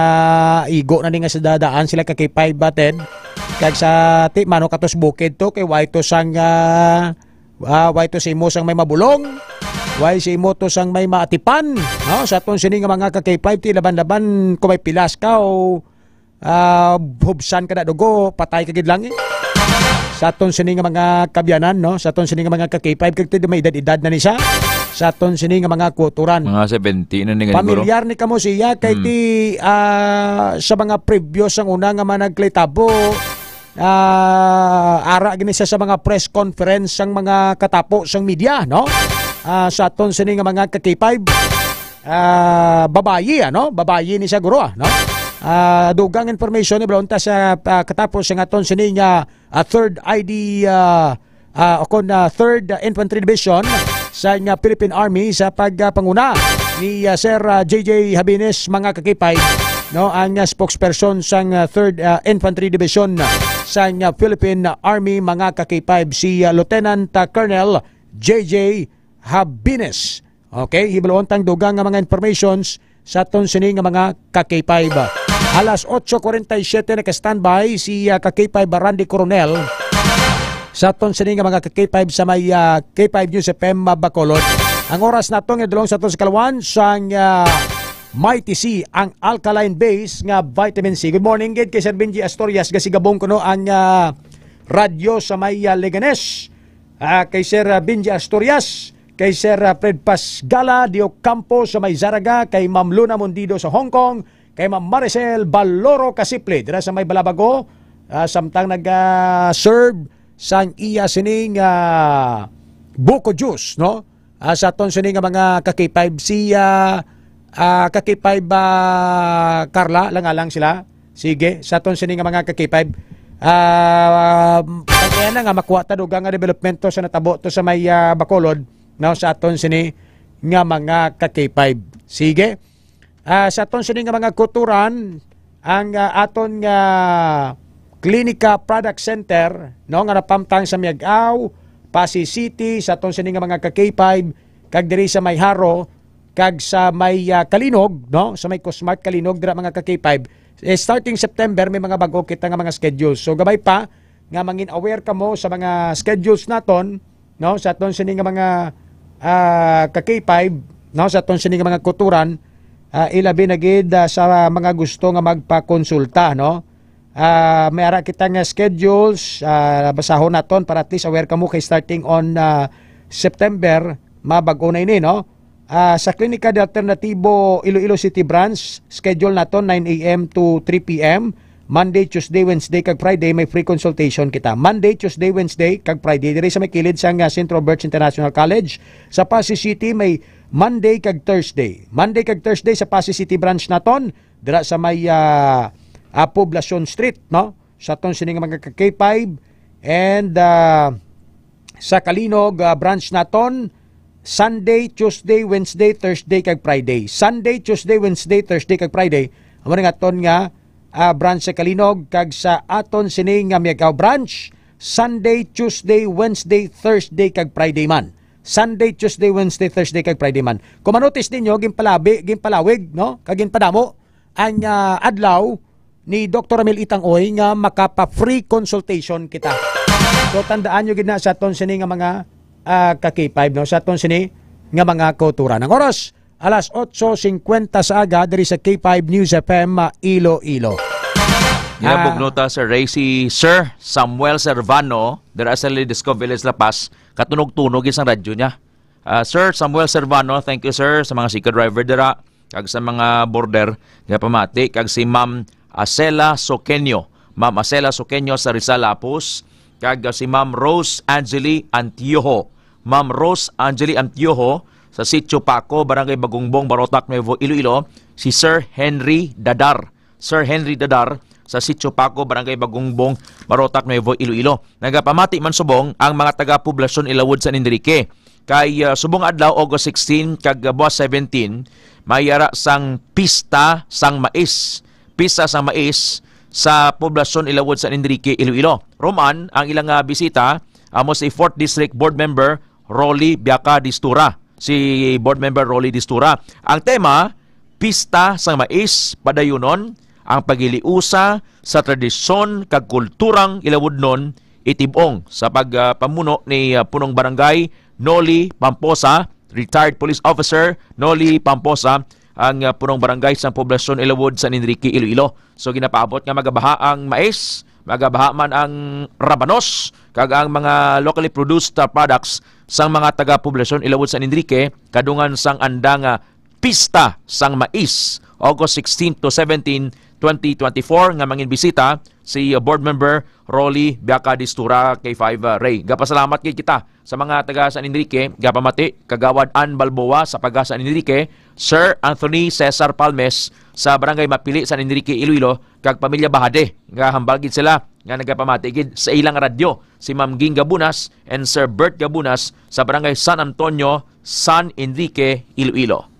igo na ni nga sa dadaan sila ka K five batid. Kag sa ti mano katos bukid to kay way to sang, ah, ah, way to sa imo sang may mabulong, way sa imo to sang may maatipan, no? Sa aton sini nga mga ka K five, ti laban-laban kung may pilas ka o ah, hubsan ka na dugo, patay ka gid lang eh. Sa aton sini nga mga kabyanan, no? Sa aton sini nga mga ka K five, kag ti may edad-edad na ni siya. Sa aton sini nga mga kuturan. Mga seventy na ni nga siguro. Pamilyar ni kamo siya kay Hmm. ti, ah, sa mga previous ang una nga managkalitabo, ah, ara gini siya sa mga press conference sang mga katapo sang media, no? Ah, sa aton sini nga mga ka K five, ah, babayi, ano? Babayi ni siya, guro, ah, no? Ah, dugang information ni Balonta sa, ah, katapos sa aton sini nga, ah, third I D, ah, ah, o kon, ah, third, ah, Infantry Division sa nga Philippine Army sa pagpanguna ni, ah, Sir, ah, J J Habines, mga ka K five, no, ang, ah, spokesperson sang, ah, third, ah, Infantry Division sa nga Philippine Army, mga ka K five, si, ah, Lieutenant, ah, Colonel J J Habines. Okay, hibaluon tang dugang nga mga informations sa aton sini nga mga ka K five. Alas otso kuwarenta y siyete naka-standby si, ah, ka K five Randy Coronel sa aton sini nga mga ka K five sa may, ah, K five News F M, ah, Bacolod. Ang oras nato nga dulong sa aton sa kalawan sang, ah, Mighty C, ang alkaline base nga vitamin C. Good morning gid kay Sir Benji Astorias, gasigabong kuno ang, ah, radyo sa may, ah, Leganes. Ah, kay Sir, ah, Benji Astorias, kay Sir, ah, Fred Pasgala de Ocampo sa may Zarraga, kay Ma'am Luna Mondido sa Hong Kong, kay Ma'am Maricel Baloro Kasiple dira sa may Balabago, ah, samtang nag, ah, serve sang iya sining, ah, buko juice, no? Ah, sa aton sini nga mga ka K five, si, ah, ah, ka K five, ah, Carla, lang alang sila. Sige, sa aton sini nga mga ka K five, ah, kaya na nga makuha ta dugang nga developmento sa natabo to sa may, ah, Bacolod, no, sa aton sini nga mga ka K five. Sige. Ah, sa aton sini nga mga kuturan, ang, ah, aton nga Klinika Product Center, no, nga napamtang sa Miag-ao, Passi City, sa aton sini nga mga ka K five, kag diri sa may Jaro, kag sa may, ah, Calinog, no, sa may Cosmart Calinog, dira mga ka K five. Eh, starting September, may mga bag-o kita nga mga schedule. So, gabay pa nga mangin aware kamo sa mga schedules naton, no, sa aton sini nga mga, ah, ka K five, no, sa aton sini nga mga kuturan, ah, ilabi na gid, ah, sa mga gusto nga magpakonsulta, no. Ah, may ara kita nga schedules, ah, basahon naton para at least aware kamo kay starting on, ah, September, mabag-o na ini, no. Ah, sa Klinika de Alternatibo Iloilo City Branch, schedule naton nine a m to three p m. Monday, Tuesday, Wednesday, kag Friday, may free consultation kita. Monday, Tuesday, Wednesday, kag Friday. Diri sa may kilid sang, ah, Centro Birch International College. Sa Passi City, may Monday kag Thursday. Monday kag Thursday sa Passi City Branch naton, dira sa may, ah, ah, Poblacion Street, no? Sa aton sini nga mga ka K five. And, ah, sa Calinog, ah, branch naton, Sunday, Tuesday, Wednesday, Thursday, kag Friday. Sunday, Tuesday, Wednesday, Thursday, kag Friday. Amo ni nga aton nga, ah, branch sa Calinog, kag sa aton sini nga Miagao branch, Sunday, Tuesday, Wednesday, Thursday, kag Friday man. Sunday, Tuesday, Wednesday, Thursday, kag Friday man. Kung manotis ninyo, ginpalabi, ginpalawig, no? Kag ginpadamo ang, ah, adlaw ni Doktor Ramil Itang Oy nga makapa-free consultation kita. So, tandaan nyo gid na sa aton sini nga mga, ah, ka K five, no? Sa aton sini nga mga kauturan. Ang oras, alas otso singkwenta sa aga, diri sa K five News F M, ah, Iloilo. Ah, Ginabugno ta, Sir Ray, si Sir Samuel Servano, dira sa Ledesco Village, La Paz, katunog-tunog isang radyo niya. Ah, Sir Samuel Servano, thank you, sir, sa mga sika driver dira, kag sa mga border nga pamati, kag si Ma'am Acela Soqueño. Ma'am Acela Soqueño sa Rizal, Lapuz, kag, ah, si Ma'am Rose Angeli Antiojo. Ma'am Rose Angeli Antiojo sa Sitio Paco, Barangay Bagongbong, Barotac, Nuevo Iloilo. Si Sir Henry Dadar. Sir Henry Dadar sa Sitio Paco, Barangay Bagongbong, Marotac, Nuevo Iloilo. Nagapamati man subong ang mga taga Poblacion Ilawod, San Enrique. Kay, ah, subong adlaw, August sixteen, kag, ah, buwas seventeen, may ara sang Pista sang Mais. Pista sang Mais sa Poblacion Ilawod, San Enrique, Iloilo. Roman ang ilang, ah, bisita, amo si Fourth District Board Member Rolly Biaca Distura. Si Board Member Rolly Distura. Ang tema, Pista sang Mais, padayunon ang paghiliusa sa tradisyon kag kulturang ilawodnon, itib-ong sa pagpamuno ni, ah, Punong Barangay Noli Pamposa, retired police officer Noli Pamposa, ang, ah, Punong Barangay sang Poblacion Ilawod, San Enrique, Iloilo. So, ginapaabot nga magabaha ang mais, magabaha man ang rabanos, kag ang mga locally produced, ah, products sang mga taga Poblacion Ilawod, San Enrique, kadungan sang andang, ah, Pista sang Mais, August sixteen to seventeen, twenty twenty-four, nga manginbisita si Board Member Rolly Biaca Distura, K five, ah, Ray. Gapasalamat gid kita sa mga taga San Enrique, gapamati, Kagawad Ann Balboa sa Paga San Enrique, Sir Anthony Cesar Palmes sa Barangay Mapili, San Enrique, Iloilo, kag Pamilya Bahade, nga hambal gid sila nga nagapamati gid sa ilang radyo, si Ma'am Ging Gabunas and Sir Bert Gabunas sa Barangay San Antonio, San Enrique, Iloilo.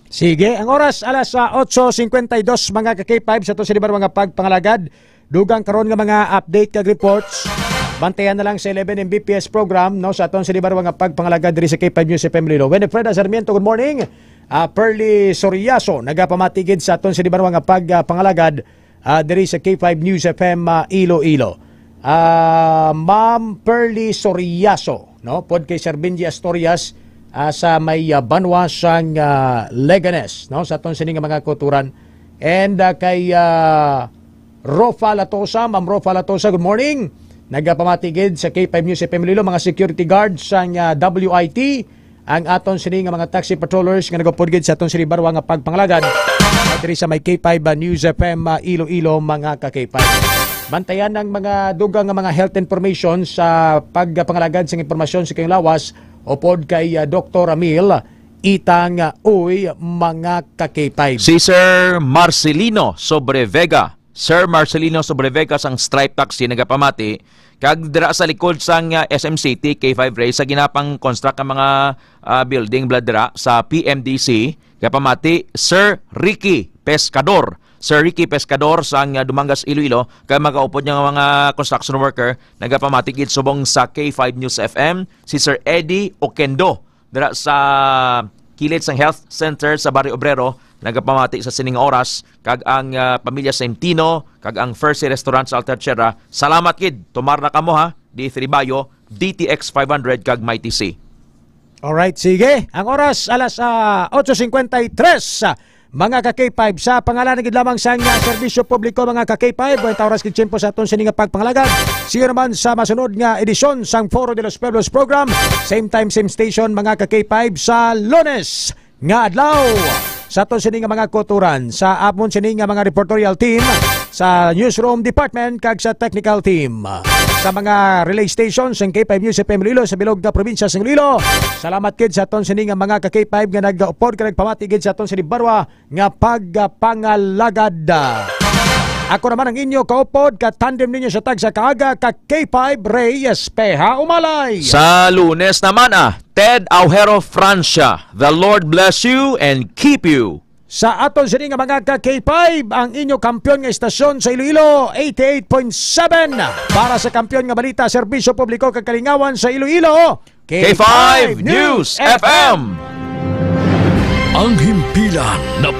Sige, ang oras alas, ah, otso cincuenta y dos, mga ka-K five, sa aton sini nga pagpangalagad. Dugang karon nga mga update kag reports, bantayan na lang sa eleven M B P S program, no, sa aton sini nga pagpangalagad diri sa K five News F M Iloilo. Winifreda Sarmiento, good morning. Ah, Pearly Soriaso, nagapamati gid sa aton sini nga pagpangalagad, ah, diri sa K five News F M, ah, Iloilo. Ah, Ma'am Pearly Soriaso, no? Pod kay Sir Benji Astorias, ah, sa may, ah, banwa sang, ah, Leganes, no? Sa aton sini nga mga kauturan. And, ah, kay, ah, Rofa Latosa, Ma'am Rofa Latosa, good morning. Nagapamati gid sa K five News F M Iloilo, mga security guards sang, ah, W I T, ang aton sini nga mga taxi patrollers nga nagapod gid sa aton sini barwa nga pagpangalagad diri sa may K five News F M, ah, Iloilo, mga ka-K five. Bantayan ang mga dugang nga mga health information sa pagpangalagad sang impormasyon sa kayong lawas upod kay, ah, Doktor Ramil Itang, ah, Uy, mga ka-K five. Si Sir Marcelino Sobrevega. Sir Marcelino Sobrevega sang Stripe Taxi nagapamati, kag dira sa likod sang, ah, S M City, K five Ray, sa ginapang-construct ang mga, ah, building bala dira sa P M D C, gapamati, Sir Ricky Pescador. Sir Ricky Pescador sang, ah, Dumangas, Iloilo, kag magaupod niya nga mga construction worker, nagapamati gid subong sa K five News F M, si Sir Eddie Oquendo, dira sa kilid sang health center sa Barrio Obrero, nagapamati sa sining oras, kag ang, ah, pamilya Sentino, kag ang First Restaurant sa Alta Sierra. Salamat gid, tumar na kamo ha, D three Bayo, D T X five hundred, kag Mighty C. Alright, sige. Ang oras, alas, ah, otso cincuenta y tres. Mga ka-K five, sa pangalan gid lamang sang, ah, serbisyo publiko, mga ka-K five, buhay oras gid tiyempo sa aton sini nga pagpangalagad. See you naman sa masunod nga edisyon sang Foro de los Pueblos program. Same time, same station, mga ka-K five, sa Lunes nga adlaw. Sa aton sini nga mga kauturan, sa amon sini nga mga reporterial team, sa newsroom department, kag sa technical team, sa mga relay stations sang K five News F M Iloilo sa bilog nga probinsya sang Iloilo. Salamat gid sa aton sini nga mga ka-K five nga nag-upod kag nagpamati gid sa aton sini barwa nga pagpangalagad. Ako naman ang inyo kaupod, ka-tandem ninyo sa tagsa kaaga, ka-K five, Reyes Peha Umalay. Sa Lunes naman, ah, Ted Aujero Francia, the Lord bless you and keep you. Sa aton sini nga mga ka-K five, ang inyo kampiyon nga istasyon sa Iloilo, eighty-eight point seven. Para sa kampiyon nga balita, serbisyo publiko kag kalingawan sa Iloilo, K five News F M. Ang himpilan na